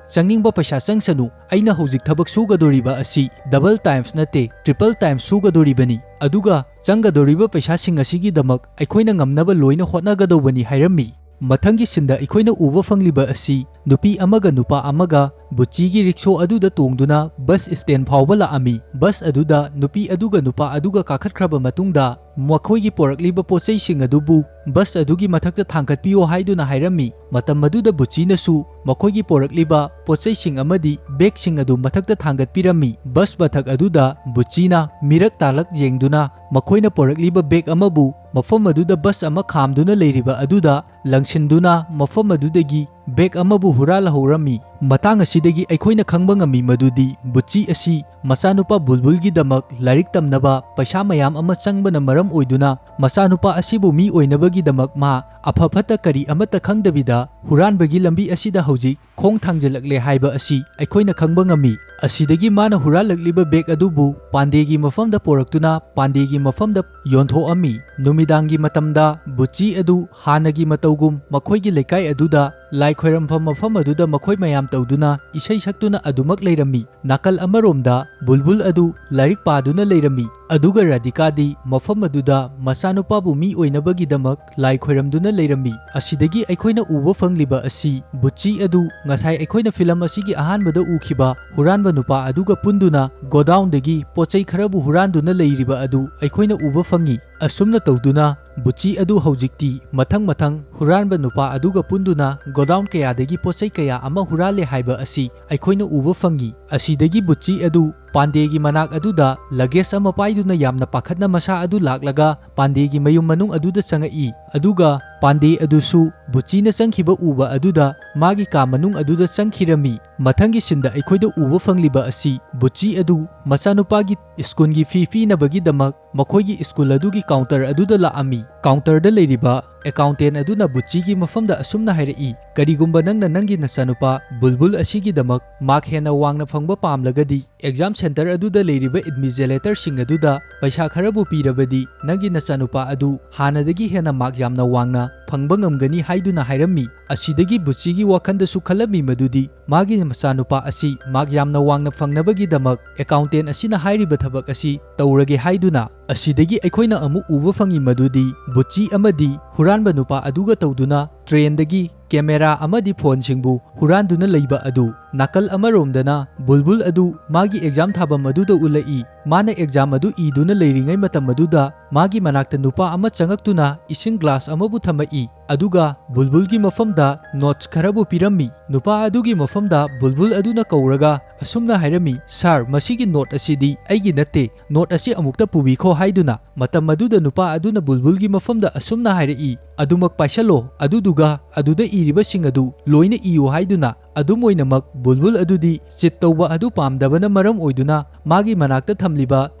ꯆꯪꯅꯤꯡꯕ ꯄꯩꯁꯥ ꯆꯪꯁꯅꯨ꯫ ꯑꯩꯅ ꯍꯧꯖꯤꯛ ꯊꯕꯛ ꯁꯨꯒꯗꯧꯔꯤꯕ ꯑꯁꯤ ꯗꯕꯜ ꯇꯥꯏꯝꯁ ꯅꯠꯇꯦ, ꯇ꯭ꯔꯤꯄꯜ ꯇꯥꯏꯝꯁ ꯁꯨꯒꯗꯧꯔꯤꯕꯅꯤ꯫ ꯑꯗꯨꯒ ꯆꯪꯒꯗꯧꯔꯤꯕ ꯄꯩꯁꯥꯁꯤꯡ ꯑꯁꯤꯒꯤꯗꯃꯛ ꯑꯩꯈꯣꯏꯅ ꯉꯝꯅꯕ ꯂꯣꯏꯅ ꯍꯣꯠꯅꯒꯗꯧꯕꯅꯤ" ꯍꯥꯏꯔꯝꯃꯤ꯫ ꯃꯊꯪꯒꯤ ꯁꯤꯟꯗ ꯑꯩꯈꯣꯏꯅ ꯎꯕ ꯐꯪꯂꯤꯕ ꯑꯁꯤ ꯅꯨꯄꯤ ꯑꯃꯒ ꯅꯨꯄꯥ ꯑꯃꯒ ꯕꯨꯆꯤꯒꯤ ꯔꯤꯛꯁꯣ ꯑꯗꯨꯗ ꯇꯣꯡꯗꯨꯅ ꯕꯁ ꯁ꯭ꯇꯦꯟ ꯐꯥꯎꯕ ꯂꯥꯛꯑꯝꯃꯤ꯫ ꯕꯁ ꯑꯗꯨꯗ ꯅꯨꯄꯤ ꯑꯗꯨꯒ ꯅꯨꯄꯥ ꯑꯗꯨꯒ ꯀꯥꯈꯠꯈ꯭ꯔꯕ ꯃꯇꯨꯡꯗ ꯃꯈꯣꯏꯒꯤ ꯄꯣꯔꯛꯂꯤꯕ ꯄꯣꯠꯆꯩꯁꯤꯡ ꯑꯗꯨꯕꯨ ꯕꯁ ꯑꯗꯨꯒꯤ ꯃꯊꯛꯇ ꯊꯥꯡꯒꯠꯄꯤꯌꯣ ꯍꯥꯏꯗꯨꯅ ꯍꯥꯏꯔꯝꯃꯤ꯫ ꯃꯇꯝ ꯑꯗꯨꯗ ꯕꯨꯆꯤꯅꯁꯨ ꯃꯈꯣꯏꯒꯤ ꯄꯣꯔꯛꯂꯤꯕ ꯄꯣꯠꯆꯩꯁꯤꯡ ꯑꯃꯗꯤ ꯕꯦꯒꯁꯤꯡ ꯑꯗꯨ ꯃꯊꯛꯇ ꯊꯥꯡꯒꯠꯄꯤꯔꯝꯃꯤ꯫ ꯕꯁ ꯃꯊꯛ ꯑꯗꯨꯗ ꯕꯨꯆꯤꯅ ꯃꯤꯔꯛ ꯇꯥꯂꯛ ꯌꯦꯡꯗꯨꯅ ꯃꯈꯣꯏꯅ ꯄꯣꯔꯛꯂꯤꯕ ꯕꯦꯒ ꯑꯃꯕꯨ ꯃꯐꯝ ꯑꯗꯨꯗ ꯕꯁ ꯑꯃ ꯈꯥꯝꯗꯨꯅ ꯂꯩꯔꯤꯕ ꯑꯗꯨꯗ ꯂꯪꯁꯤꯟꯗꯨꯅ ꯃꯐꯝ ꯑꯗꯨꯗꯒꯤ ꯕꯦꯒ ꯑꯃꯕꯨ ꯍꯨꯔꯥꯜꯍꯧꯔꯝꯃꯤ꯫ ꯃꯇꯥꯡ ꯑꯁꯤꯗꯒꯤ ꯑꯩꯈꯣꯏꯅ ꯈꯪꯕ ꯉꯝꯃꯤ ꯃꯗꯨꯗꯤ ꯕꯨꯆꯤ ꯑꯁꯤ ꯃꯆꯥꯅꯨꯄꯥ ꯕꯨꯜꯕꯨꯜꯒꯤꯗꯃꯛ ꯂꯥꯏꯔꯤꯛ ꯇꯝꯅꯕ ꯄꯩꯁꯥ ꯃꯌꯥꯝ ꯑꯃ ꯆꯪꯕꯅ ꯃꯔꯝ ꯑꯣꯏꯗꯨꯅ ꯃꯆꯥꯅꯨꯄꯥ ꯑꯁꯤꯕꯨ ꯃꯤ ꯑꯣꯏꯅꯕꯒꯤꯗꯃꯛ ꯃꯥ ꯑꯐ ꯐꯠꯇ ꯀꯔꯤ ꯑꯃꯠꯇ ꯈꯪꯗꯕꯤꯗ ꯍꯨꯔꯥꯟꯕꯒꯤ ꯂꯝꯕꯤ ꯑꯁꯤꯗ ꯍꯧꯖꯤꯛ ꯈꯣꯡ ꯊꯥꯡꯖꯤꯜꯂꯛꯂꯦ ꯍꯥꯏꯕ ꯑꯁꯤ ꯑꯩꯈꯣꯏꯅ ꯈꯪꯕ ꯉꯝꯃꯤ꯫ ꯑꯁꯤꯗꯒꯤ ꯃꯥꯅ ꯍꯨꯔꯥꯜꯂꯛꯂꯤꯕ ꯕꯦꯒ ꯑꯗꯨꯕꯨ ꯄꯥꯟꯗꯦꯒꯤ ꯃꯐꯝꯗ ꯄꯣꯔꯛꯇꯨꯅ ꯄꯥꯟꯗꯦꯒꯤ ꯃꯐꯝꯗ ꯌꯣꯟꯊꯣꯛꯑꯝꯃꯤ꯫ ꯅꯨꯃꯤꯗꯥꯡꯒꯤ ꯃꯇꯝꯗ ꯕꯨꯆꯤ ꯑꯗꯨ ꯍꯥꯟꯅꯒꯤ ꯃꯇꯧꯒꯨꯝ ꯃꯈꯣꯏꯒꯤ ꯂꯩꯀꯥꯏ ꯑꯗꯨꯗ ꯂꯥꯏ ꯈꯣꯏꯔꯝꯐꯝ ꯃꯐꯝ ꯑꯗꯨꯗ ꯃꯈꯣꯏ ꯃꯌꯥꯝ ꯇꯧꯗꯨꯅ ꯏꯁꯩ ꯁꯛꯇꯨꯅ ꯑꯗꯨꯃꯛ ꯂꯩꯔꯝꯃꯤ꯫ ꯅꯥꯀꯜ ꯑꯃꯔꯣꯝꯗ ꯕꯨꯜꯕꯨꯜ ꯑꯗꯨ ꯂꯥꯏꯔꯤꯛ ꯄꯥꯗꯨꯅ ꯂꯩꯔꯝꯃꯤ꯫ ꯑꯗꯨꯒ ꯔꯥꯙꯤꯀꯥꯗꯤ ꯃꯐꯝ ꯑꯗꯨꯗ ꯃꯆꯥꯅꯨꯄꯥꯕꯨ ꯃꯤ ꯑꯣꯏꯅꯕꯒꯤꯗꯃꯛ ꯂꯥꯏ ꯈꯣꯏꯔꯝꯗꯨꯅ ꯂꯩꯔꯝꯃꯤ꯫ ꯑꯁꯤꯗꯒꯤ ꯑꯩꯈꯣꯏꯅ ꯎꯕ ꯐꯪꯂꯤꯕ ꯑꯁꯤ ꯕꯨꯆꯤ ꯑꯗꯨ ꯉꯁꯥꯏ ꯑꯩꯈꯣꯏꯅ ꯐꯤꯂꯝ ꯑꯁꯤꯒꯤ ꯑꯍꯥꯟꯕꯗ ꯎꯈꯤꯕ ꯍꯨꯔꯥꯟꯕ ꯅꯨꯄꯥ ꯑꯗꯨꯒ ꯄꯨꯟꯗꯨꯅ ꯒꯣꯗꯥꯎꯟꯗꯒꯤ ꯄꯣꯠꯆꯩ ꯈꯔꯕꯨ ꯍꯨꯔꯥꯟꯗꯨꯅ ꯂꯩꯔꯤꯕ ꯑꯗꯨ ꯑꯩꯈꯣꯏꯅ ꯎꯕ ꯐꯪꯉꯤ꯫ ꯑꯁꯨꯝꯅ ꯇꯧꯗꯨꯅ ꯕꯨꯆꯤ ꯑꯗꯨ ꯍꯧꯖꯤꯛꯇꯤ ꯃꯊꯪ ꯃꯊꯪ ꯍꯨꯔꯥꯟꯕ ꯅꯨꯄꯥ ꯑꯗꯨꯒ ꯄꯨꯟꯗꯨꯅ ꯒꯣꯗꯥꯎꯟ ꯀꯌꯥꯗꯒꯤ ꯄꯣꯠꯆꯩ ꯀꯌꯥ ꯑꯃ ꯍꯨꯔꯥꯜꯂꯦ ꯍꯥꯏꯕ ꯑꯁꯤ ꯑꯩꯈꯣꯏꯅ ꯎꯕ ꯐꯪꯉꯤ꯫ ꯑꯁꯤꯗꯒꯤ ꯕꯨꯆꯤ ꯑꯗꯨ ꯄꯥꯟꯗꯦꯒꯤ ꯃꯅꯥꯛ ꯑꯗꯨꯗ ꯂꯒꯦꯖ ꯑꯃ ꯄꯥꯏꯗꯨꯅ ꯌꯥꯝꯅ ꯄꯥꯈꯠꯅ ꯃꯁꯥ ꯑꯗꯨ ꯂꯥꯛꯂꯒ ꯄꯥꯟꯗꯦꯒꯤ ꯃꯌꯨꯝ ꯃꯅꯨꯡ ꯑꯗꯨꯗ ꯆꯪꯉꯛꯏ꯫ ꯑꯗꯨꯒ ꯄꯥꯟꯗꯦ ꯑꯗꯨꯁꯨ ꯕꯨꯆꯤꯅ ꯆꯪꯈꯤꯕ ꯎꯕ ꯑꯗꯨꯗ ꯃꯥꯒꯤ ꯀꯥ ꯃꯅꯨꯡ ꯑꯗꯨꯗ ꯆꯪꯈꯤꯔꯝꯃꯤ꯫ ꯃꯊꯪꯒꯤ ꯁꯤꯟꯗ ꯑꯩꯈꯣꯏꯗ ꯎꯕ ꯐꯪꯂꯤꯕ ꯑꯁꯤ ꯕꯨꯆꯤ ꯑꯗꯨ ꯃꯆꯥꯅꯨꯄꯥꯒꯤ ꯁ꯭ꯀꯨꯜꯒꯤ ꯐꯤ ꯄꯤꯅꯕꯒꯤꯗꯃꯛ ꯃꯈꯣꯏꯒꯤ ꯁ꯭ꯀꯨꯜ ꯑꯗꯨꯒꯤ ꯀꯥꯎꯟꯇꯔ ꯑꯗꯨꯗ ꯂꯥꯛꯑꯝꯃꯤ꯫ ꯀꯥꯎꯟꯇꯔꯗ ꯂꯩꯔꯤꯕ ꯑꯦꯀꯥꯎꯟꯇꯦꯟ ꯑꯗꯨꯅ ꯕꯨꯆꯤꯒꯤ ꯃꯐꯝꯗ ꯑꯁꯨꯝꯅ ꯍꯥꯏꯔꯛꯏ, "ꯀꯔꯤꯒꯨꯝꯕ ꯅꯪꯅ ꯅꯪꯒꯤ ꯅꯆꯥꯅꯨꯄꯥ ꯕꯨꯜꯕꯨꯜ ꯑꯁꯤꯒꯤꯗꯃꯛ ꯃꯥꯔꯛ ꯍꯦꯟꯅ ꯋꯥꯡꯅ ꯐꯪꯕ ꯄꯥꯝꯂꯒꯗꯤ, ꯑꯦꯛꯖꯥꯝ ꯁꯦꯟꯇꯔ ꯑꯗꯨꯗ ꯂꯩꯔꯤꯕ ꯏꯟꯚꯤꯖꯤꯂꯦꯇꯔꯁꯤꯡ ꯑꯗꯨꯗ ꯄꯩꯁꯥ ꯈꯔꯕꯨ ꯄꯤꯔꯕꯗꯤ ꯅꯪꯒꯤ ꯅꯆꯥꯅꯨꯄꯥ ꯑꯗꯨ ꯍꯥꯟꯅꯗꯒꯤ ꯍꯦꯟꯅ ꯃꯥꯔꯛ ꯌꯥꯝꯅ ꯋꯥꯡꯅ ꯐꯪꯕ ꯉꯝꯒꯅꯤ" ꯍꯥꯏꯗꯨꯅ ꯍꯥꯏꯔꯝꯃꯤ꯫ ꯑꯁꯤꯗꯒꯤ ꯕꯨꯆꯤꯒꯤ ꯋꯥꯈꯜꯗꯁꯨ ꯈꯜꯂꯝꯃꯤ ꯃꯗꯨꯗꯤ ꯃꯥꯒꯤ ꯃꯆꯥꯅꯨꯄꯥ ꯑꯁꯤ ꯃꯥꯔꯛ ꯌꯥꯝꯅ ꯋꯥꯡꯅ ꯐꯪꯅꯕꯒꯤꯗꯃꯛ ꯑꯦꯀꯥꯎꯟꯇꯦꯟ ꯑꯁꯤꯅ ꯍꯥꯏꯔꯤꯕ ꯊꯕꯛ ꯑꯁꯤ ꯇꯧꯔꯒꯦ ꯍꯥꯏꯗꯨꯅ꯫ ꯑꯁꯤꯗꯒꯤ ꯑꯩꯈꯣꯏꯅ ꯑꯃꯨꯛ ꯎꯕ ꯐꯪꯉꯤ ꯃꯗꯨꯗꯤ ꯕꯨꯆꯤ ꯑꯃꯗꯤ ꯍꯨꯔꯥꯟꯕ ꯅꯨꯄꯥ ꯑꯗꯨꯒ ꯇꯧꯗꯨꯅ ꯇ꯭ꯔꯦꯟꯗꯒꯤ ꯀꯦꯃꯦꯔꯥ ꯑꯃꯗꯤ ꯐꯣꯟꯁꯤꯡꯕꯨ ꯍꯨꯔꯥꯟꯗꯨꯅ ꯂꯩꯕ ꯑꯗꯨ꯫ ꯅꯥꯀꯜ ꯑꯃꯔꯣꯝꯗꯅ ꯕꯨꯜꯕꯨꯜ ꯑꯗꯨ ꯃꯥꯒꯤ ꯑꯦꯛꯖꯥꯝ ꯊꯥꯐꯝ ꯑꯗꯨꯗ ꯎꯠꯂꯛꯏ꯫ ꯃꯥꯅ ꯑꯦꯛꯖꯥꯝ ꯑꯗꯨ ꯏꯗꯨꯅ ꯂꯩꯔꯤꯉꯩ ꯃꯇꯝ ꯑꯗꯨꯗ ꯃꯥꯒꯤ ꯃꯅꯥꯛꯇ ꯅꯨꯄꯥ ꯑꯃ ꯆꯪꯉꯛꯇꯨꯅ ꯏꯁꯤꯡ ꯒ꯭ꯂꯥꯁ ꯑꯃꯕꯨ ꯊꯝꯃꯛꯏ, ꯑꯗꯨꯒ ꯕꯨꯜꯕꯨꯜꯒꯤ ꯃꯐꯝꯗ ꯅꯣꯠꯁ ꯈꯔꯕꯨ ꯄꯤꯔꯝꯃꯤ꯫ ꯅꯨꯄꯥ ꯑꯗꯨꯒꯤ ꯃꯐꯝꯗ ꯕꯨꯜꯕꯨꯜ ꯑꯗꯨꯅ ꯀꯧꯔꯒ ꯑꯁꯨꯝꯅ ꯍꯥꯏꯔꯝꯃꯤ, "ꯁꯥꯔ, ꯃꯁꯤꯒꯤ ꯅꯣꯠ ꯑꯁꯤꯗꯤ ꯑꯩꯒꯤ ꯅꯠꯇꯦ, ꯅꯣꯠ ꯑꯁꯤ ꯑꯃꯨꯛꯇ ꯄꯨꯕꯤꯈꯣ" ꯍꯥꯏꯗꯨꯅ꯫ ꯃꯇꯝ ꯑꯗꯨꯗ ꯅꯨꯄꯥ ꯑꯗꯨꯅ ꯕꯨꯜꯕꯨꯜꯒꯤ ꯃꯐꯝꯗ ꯑꯁꯨꯝꯅ ꯍꯥꯏꯔꯛꯏ, "ꯑꯗꯨꯃꯛ ꯄꯥꯏꯁꯜꯂꯣ, ꯑꯗꯨꯗꯨꯒ ꯑꯗꯨꯗ ꯏꯔꯤꯕꯁꯤꯡ ꯑꯗꯨ ꯂꯣꯏꯅ ꯏꯌꯨ" ꯍꯥꯏꯗꯨꯅ꯫ ꯑꯗꯨꯝ ꯑꯣꯏꯅꯃꯛ, ꯕꯨꯜꯕꯨꯜ ꯑꯗꯨꯗꯤ ꯆꯤꯠ ꯇꯧꯕ ꯑꯗꯨ ꯄꯥꯝꯗꯕꯅ ꯃꯔꯝ ꯑꯣꯏꯗꯨꯅ ꯃꯥꯒꯤ ꯃꯅꯥꯛꯇ ꯊꯝꯂꯤꯕ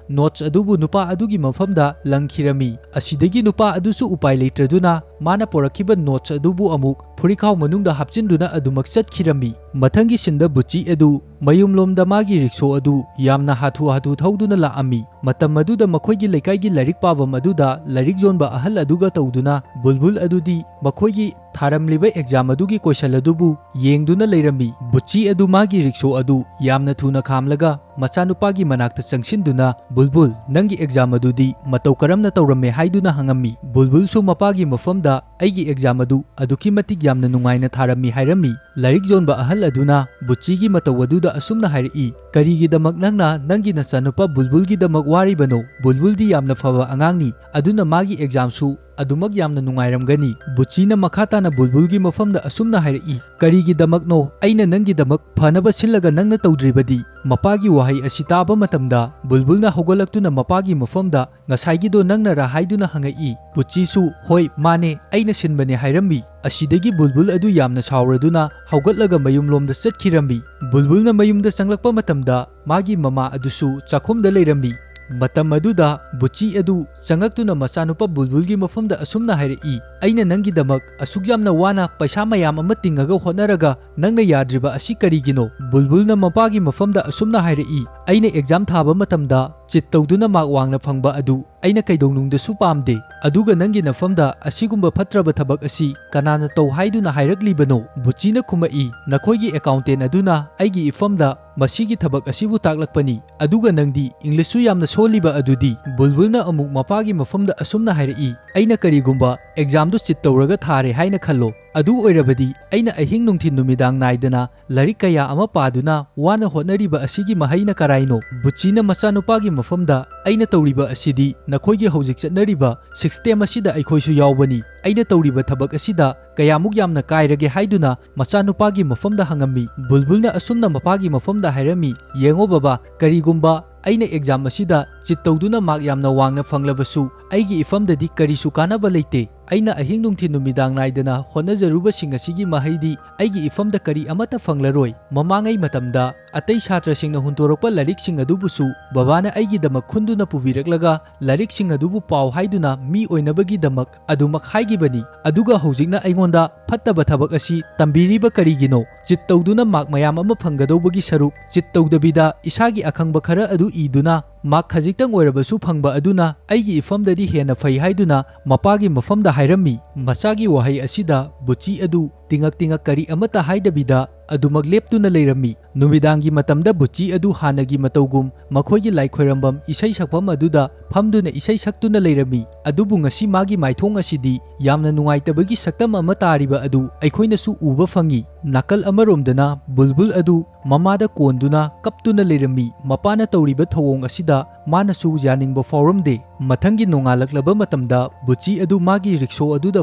ꯅꯣꯠꯁ ꯑꯗꯨꯕꯨ ꯅꯨꯄꯥ ꯑꯗꯨꯒꯤ ꯃꯐꯝꯗ ꯂꯪꯈꯤꯔꯝꯃꯤ꯫ ꯑꯁꯤꯗꯒꯤ ꯅꯨꯄꯥ ꯑꯗꯨꯁꯨ ꯎꯄꯥꯏ ꯂꯩꯇ꯭ꯔꯗꯨꯅ ꯃꯥꯅ ꯄꯣꯔꯛꯈꯤꯕ ꯅꯣꯠꯁ ꯑꯗꯨꯕꯨ ꯑꯃꯨꯛ ꯐꯨꯔꯤꯈꯥꯎ ꯃꯅꯨꯡꯗ ꯍꯥꯞꯆꯤꯟꯗꯨꯅ ꯑꯗꯨꯃꯛ ꯆꯠꯈꯤꯔꯝꯃꯤ꯫ ꯃꯊꯪꯒꯤ ꯁꯤꯟꯗ ꯕꯨꯆꯤ ꯑꯗꯨ ꯃꯌꯨꯝꯂꯣꯝꯗ ꯃꯥꯒꯤ ꯔꯤꯛꯁꯣ ꯑꯗꯨ ꯌꯥꯝꯅ ꯍꯥꯊꯨ ꯍꯥꯊꯨ ꯊꯧꯗꯨꯅ ꯂꯥꯛꯑꯝꯃꯤ꯫ ꯃꯇꯝ ꯑꯗꯨꯗ ꯃꯈꯣꯏꯒꯤ ꯂꯩꯀꯥꯏꯒꯤ ꯂꯥꯏꯔꯤꯛ ꯄꯥꯐꯝ ꯑꯗꯨꯗ ꯂꯥꯏꯔꯤꯛ ꯌꯣꯟꯕ ꯑꯍꯜ ꯑꯗꯨꯒ ꯇꯧꯗꯨꯅ ꯕꯨꯜꯕꯨꯜ ꯑꯗꯨꯗꯤ ꯃꯈꯣꯏꯒꯤ ꯊꯥꯔꯝꯂꯤꯕ ꯑꯦꯛꯖꯥꯝ ꯑꯗꯨꯒꯤ ꯀꯣꯏꯁꯟ ꯑꯗꯨꯕꯨ ꯌꯦꯡꯗꯨꯅ ꯂꯩꯔꯝꯃꯤ꯫ ꯕꯨꯆꯤ ꯑꯗꯨ ꯃꯥꯒꯤ ꯔꯤꯛꯁꯣ ꯑꯗꯨ ꯌꯥꯝꯅ ꯊꯨꯅ ꯈꯥꯝꯂꯒ ꯃꯆꯥꯅꯨꯄꯥꯒꯤ ꯃꯅꯥꯛꯇ ꯆꯪꯁꯤꯟꯗꯨꯅ, "ꯕꯨꯜꯕꯨꯜ, ꯅꯪꯒꯤ ꯑꯦꯛꯖꯥꯝ ꯑꯗꯨꯗꯤ ꯃꯇꯧ ꯀꯔꯝꯅ ꯇꯧꯔꯝꯃꯦ?" ꯍꯥꯏꯗꯨꯅ ꯍꯪꯉꯝꯃꯤ꯫ ꯕꯨꯜꯕꯨꯜꯁꯨ ꯃꯄꯥꯒꯤ ꯃꯐꯝꯗ ꯑꯩꯒꯤ ꯑꯦꯛꯖꯥꯝ ꯑꯗꯨ ꯑꯗꯨꯛꯀꯤ ꯃꯇꯤꯛ ꯌꯥꯝꯅ ꯅꯨꯡꯉꯥꯏꯅ ꯊꯥꯔꯝꯃꯤ ꯍꯥꯏꯔꯝꯃꯤ꯫ ꯂꯥꯏꯔꯤꯛ ꯌꯣꯟꯕ ꯑꯍꯜ ꯑꯗꯨꯅ ꯕꯨꯆꯤꯒꯤ ꯃꯇꯧ ꯑꯗꯨꯗ ꯑꯁꯨꯝꯅ ꯍꯥꯏꯔꯛꯏ, "ꯀꯔꯤꯒꯤꯗꯃꯛ ꯅꯪꯅ ꯅꯪꯒꯤ ꯅꯆꯥꯅꯨꯄꯥ ꯕꯨꯜꯕꯨꯜꯒꯤꯗꯃꯛ ꯋꯥꯔꯤꯕꯅꯣ? ꯕꯨꯜꯕꯨꯜꯗꯤ ꯌꯥꯝꯅ ꯐꯕ ꯑꯉꯥꯡꯅꯤ, ꯑꯗꯨꯅ ꯃꯥꯒꯤ ꯑꯦꯛꯖꯥꯝꯁꯨ ꯑꯗꯨꯃꯛ ꯌꯥꯝꯅ ꯅꯨꯡꯉꯥꯏꯔꯝꯒꯅꯤ"꯫ ꯕꯨꯆꯤꯅ ꯃꯈꯥ ꯇꯥꯅ ꯕꯨꯜꯕꯨꯜꯒꯤ ꯃꯐꯝꯗ ꯑꯁꯨꯝꯅ ꯍꯥꯏꯔꯛꯏ, "ꯀꯔꯤꯒꯤꯗꯃꯛꯅꯣ ꯑꯩꯅ ꯅꯪꯒꯤꯗꯃꯛ ꯐꯅꯕ ꯁꯤꯜꯂꯒ ꯅꯪꯅ ꯇꯧꯗ꯭ꯔꯤꯕꯗꯤ?" ꯃꯄꯥꯒꯤ ꯋꯥꯍꯩ ꯑꯁꯤ ꯇꯥꯕ ꯃꯇꯝꯗ ꯕꯨꯜꯕꯨꯜꯅ ꯍꯧꯒꯠꯂꯛꯇꯨꯅ ꯃꯄꯥꯒꯤ ꯃꯐꯝꯗ, "ꯉꯁꯥꯏꯒꯤꯗꯣ ꯅꯪꯅꯔꯥ?" ꯍꯥꯏꯗꯨꯅ ꯍꯪꯉꯛꯏ꯫ ꯕꯨꯆꯤꯁꯨ, "ꯍꯣꯏ, ꯃꯥꯅꯦ, ꯑꯩꯅ ꯁꯤꯟꯕꯅꯦ" ꯍꯥꯏꯔꯝꯃꯤ꯫ ꯑꯁꯤꯗꯒꯤ ꯕꯨꯜꯕꯨꯜ ꯑꯗꯨ ꯌꯥꯝꯅ ꯁꯥꯎꯔꯗꯨꯅ ꯍꯧꯒꯠꯂꯒ ꯃꯌꯨꯝꯂꯣꯝꯗ ꯆꯠꯈꯤꯔꯝꯃꯤ꯫ ꯕꯨꯜꯕꯨꯜꯅ ꯃꯌꯨꯝꯗ ꯆꯪꯂꯛꯄ ꯃꯇꯝꯗ ꯃꯥꯒꯤ ꯃꯃꯥ ꯑꯗꯨꯁꯨ ꯆꯥꯛꯈꯨꯝꯗ ꯂꯩꯔꯝꯃꯤ꯫ ꯃꯇꯝ ꯑꯗꯨꯗ ꯕꯨꯆꯤ ꯑꯗꯨ ꯆꯪꯉꯛꯇꯨꯅ ꯃꯆꯥꯅꯨꯄꯥ ꯕꯨꯜꯕꯨꯜꯒꯤ ꯃꯐꯝꯗ ꯑꯁꯨꯝꯅ ꯍꯥꯏꯔꯛꯏ, "ꯑꯩꯅ ꯅꯪꯒꯤꯗꯃꯛ ꯑꯁꯨꯛ ꯌꯥꯝꯅ ꯋꯥꯅ ꯄꯩꯁꯥ ꯃꯌꯥꯝ ꯑꯃ ꯇꯤꯡꯉꯒ ꯍꯣꯠꯅꯔꯒ ꯅꯪꯅ ꯌꯥꯗ꯭ꯔꯤꯕ ꯑꯁꯤ ꯀꯔꯤꯒꯤꯅꯣ?" ꯕꯨꯜꯕꯨꯜꯅ ꯃꯄꯥꯒꯤ ꯃꯐꯝꯗ ꯑꯁꯨꯝꯅ ꯍꯥꯏꯔꯛꯏ, "ꯑꯩꯅ ꯑꯦꯛꯖꯥꯝ ꯊꯥꯕ ꯃꯇꯝꯗ ꯆꯤꯠ ꯇꯧꯗꯨꯅ ꯃꯥꯔꯛ ꯋꯥꯡꯅ ꯐꯪꯕ ꯑꯗꯨ ꯑꯩꯅ ꯀꯩꯗꯧꯅꯨꯡꯗꯁꯨ ꯄꯥꯝꯗꯦ꯫ ꯑꯗꯨꯒ ꯅꯪꯒꯤ ꯅꯐꯝꯗ ꯑꯁꯤꯒꯨꯝꯕ ꯐꯠꯇ꯭ꯔꯕ ꯊꯕꯛ ꯑꯁꯤ ꯀꯅꯥꯅ ꯇꯧ ꯍꯥꯏꯗꯨꯅ ꯍꯥꯏꯔꯛꯂꯤꯕꯅꯣ?" ꯕꯨꯆꯤꯅ ꯈꯨꯝꯃꯛꯏ, "ꯅꯈꯣꯏꯒꯤ ꯑꯦꯀꯥꯎꯟꯇꯦꯟ ꯑꯗꯨꯅ ꯑꯩꯒꯤ ꯏꯐꯝꯗ ꯃꯁꯤꯒꯤ ꯊꯕꯛ ꯑꯁꯤꯕꯨ ꯇꯥꯛꯂꯛꯄꯅꯤ꯫ ꯑꯗꯨꯒ ꯅꯪꯗꯤ ꯏꯪꯂꯤꯁꯁꯨ ꯌꯥꯝꯅ ꯁꯣꯜꯂꯤꯕ ꯑꯗꯨꯗꯤ?" ꯕꯨꯜꯕꯨꯜꯅ ꯑꯃꯨꯛ ꯃꯄꯥꯒꯤ ꯃꯐꯝꯗ ꯑꯁꯨꯝꯅ ꯍꯥꯏꯔꯛꯏ, "ꯑꯩꯅ ꯀꯔꯤꯒꯨꯝꯕ ꯑꯦꯛꯖꯥꯝꯗꯨ ꯆꯤꯠ ꯇꯧꯔꯒ ꯊꯥꯔꯦ ꯍꯥꯏꯅ ꯈꯜꯂꯣ, "ꯑꯗꯨ ꯑꯣꯏꯔꯕꯗꯤ ꯑꯩꯅ ꯑꯍꯤꯡ ꯅꯨꯡꯊꯤꯜ ꯅꯨꯃꯤꯗꯥꯡ ꯅꯥꯏꯗꯅ ꯂꯥꯏꯔꯤꯛ ꯀꯌꯥ ꯑꯃ ꯄꯥꯗꯨꯅ ꯋꯥꯅ ꯍꯣꯠꯅꯔꯤꯕ ꯑꯁꯤꯒꯤ ꯃꯍꯩꯅ ꯀꯔꯥꯏꯅꯣ?" ꯕꯨꯆꯤꯅ ꯃꯆꯥꯅꯨꯄꯥꯒꯤ ꯃꯐꯝꯗ, "ꯑꯩꯅ ꯇꯧꯔꯤꯕ ꯑꯁꯤꯗꯤ ꯅꯈꯣꯏꯒꯤ ꯍꯧꯖꯤꯛ ꯆꯠꯅꯔꯤꯕ ꯁꯤꯁꯇꯦꯝ ꯑꯁꯤꯗ ꯑꯩꯈꯣꯏꯁꯨ ꯌꯥꯎꯕꯅꯤ꯫ ꯑꯩꯅ ꯇꯧꯔꯤꯕ ꯊꯕꯛ ꯑꯁꯤꯗ ꯀꯌꯥꯃꯨꯛ ꯌꯥꯝꯅ ꯀꯥꯏꯔꯒꯦ?" ꯍꯥꯏꯗꯨꯅ ꯃꯆꯥꯅꯨꯄꯥꯒꯤ ꯃꯐꯝꯗ ꯍꯪꯉꯝꯃꯤ꯫ ꯕꯨꯜꯕꯨꯜꯅ ꯑꯁꯨꯝꯅ ꯃꯄꯥꯒꯤ ꯃꯐꯝꯗ ꯍꯥꯏꯔꯝꯃꯤ, "ꯌꯦꯡꯉꯣ ꯕꯕꯥ, ꯀꯔꯤꯒꯨꯝꯕ ꯑꯩꯅ ꯑꯦꯛꯖꯥꯝ ꯑꯁꯤꯗ ꯆꯤꯠ ꯇꯧꯗꯨꯅ ꯃꯥꯔꯛ ꯌꯥꯝꯅ ꯋꯥꯡꯅ ꯐꯪꯂꯕꯁꯨ ꯑꯩꯒꯤ ꯏꯐꯝꯗꯗꯤ ꯀꯔꯤꯁꯨ ꯀꯥꯟꯅꯕ ꯂꯩꯇꯦ꯫ ꯑꯩꯅ ꯑꯍꯤꯡ ꯅꯨꯡꯊꯤꯜ ꯅꯨꯃꯤꯗꯥꯡ ꯅꯥꯏꯗꯅ ꯍꯣꯠꯅꯖꯔꯨꯕꯁꯤꯡ ꯑꯁꯤꯒꯤ ꯃꯍꯩꯗꯤ ꯑꯩꯒꯤ ꯏꯐꯝꯗ ꯀꯔꯤ ꯑꯃꯠꯇ ꯐꯪꯂꯔꯣꯏ꯫ ꯃꯃꯥꯡꯉꯩ ꯃꯇꯝꯗ ꯑꯇꯩ ꯁꯥꯇ꯭ꯔꯁꯤꯡꯅ ꯍꯨꯟꯗꯣꯔꯛꯄ ꯂꯥꯏꯔꯤꯛꯁꯤꯡ ꯑꯗꯨꯕꯨꯁꯨ ꯕꯕꯥꯅ ꯑꯩꯒꯤꯗꯃꯛ ꯈꯨꯟꯗꯨꯅ ꯄꯨꯕꯤꯔꯛꯂꯒ ꯂꯥꯏꯔꯤꯛꯁꯤꯡ ꯑꯗꯨꯕꯨ ꯄꯥꯎ ꯍꯥꯏꯗꯨꯅ ꯃꯤ ꯑꯣꯏꯅꯕꯒꯤꯗꯃꯛ ꯑꯗꯨꯃꯛ ꯍꯥꯏꯈꯤꯕꯅꯤ꯫ ꯑꯗꯨꯒ ꯍꯧꯖꯤꯛꯅ ꯑꯩꯉꯣꯟꯗ ꯐꯠꯇꯕ ꯊꯕꯛ ꯑꯁꯤ ꯇꯝꯕꯤꯔꯤꯕ ꯀꯔꯤꯒꯤꯅꯣ? ꯆꯤꯠ ꯇꯧꯗꯨꯅ ꯃꯥꯔꯛ ꯃꯌꯥꯝ ꯑꯃ ꯐꯪꯒꯗꯧꯕꯒꯤ ꯁꯔꯨꯛ ꯆꯤꯠ ꯇꯧꯗꯕꯤꯗ ꯏꯁꯥꯒꯤ ꯑꯈꯪꯕ ꯈꯔ ꯑꯗꯨ ꯏꯗꯨꯅ ꯃꯥꯔꯛ ꯈꯖꯤꯛꯇꯪ ꯑꯣꯏꯔꯕꯁꯨ ꯐꯪꯕ ꯑꯗꯨꯅ ꯑꯩꯒꯤ ꯏꯐꯝꯗꯗꯤ ꯍꯦꯟꯅ ꯐꯩ" ꯍꯥꯏꯗꯨꯅ ꯃꯄꯥꯒꯤ ꯃꯐꯝꯗ ꯍꯥꯏꯔꯝꯃꯤ꯫ ꯃꯆꯥꯒꯤ ꯋꯥꯍꯩ ꯑꯁꯤꯗ ꯕꯨꯆꯤ ꯑꯗꯨ ꯇꯤꯉꯛ ꯇꯤꯉꯛ ꯀꯔꯤ ꯑꯃꯠꯇ ꯍꯥꯏꯗꯕꯤꯗ ꯑꯗꯨꯃꯛ ꯂꯦꯞꯇꯨꯅ ꯂꯩꯔꯝꯃꯤ꯫ ꯅꯨꯃꯤꯗꯥꯡꯒꯤ ꯃꯇꯝꯗ ꯕꯨꯆꯤ ꯑꯗꯨ ꯍꯥꯟꯅꯒꯤ ꯃꯇꯧꯒꯨꯝ ꯃꯈꯣꯏꯒꯤ ꯂꯥꯏ ꯈꯣꯏꯔꯝꯕꯝ ꯏꯁꯩ ꯁꯛꯐꯝ ꯑꯗꯨꯗ ꯐꯝꯗꯨꯅ ꯏꯁꯩ ꯁꯛꯇꯨꯅ ꯂꯩꯔꯝꯃꯤ꯫ ꯑꯗꯨꯕꯨ ꯉꯁꯤ ꯃꯥꯒꯤ ꯃꯥꯏꯊꯣꯡ ꯑꯁꯤꯗꯤ ꯌꯥꯝꯅ ꯅꯨꯡꯉꯥꯏꯇꯕꯒꯤ ꯁꯛꯇꯝ ꯑꯃ ꯇꯥꯔꯤꯕ ꯑꯗꯨ ꯑꯩꯈꯣꯏꯅꯁꯨ ꯎꯕ ꯐꯪꯉꯤ꯫ ꯅꯥꯀꯜ ꯑꯃꯔꯣꯝꯗꯅ ꯕꯨꯜꯕꯨꯜ ꯑꯗꯨ ꯃꯃꯥꯗ ꯀꯣꯟꯗꯨꯅ ꯀꯞꯇꯨꯅ ꯂꯩꯔꯝꯃꯤ꯫ ꯃꯄꯥꯅ ꯇꯧꯔꯤꯕ ꯊꯧꯑꯣꯡ ꯑꯁꯤꯗ ꯃꯥꯅꯁꯨ ꯌꯥꯅꯤꯡꯕ ꯐꯥꯎꯔꯝꯗꯦ꯫ ꯃꯊꯪꯒꯤ ꯅꯣꯡꯉꯥꯜꯂꯛꯂꯕ ꯃꯇꯝꯗ ꯕꯨꯆꯤ ꯑꯗꯨ ꯃꯥꯒꯤ ꯔꯤꯛꯁꯣ ꯑꯗꯨꯗ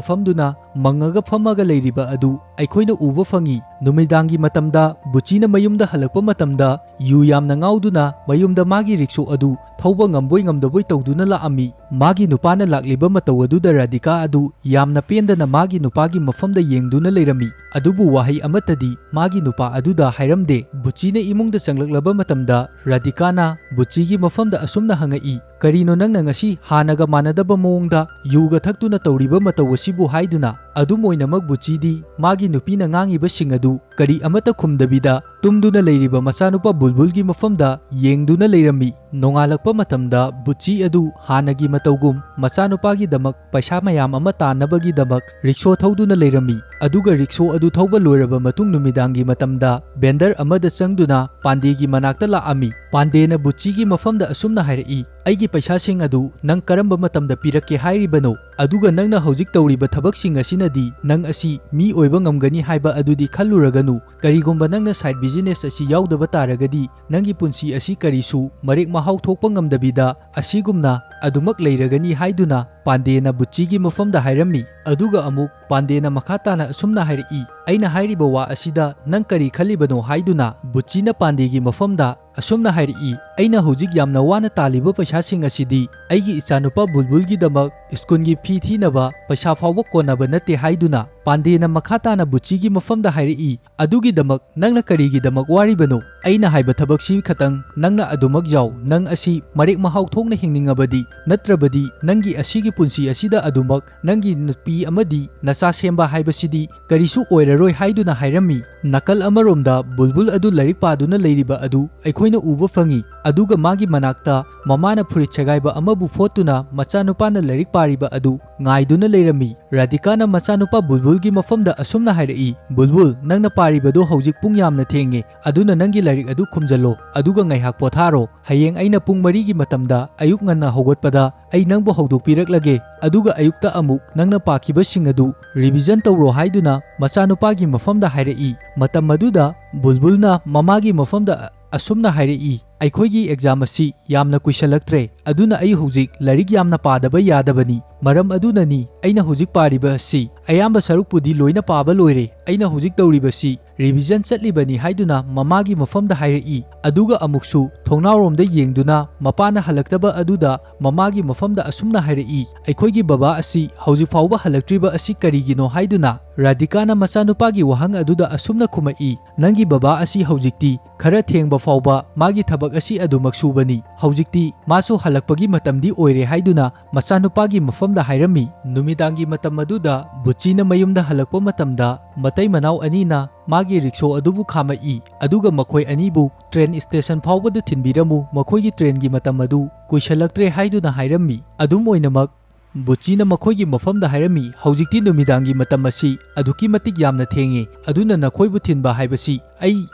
ꯐꯝꯗꯨꯅ ꯃꯪꯉꯒ ꯐꯝꯃꯒ ꯂꯩꯔꯤꯕ ꯑꯗꯨ ꯑꯩꯈꯣꯏꯅ ꯎꯕ ꯐꯪꯉꯤ꯫ ꯅꯨꯃꯤꯗꯥꯡꯒꯤ ꯃꯇꯝꯗ ꯕꯨꯆꯤꯅ ꯃꯌꯨꯝꯗ ꯍꯜꯂꯛꯄ ꯃꯇꯝꯗ ꯌꯨ ꯌꯥꯝꯅ ꯉꯥꯎꯗꯨꯅ ꯃꯌꯨꯝꯗ ꯃꯥꯒꯤ ꯔꯤꯛꯁꯣ ꯑꯗꯨ ꯊꯧꯕ ꯉꯝꯕꯣꯏ ꯉꯝꯗꯕꯣꯏ ꯇꯧꯗꯨꯅ ꯂꯥꯛꯑꯝꯃꯤ꯫ ꯃꯥꯒꯤ ꯅꯨꯄꯥꯅ ꯂꯥꯛꯂꯤꯕ ꯃꯇꯧ ꯑꯗꯨꯗ ꯔꯥꯙꯤꯀꯥ ꯑꯗꯨ ꯌꯥꯝꯅ ꯄꯦꯟꯗꯅ ꯃꯥꯒꯤ ꯅꯨꯄꯥꯒꯤ ꯃꯐꯝꯗ ꯌꯦꯡꯗꯨꯅ ꯂꯩꯔꯝꯃꯤ꯫ ꯑꯗꯨꯕꯨ ꯋꯥꯍꯩ ꯑꯃꯠꯇꯗꯤ ꯃꯥꯒꯤ ꯅꯨꯄꯥ ꯑꯗꯨꯗ ꯍꯥꯏꯔꯝꯗꯦ꯫ ꯕꯨꯆꯤꯅ ꯏꯃꯨꯡꯗ ꯆꯪꯂꯛꯂꯕ ꯃꯇꯝꯗ ꯔꯥꯙꯤꯀꯥꯅ ꯕꯨꯆꯤꯒꯤ ꯃꯐꯝꯗ ꯑꯁꯨꯝꯅ ꯍꯪꯉꯛꯏ, "ꯀꯔꯤꯅꯣ ꯅꯪꯅ ꯉꯁꯤ ꯍꯥꯟꯅꯒ ꯃꯥꯟꯅꯗꯕ ꯃꯑꯣꯡꯗ ꯌꯨꯒ ꯊꯛꯇꯨꯅ ꯇꯧꯔꯤꯕ ꯃꯇꯧ ꯑꯁꯤꯕꯨ?" ꯍꯥꯏꯗꯨꯅ꯫ ꯑꯗꯨꯝ ꯑꯣꯏꯅꯃꯛ ꯕꯨꯆꯤꯗꯤ ꯃꯥꯒꯤ ꯅꯨꯄꯤꯅ ꯉꯥꯡꯉꯤꯕꯁꯤꯡ ꯑꯗꯨ ꯀꯔꯤ ꯑꯃꯠꯇ ꯈꯨꯝꯗꯕꯤꯗ ꯇꯨꯝꯗꯨꯅ ꯂꯩꯔꯤꯕ ꯃꯆꯥꯅꯨꯄꯥ ꯕꯨꯜꯕꯨꯜꯒꯤ ꯃꯐꯝꯗ ꯌꯦꯡꯗꯨꯅ ꯂꯩꯔꯝꯃꯤ꯫ ꯅꯣꯡꯉꯥꯜꯂꯛꯄ ꯃꯇꯝꯗ ꯕꯨꯆꯤ ꯑꯗꯨ ꯍꯥꯟꯅꯒꯤ ꯃꯇꯧꯒꯨꯝ ꯃꯆꯥꯅꯨꯄꯥꯒꯤꯗꯃꯛ ꯄꯩꯁꯥ ꯃꯌꯥꯝ ꯑꯃ ꯇꯥꯟꯅꯕꯒꯤꯗꯃꯛ ꯔꯤꯛꯁꯣ ꯊꯧꯗꯨꯅ ꯂꯩꯔꯝꯃꯤ꯫ ꯑꯗꯨꯒ ꯔꯤꯛꯁꯣ ꯑꯗꯨ ꯊꯧꯕ ꯂꯣꯏꯔꯕ ꯃꯇꯨꯡ ꯅꯨꯃꯤꯗꯥꯡꯒꯤ ꯃꯇꯝꯗ ꯚꯦꯟꯗꯔ ꯑꯃꯗ ꯆꯪꯗꯨꯅ ꯄꯥꯟꯗꯦꯒꯤ ꯃꯅꯥꯛꯇ ꯂꯥꯛꯑꯝꯃꯤ꯫ ꯄꯥꯟꯗꯦꯅ ꯕꯨꯆꯤꯒꯤ ꯃꯐꯝꯗ ꯑꯁꯨꯝꯅ ꯍꯥꯏꯔꯛꯏ, "ꯑꯩꯒꯤ ꯄꯩꯁꯥꯁꯤꯡ ꯑꯗꯨ ꯅꯪ ꯀꯔꯝꯕ ꯃꯇꯝꯗ ꯄꯤꯔꯛꯀꯦ ꯍꯥꯏꯔꯤꯕꯅꯣ?" ꯑꯗꯨꯒ ꯅꯪꯅ ꯍꯧꯖꯤꯛ ꯇꯧꯔꯤꯕ ꯊꯕꯛꯁꯤꯡ ꯑꯁꯤꯅꯗꯤ ꯅꯪ ꯑꯁꯤ ꯃꯤ ꯑꯣꯏꯕ ꯉꯝꯒꯅꯤ ꯍꯥꯏꯕ ꯑꯗꯨꯗꯤ ꯈꯜꯂꯨꯔꯒꯅꯨ꯫ ꯀꯔꯤꯒꯨꯝꯕ ꯅꯪꯅ side business ꯑꯁꯤ ꯌꯥꯎꯗꯕ ꯇꯥꯔꯒꯗꯤ, ꯅꯪꯒꯤ ꯄꯨꯟꯁꯤ ꯑꯁꯤ ꯀꯔꯤꯁꯨ ꯃꯔꯦꯛ ꯃꯍꯥꯎ ꯊꯣꯛꯄ ꯉꯝꯗꯕꯤꯗ ꯑꯁꯤꯒꯨꯝꯅ ꯑꯗꯨꯃꯛ ꯂꯩꯔꯒꯅꯤ ꯍꯥꯏꯗꯨꯅ ꯄꯥꯟꯗꯦꯅ ꯕꯨꯆꯤꯒꯤ ꯃꯐꯝꯗ ꯍꯥꯏꯔꯝꯃꯤ꯫ ꯑꯗꯨꯒ ꯑꯃꯨꯛ ꯄꯥꯟꯗꯦꯅ ꯃꯈꯥ ꯇꯥꯅ ꯑꯁꯨꯝꯅ ꯍꯥꯏꯔꯛꯏ, "ꯑꯩꯅ ꯍꯥꯏꯔꯤꯕ ꯋꯥ ꯑꯁꯤꯗ ꯅꯪ ꯀꯔꯤ ꯈꯜꯂꯤꯕꯅꯣ?" ꯍꯥꯏꯗꯨꯅ ꯕꯨꯆꯤꯅ ꯄꯥꯟꯗꯦꯒꯤ ꯃꯐꯝꯗ ꯑꯁꯨꯝꯅ ꯍꯥꯏꯔꯛꯏ, "ꯑꯩꯅ ꯍꯧꯖꯤꯛ ꯌꯥꯝꯅ ꯋꯥꯅ ꯇꯥꯜꯂꯤꯕ ꯄꯩꯁꯥꯁꯤꯡ ꯑꯁꯤꯗꯤ ꯑꯩꯒꯤ ꯏꯆꯥꯅꯨꯄꯥ ꯕꯨꯜꯕꯨꯜꯒꯤꯗꯃꯛ ꯁ꯭ꯀꯨꯜꯒꯤ ꯐꯤ ꯊꯤꯅꯕ ꯄꯩꯁꯥ ꯐꯥꯎꯕ ꯀꯣꯟꯅꯕ ꯅꯠꯇꯦ" ꯍꯥꯏꯗꯨꯅ ꯄꯥꯟꯗꯦꯅ ꯃꯈꯥ ꯇꯥꯅ ꯕꯨꯆꯤꯒꯤ ꯃꯐꯝꯗ ꯍꯥꯏꯔꯛꯏ, "ꯑꯗꯨꯒꯤꯗꯃꯛ ꯅꯪꯅ ꯀꯔꯤꯒꯤꯗꯃꯛ ꯋꯥꯔꯤꯕꯅꯣ? ꯑꯩꯅ ꯍꯥꯏꯕ ꯊꯕꯛꯁꯤ ꯈꯇꯪ ꯅꯪꯅ ꯑꯗꯨꯃꯛ ꯌꯥꯎ꯫ ꯅꯪ ꯑꯁꯤ ꯃꯔꯦꯛ ꯃꯍꯥꯎ ꯊꯣꯛꯅ ꯍꯤꯡꯅꯤꯡꯉꯕꯗꯤ, ꯅꯠꯇ꯭ꯔꯕꯗꯤ ꯅꯪꯒꯤ ꯑꯁꯤꯒꯤ ꯄꯨꯟꯁꯤ ꯑꯁꯤꯗ ꯑꯗꯨꯃꯛ ꯅꯪꯒꯤ ꯅꯨꯄꯤ ꯑꯃꯗꯤ ꯅꯆꯥ ꯁꯦꯝꯕ ꯍꯥꯏꯕꯁꯤꯗꯤ ꯀꯔꯤꯁꯨ ꯑꯣꯏꯔꯔꯣꯏ" ꯍꯥꯏꯗꯨꯅ ꯍꯥꯏꯔꯝꯃꯤ꯫ ꯅꯥꯀꯜ ꯑꯃꯔꯣꯝꯗ ꯕꯨꯜꯕꯨꯜ ꯑꯗꯨ ꯂꯥꯏꯔꯤꯛ ꯄꯥꯗꯨꯅ ꯂꯩꯔꯤꯕ ꯑꯗꯨ ꯑꯩꯈꯣꯏꯅ ꯎꯕ ꯐꯪꯉꯤ꯫ ꯑꯗꯨꯒ ꯃꯥꯒꯤ ꯃꯅꯥꯛꯇ ꯃꯃꯥꯅ ꯐꯨꯔꯤꯠ ꯁꯦꯒꯥꯏꯕ ꯑꯃꯕꯨ ꯐꯣꯠꯇꯨꯅ ꯃꯆꯥꯅꯨꯄꯥꯅ ꯂꯥꯏꯔꯤꯛ ꯄꯥꯔꯤꯕ ꯑꯗꯨ ꯉꯥꯏꯗꯨꯅ ꯂꯩꯔꯝꯃꯤ꯫ ꯔꯥꯙꯤꯀꯥꯅ ꯃꯆꯥꯅꯨꯄꯥ ꯕꯨꯜꯕꯨꯜꯒꯤ ꯃꯐꯝꯗ ꯑꯁꯨꯝꯅ ꯍꯥꯏꯔꯛꯏ, "ꯕꯨꯜꯕꯨꯜ, ꯅꯪꯅ ꯄꯥꯔꯤꯕꯗꯨ ꯍꯧꯖꯤꯛ ꯄꯨꯡ ꯌꯥꯝꯅ ꯊꯦꯡꯉꯦ, ꯑꯗꯨꯅ ꯅꯪꯒꯤ ꯂꯥꯏꯔꯤꯛ ꯑꯗꯨ ꯈꯨꯝꯖꯤꯜꯂꯣ, ꯑꯗꯨꯒ ꯉꯥꯏꯍꯥꯛ ꯄꯣꯊꯥꯔꯣ꯫ ꯍꯌꯦꯡ ꯑꯩꯅ ꯄꯨꯡ ꯃꯔꯤꯒꯤ ꯃꯇꯝꯗ ꯑꯌꯨꯛ ꯉꯟꯅ ꯍꯧꯒꯠꯄꯗ ꯑꯩ ꯅꯪꯕꯨ ꯍꯧꯗꯣꯛꯄꯤꯔꯛꯂꯒꯦ, ꯑꯗꯨꯒ ꯑꯌꯨꯛꯇ ꯑꯃꯨꯛ ꯅꯪꯅ ꯄꯥꯈꯤꯕꯁꯤꯡ ꯑꯗꯨ revision ꯇꯧꯔꯣ" ꯍꯥꯏꯗꯨꯅ ꯃꯆꯥꯅꯨꯄꯥꯒꯤ ꯃꯐꯝꯗ ꯍꯥꯏꯔꯛꯏ꯫ ꯃꯇꯝ ꯑꯗꯨꯗ ꯕꯨꯜꯕꯨꯜꯅ ꯃꯃꯥꯒꯤ ꯃꯐꯝꯗ ꯑꯁꯨꯝꯅ ꯍꯥꯏꯔꯛꯏ, "ꯑꯩꯈꯣꯏꯒꯤ exam ꯑꯁꯤ ꯌꯥꯝꯅ ꯀꯨꯏꯁꯜꯂꯛꯇ꯭ꯔꯦ, ꯑꯗꯨꯅ ꯑꯩ ꯍꯧꯖꯤꯛ ꯂꯥꯏꯔꯤꯛ ꯌꯥꯝꯅ ꯄꯥꯗꯕ ꯌꯥꯗꯕꯅꯤ꯫ ꯃꯔꯝ ꯑꯗꯨꯅꯅꯤ ꯑꯩꯅ ꯍꯧꯖꯤꯛ ꯄꯥꯔꯤꯕ ꯑꯁꯤ꯫ ꯑꯌꯥꯝꯕ ꯁꯔꯨꯛꯄꯨꯗꯤ ꯂꯣꯏꯅ ꯄꯥꯕ ꯂꯣꯏꯔꯦ꯫ ꯑꯩꯅ ꯍꯧꯖꯤꯛ ꯇꯧꯔꯤꯕꯁꯤ revision ꯆꯠꯂꯤꯕꯅꯤ" ꯍꯥꯏꯗꯨꯅ ꯃꯃꯥꯒꯤ ꯃꯐꯝꯗ ꯍꯥꯏꯔꯛꯏ꯫ ꯑꯗꯨꯒ ꯑꯃꯨꯛꯁꯨ ꯊꯣꯡꯅꯥꯎꯔꯣꯝꯗ ꯌꯦꯡꯗꯨꯅ ꯃꯄꯥꯅ ꯍꯜꯂꯛꯇꯕ ꯑꯗꯨꯗ ꯃꯃꯥꯒꯤ ꯃꯐꯝꯗ ꯑꯁꯨꯝꯅ ꯍꯥꯏꯔꯛꯏ, "ꯑꯩꯈꯣꯏꯒꯤ ꯕꯕꯥ ꯑꯁꯤ ꯍꯧꯖꯤꯛ ꯐꯥꯎꯕ ꯍꯜꯂꯛꯇ꯭ꯔꯤꯕ ꯑꯁꯤ ꯀꯔꯤꯒꯤꯅꯣ?" ꯍꯥꯏꯗꯨꯅ ꯔꯥꯙꯤꯀꯥꯅ ꯃꯆꯥꯅꯨꯄꯥꯒꯤ ꯋꯥꯍꯪ ꯑꯗꯨꯗ ꯑꯁꯨꯝꯅ ꯈꯨꯝꯃꯛꯏ, "ꯅꯪꯒꯤ ꯕꯕꯥ ꯑꯁꯤ ꯍꯧꯖꯤꯛꯇꯤ ꯈꯔ ꯊꯦꯡꯕ ꯐꯥꯎꯕ ꯃꯥꯒꯤ ꯊꯕꯛ ꯑꯁꯤ ꯑꯗꯨꯃꯛ ꯁꯨꯕꯅꯤ꯫ ꯍꯧꯖꯤꯛꯇꯤ ꯃꯥꯁꯨ ꯍꯜꯂꯛꯄꯒꯤ ꯃꯇꯝꯗꯤ ꯑꯣꯏꯔꯦ" ꯍꯥꯏꯗꯨꯅ ꯃꯆꯥꯅꯨꯄꯥꯒꯤ ꯃꯐꯝꯗ ꯍꯥꯏꯔꯝꯃꯤ꯫ ꯅꯨꯃꯤꯗꯥꯡꯒꯤ ꯃꯇꯝ ꯑꯗꯨꯗ ꯕꯨꯆꯤꯅ ꯃꯌꯨꯝꯗ ꯍꯜꯂꯛꯄ ꯃꯇꯝꯗ ꯃꯇꯩ ꯃꯅꯥꯎ ꯑꯅꯤꯅ ꯃꯥꯒꯤ ꯔꯤꯛꯁꯣ ꯑꯗꯨꯕꯨ ꯈꯥꯝꯃꯛꯏ, ꯑꯗꯨꯒ ꯃꯈꯣꯏ ꯑꯅꯤꯕꯨ train station ꯐꯥꯎꯕꯗ ꯊꯤꯟꯕꯤꯔꯝꯃꯨ, ꯃꯈꯣꯏꯒꯤ trainꯒꯤ ꯃꯇꯝ ꯑꯗꯨ ꯀꯨꯏꯁꯜꯂꯛꯇ꯭ꯔꯦ ꯍꯥꯏꯗꯨꯅ ꯍꯥꯏꯔꯝꯃꯤ꯫ ꯑꯗꯨꯝ ꯑꯣꯏꯅꯃꯛ, ꯕꯨꯆꯤꯅ ꯃꯈꯣꯏꯒꯤ ꯃꯐꯝꯗ ꯍꯥꯏꯔꯝꯃꯤ, "ꯍꯧꯖꯤꯛꯇꯤ ꯅꯨꯃꯤꯗꯥꯡꯒꯤ ꯃꯇꯝ ꯑꯁꯤ ꯑꯗꯨꯛꯀꯤ ꯃꯇꯤꯛ ꯌꯥꯝꯅ ꯊꯦꯡꯉꯦ, ꯑꯗꯨꯅ ꯅꯈꯣꯏꯕꯨ ꯊꯤꯟꯕ ꯍꯥꯏꯕꯁꯤ "ꯑꯩ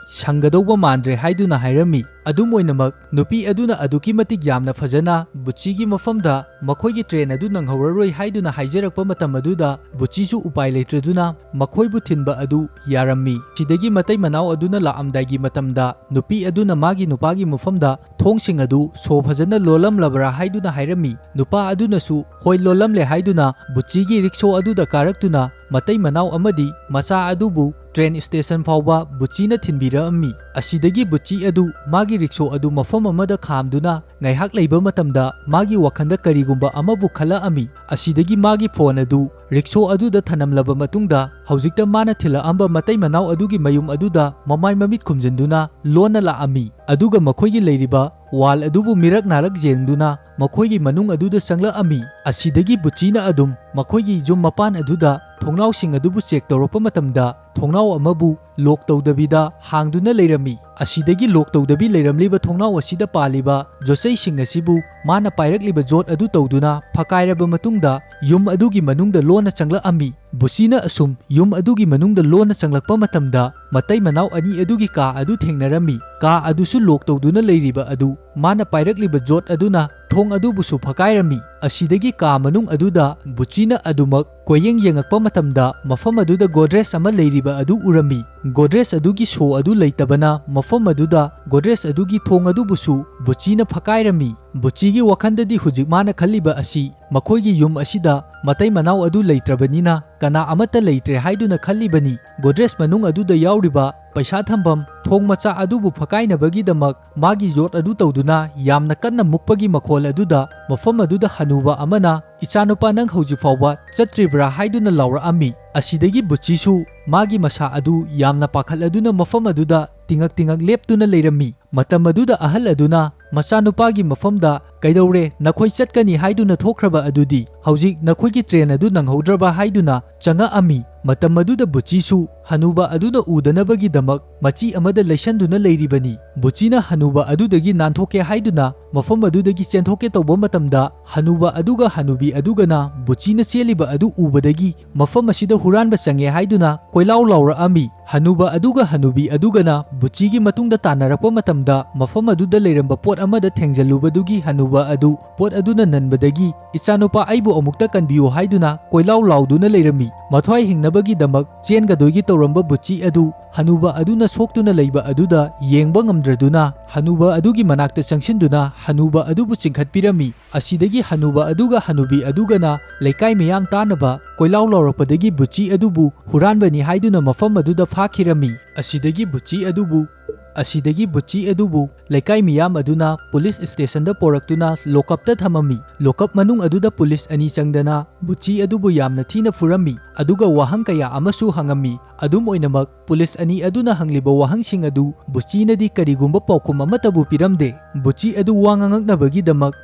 ꯁꯪꯒꯗꯧꯕ ꯃꯥꯟꯗ꯭ꯔꯦ" ꯍꯥꯏꯗꯨꯅ ꯍꯥꯏꯔꯝꯃꯤ꯫ ꯑꯗꯨꯝ ꯑꯣꯏꯅꯃꯛ, ꯅꯨꯄꯤ ꯑꯗꯨꯅ ꯑꯗꯨꯛꯀꯤ ꯃꯇꯤꯛ ꯌꯥꯝꯅ ꯐꯖꯅ ꯕꯨꯆꯤꯒꯤ ꯃꯐꯝꯗ ꯃꯈꯣꯏꯒꯤ ꯇ꯭ꯔꯦꯟ ꯑꯗꯨ ꯅꯪꯍꯧꯔꯔꯣꯏ ꯍꯥꯏꯗꯨꯅ ꯍꯥꯏꯖꯔꯛꯄ ꯃꯇꯝ ꯑꯗꯨꯗ, ꯕꯨꯆꯤꯁꯨ ꯎꯄꯥꯏ ꯂꯩꯇ꯭ꯔꯗꯨꯅ ꯃꯈꯣꯏꯕꯨ ꯊꯤꯟꯕ ꯑꯗꯨ ꯌꯥꯔꯝꯃꯤ꯫ ꯁꯤꯗꯒꯤ ꯃꯇꯩ ꯃꯅꯥꯎ ꯑꯗꯨꯅ ꯂꯥꯛꯑꯝꯗꯥꯏꯒꯤ ꯃꯇꯝꯗ, ꯅꯨꯄꯤ ꯑꯗꯨꯅ ꯃꯥꯒꯤ ꯅꯨꯄꯥꯒꯤ ꯃꯐꯝꯗ ꯊꯣꯡꯁꯤꯡ ꯑꯗꯨ ꯁꯣ ꯐꯖꯅ ꯂꯣꯜꯂꯝꯂꯕ꯭ꯔꯥ ꯍꯥꯏꯗꯨꯅ ꯍꯥꯏꯔꯝꯃꯤ꯫ ꯅꯨꯄꯥ ꯑꯗꯨꯅꯁꯨ ꯍꯣꯏ ꯂꯣꯜꯂꯝꯂꯦ ꯍꯥꯏꯗꯨꯅ ꯕꯨꯆꯤꯒꯤ ꯔꯤꯛꯁꯣ ꯑꯗꯨꯗ ꯀꯥꯔꯛꯇꯨꯅ ꯃꯇꯩ ꯃꯅꯥꯎ ꯑꯃꯗꯤ ꯃꯆꯥ ꯑꯗꯨꯕꯨ ꯇ꯭ꯔꯦꯟ ꯁ꯭ꯇꯦꯁꯟ ꯐꯥꯎꯕ ꯕꯨꯆꯤꯅ ꯊꯤꯟꯕꯤꯔꯛꯑꯝꯃꯤ꯫ ꯑꯁꯤꯗꯒꯤ ꯕꯨꯆꯤ ꯑꯗꯨ ꯃꯥꯒꯤ ꯔꯤꯛꯁꯣ ꯑꯗꯨ ꯃꯐꯝ ꯑꯃꯗ ꯈꯥꯝꯗꯨꯅ ꯉꯥꯏꯍꯥꯛ ꯂꯩꯕ ꯃꯇꯝꯗ ꯃꯥꯒꯤ ꯋꯥꯈꯜꯗ ꯀꯔꯤꯒꯨꯝꯕ ꯑꯃꯕꯨ ꯈꯜꯂꯛꯑꯝꯃꯤ꯫ ꯑꯁꯤꯗꯒꯤ ꯃꯥꯒꯤ ꯐꯣꯟ ꯑꯗꯨ ꯔꯤꯛꯁꯣ ꯑꯗꯨꯗ ꯊꯅꯝꯂꯕ ꯃꯇꯨꯡꯗ, ꯍꯧꯖꯤꯛꯇ ꯃꯥꯅ ꯊꯤꯜꯂꯛꯑꯝꯕ ꯃꯇꯩ ꯃꯅꯥꯎ ꯑꯗꯨꯒꯤ ꯃꯌꯨꯝ ꯑꯗꯨꯗ ꯃꯃꯥꯏ ꯃꯃꯤꯠ ꯈꯨꯝꯖꯤꯟꯗꯨꯅ ꯂꯣꯟꯅ ꯂꯥꯛꯑꯝꯃꯤ꯫ ꯑꯗꯨꯒ ꯃꯈꯣꯏꯒꯤ ꯂꯩꯔꯤꯕ ꯋꯥꯜ ꯑꯗꯨꯕꯨ ꯃꯤꯔꯛ ꯅꯥꯔꯛ ꯌꯦꯡꯗꯨꯅ ꯃꯈꯣꯏꯒꯤ ꯃꯅꯨꯡ ꯑꯗꯨꯗ ꯆꯪꯂꯛꯑꯝꯃꯤ꯫ ꯑꯁꯤꯗꯒꯤ ꯕꯨꯆꯤꯅ ꯑꯗꯨꯝ ꯃꯈꯣꯏꯒꯤ ꯌꯨꯝ ꯃꯄꯥꯟ ꯑꯗꯨꯗ ꯊꯣꯡꯅꯥꯎꯁꯤꯡ ꯑꯗꯨꯕꯨ ꯆꯦꯛ ꯇꯧꯔꯛꯄ ꯃꯇꯝꯗ, ꯊꯣꯡꯅꯥꯎ ꯑꯃꯕꯨ ꯂꯣꯛ ꯇꯧꯗꯕꯤꯗ ꯍꯥꯡꯗꯨꯅ ꯂꯩꯔꯝꯃꯤ꯫ ꯑꯁꯤꯗꯒꯤ ꯂꯣꯛ ꯇꯧꯗꯕꯤ ꯂꯩꯔꯝꯂꯤꯕ ꯊꯣꯡꯅꯥꯎ ꯑꯁꯤꯗ ꯄꯥꯜꯂꯤꯕ ꯌꯣꯠꯆꯩꯁꯤꯡ ꯑꯁꯤꯕꯨ ꯃꯥꯅ ꯄꯥꯏꯔꯛꯂꯤꯕ ꯖꯣꯠ ꯑꯗꯨ ꯇꯧꯗꯨꯅ ꯐꯀꯥꯏꯔꯕ ꯃꯇꯨꯡꯗ, ꯌꯨꯝ ꯑꯗꯨꯒꯤ ꯃꯅꯨꯡꯗ ꯂꯣꯟꯅ ꯆꯪꯂꯛꯑꯝꯃꯤ꯫ ꯕꯨꯆꯤꯅ ꯑꯁꯨꯝ ꯌꯨꯝ ꯑꯗꯨꯒꯤ ꯃꯅꯨꯡꯗ ꯂꯣꯟꯅ ꯆꯪꯂꯛꯄ ꯃꯇꯝꯗ, ꯃꯇꯩ ꯃꯅꯥꯎ ꯑꯅꯤ ꯑꯗꯨꯒꯤ ꯀꯥ ꯑꯗꯨ ꯊꯦꯡꯅꯔꯝꯃꯤ꯫ ꯀꯥ ꯑꯗꯨꯁꯨ ꯂꯣꯛ ꯇꯧꯗꯨꯅ ꯂꯩꯔꯤꯕ ꯑꯗꯨ ꯃꯥꯅ ꯄꯥꯏꯔꯛꯂꯤꯕ ꯖꯣꯠ ꯑꯗꯨꯅ ꯊꯣꯡ ꯑꯗꯨꯕꯨꯁꯨ ꯐꯀꯥꯏꯔꯝꯃꯤ꯫ ꯑꯁꯤꯗꯒꯤ ꯀꯥ ꯃꯅꯨꯡ ꯑꯗꯨꯗ ꯕꯨꯆꯤꯅ ꯑꯗꯨꯃꯛ ꯀꯣꯏꯌꯦꯡ ꯌꯦꯡꯉꯛꯄ ꯃꯇꯝꯗ, ꯃꯐꯝ ꯑꯗꯨꯗ ꯒꯣꯗ꯭ꯔꯦꯖ ꯑꯃ ꯂꯩꯔꯤꯕ ꯑꯗꯨ ꯎꯔꯝꯃꯤ꯫ ꯒꯣꯗ꯭ꯔꯦꯖ ꯑꯗꯨꯒꯤ ꯁꯣ ꯑꯗꯨ ꯂꯩꯇꯕꯅ, ꯃꯐꯝ ꯑꯗꯨꯗ ꯒꯣꯗ꯭ꯔꯦꯖ ꯑꯗꯨꯒꯤ ꯊꯣꯡ ꯑꯗꯨꯕꯨꯁꯨ ꯕꯨꯆꯤꯅ ꯐꯀꯥꯏꯔꯝꯃꯤ꯫ ꯕꯨꯆꯤꯒꯤ ꯋꯥꯈꯜꯗꯗꯤ ꯍꯧꯖꯤꯛ ꯃꯥꯅ ꯈꯜꯂꯤꯕ ꯑꯁꯤ ꯃꯈꯣꯏꯒꯤ ꯌꯨꯝ ꯑꯁꯤꯗ ꯃꯇꯩ ꯃꯅꯥꯎ ꯑꯗꯨ ꯂꯩꯇ꯭ꯔꯕꯅꯤꯅ ꯀꯅꯥ ꯑꯃꯠꯇ ꯂꯩꯇ꯭ꯔꯦ ꯍꯥꯏꯗꯨꯅ ꯈꯜꯂꯤꯕꯅꯤ꯫ ꯒꯣꯗ꯭ꯔꯦꯖ ꯃꯅꯨꯡ ꯑꯗꯨꯗ ꯌꯥꯎꯔꯤꯕ ꯄꯩꯁꯥ ꯊꯝꯐꯝ ꯊꯣꯡ ꯃꯆꯥ ꯑꯗꯨꯕꯨ ꯐꯀꯥꯏꯅꯕꯒꯤꯗꯃꯛ ꯃꯥꯒꯤ ꯌꯣꯠ ꯑꯗꯨ ꯇꯧꯗꯨꯅ ꯌꯥꯝꯅ ꯀꯟꯅ ꯃꯨꯛꯄꯒꯤ ꯃꯈꯣꯜ ꯑꯗꯨꯗ, ꯃꯐꯝ ꯑꯗꯨꯗ ꯍꯅꯨꯕ ꯑꯃꯅ, "ꯏꯆꯥꯅꯨꯄꯥ, ꯅꯪ ꯍꯧꯖꯤꯛ ꯐꯥꯎꯕ ꯆꯠꯇ꯭ꯔꯤꯕ꯭ꯔꯥ?" ꯍꯥꯏꯗꯨꯅ ꯂꯥꯎꯔꯛꯑꯝꯃꯤ꯫ ꯑꯁꯤꯗꯒꯤ ꯕꯨꯆꯤꯁꯨ ꯃꯥꯒꯤ ꯃꯁꯥ ꯑꯗꯨ ꯌꯥꯝꯅ ꯄꯥꯈꯠꯂꯗꯨꯅ ꯃꯐꯝ ꯑꯗꯨꯗ ꯇꯤꯉꯛ ꯇꯤꯉꯛ ꯂꯦꯞꯇꯨꯅ ꯂꯩꯔꯝꯃꯤ꯫ ꯃꯇꯝ ꯑꯗꯨꯗ ꯑꯍꯜ ꯑꯗꯨꯅ ꯃꯆꯥꯅꯨꯄꯥꯒꯤ ꯃꯐꯝꯗ "ꯀꯩꯗꯧꯔꯦ, ꯅꯈꯣꯏ ꯆꯠꯀꯅꯤ ꯍꯥꯏꯗꯨꯅ ꯊꯣꯛꯈ꯭ꯔꯕ ꯑꯗꯨꯗꯤ? ꯍꯧꯖꯤꯛ ꯅꯈꯣꯏꯒꯤ ꯇ꯭ꯔꯦꯟ ꯑꯗꯨ ꯅꯪꯍꯧꯗ꯭ꯔꯕ?" ꯍꯥꯏꯗꯨꯅ ꯆꯪꯉꯛꯑꯝꯃꯤ꯫ ꯃꯇꯝ ꯑꯗꯨꯗ ꯕꯨꯆꯤꯁꯨ ꯍꯅꯨꯕ ꯑꯗꯨꯅ ꯎꯗꯅꯕꯒꯤꯗꯃꯛ ꯃꯆꯤ ꯑꯃꯗ ꯂꯩꯁꯟꯗꯨꯅ ꯂꯩꯔꯤꯕꯅꯤ꯫ ꯕꯨꯆꯤꯅ ꯍꯅꯨꯕ ꯑꯗꯨꯗꯒꯤ ꯅꯥꯟꯊꯣꯛꯀꯦ ꯍꯥꯏꯗꯨꯅ ꯃꯐꯝ ꯑꯗꯨꯗꯒꯤ ꯆꯦꯟꯊꯣꯛꯀꯦ ꯇꯧꯕ ꯃꯇꯝꯗ, ꯍꯅꯨꯕ ꯑꯗꯨꯒ ꯍꯅꯨꯕꯤ ꯑꯗꯨꯒꯅ ꯕꯨꯆꯤꯅ ꯆꯦꯜꯂꯤꯕ ꯑꯗꯨ ꯎꯕꯗꯒꯤ ꯃꯐꯝ ꯑꯁꯤꯗ ꯍꯨꯔꯥꯟꯕ ꯆꯪꯉꯦ ꯍꯥꯏꯗꯨꯅ ꯀꯣꯏꯂꯥꯎ ꯂꯥꯎꯔꯛꯑꯝꯃꯤ꯫ ꯍꯅꯨꯕ ꯑꯗꯨꯒ ꯍꯅꯨꯕꯤ ꯑꯗꯨꯒꯅ ꯕꯨꯆꯤꯒꯤ ꯃꯇꯨꯡꯗ ꯇꯥꯟꯅꯔꯛꯄ ꯃꯇꯝꯗ, ꯃꯐꯝ ꯑꯗꯨꯗ ꯂꯩꯔꯝꯕ ꯄꯣꯠ ꯑꯃꯗ ꯊꯦꯡꯖꯜꯂꯨꯕꯗꯨꯒꯤ ꯍꯅꯨꯕ ꯑꯗꯨ ꯄꯣꯠ ꯑꯗꯨꯅ ꯅꯟꯕꯗꯒꯤ, "ꯏꯆꯥꯅꯨꯄꯥ, ꯑꯩꯕꯨ ꯑꯃꯨꯛꯇ ꯀꯟꯕꯤꯌꯨ" ꯍꯥꯏꯗꯨꯅ ꯀꯣꯏꯂꯥꯎ ꯂꯥꯎꯗꯨꯅ ꯂꯩꯔꯝꯃꯤ꯫ ꯃꯊ꯭ꯋꯥꯏ ꯍꯤꯡꯅꯕꯒꯤꯗꯃꯛ ꯆꯦꯟꯒꯗꯣꯏꯒꯤ ꯇꯧꯔꯝꯕ ꯕꯨꯆꯤ ꯑꯗꯨ ꯍꯅꯨꯕ ꯑꯗꯨꯅ ꯁꯣꯛꯇꯨꯅ ꯂꯩꯕ ꯑꯗꯨꯗ ꯌꯦꯡꯕ ꯉꯝꯗ꯭ꯔꯗꯨꯅ, ꯍꯅꯨꯕ ꯑꯗꯨꯒꯤ ꯃꯅꯥꯛꯇ ꯆꯪꯁꯤꯟꯗꯨꯅ ꯍꯅꯨꯕ ꯑꯗꯨꯕꯨ ꯆꯤꯡꯈꯠꯄꯤꯔꯝꯃꯤ꯫ ꯑꯁꯤꯗꯒꯤ ꯍꯅꯨꯕ ꯑꯗꯨꯒ ꯍꯅꯨꯕꯤ ꯑꯗꯨꯒꯅ ꯂꯩꯀꯥꯏ ꯃꯤꯌꯥꯝ ꯇꯥꯅꯕ ꯀꯣꯏꯂꯥꯎ ꯂꯥꯎꯔꯛꯄꯗꯒꯤ ꯕꯨꯆꯤ ꯑꯗꯨꯕꯨ ꯍꯨꯔꯥꯟꯕꯅꯤ ꯍꯥꯏꯗꯨꯅ ꯃꯐꯝ ꯑꯗꯨꯗ ꯐꯥꯈꯤꯔꯝꯃꯤ꯫ ꯑꯁꯤꯗꯒꯤ ꯕꯨꯆꯤ ꯑꯗꯨꯕꯨ, ꯑꯁꯤꯗꯒꯤ ꯕꯨꯆꯤ ꯑꯗꯨꯕꯨ ꯂꯩꯀꯥꯏ ꯃꯤꯌꯥꯝ ꯑꯗꯨꯅ ꯄꯨꯂꯤꯁ ꯁ꯭ꯇꯦꯁꯟꯗ ꯄꯣꯔꯛꯇꯨꯅ ꯂꯣꯀꯞꯇ ꯊꯝꯃꯝꯃꯤ꯫ ꯂꯣꯀꯞ ꯃꯅꯨꯡ ꯑꯗꯨꯗ ꯄꯨꯂꯤꯁ ꯑꯅꯤ ꯆꯪꯗꯅ ꯕꯨꯆꯤ ꯑꯗꯨꯕꯨ ꯌꯥꯝꯅ ꯊꯤꯅ ꯐꯨꯔꯝꯃꯤ, ꯑꯗꯨꯒ ꯋꯥꯍꯪ ꯀꯌꯥ ꯑꯃꯁꯨ ꯍꯪꯉꯝꯃꯤ꯫ ꯑꯗꯨꯝ ꯑꯣꯏꯅꯃꯛ, ꯄꯨꯂꯤꯁ ꯑꯅꯤ ꯑꯗꯨꯅ ꯍꯪꯂꯤꯕ ꯋꯥꯍꯪꯁꯤꯡ ꯑꯗꯨ ꯕꯨꯆꯤꯅꯗꯤ ꯀꯔꯤꯒꯨꯝꯕ ꯄꯥꯎꯈꯨꯝ ꯑꯃꯠꯇꯕꯨ ꯄꯤꯔꯝꯗꯦ꯫ ꯕꯨꯆꯤ ꯑꯗꯨ ꯋꯥ ꯉꯥꯡꯉꯛꯅꯕꯒꯤꯗꯃꯛ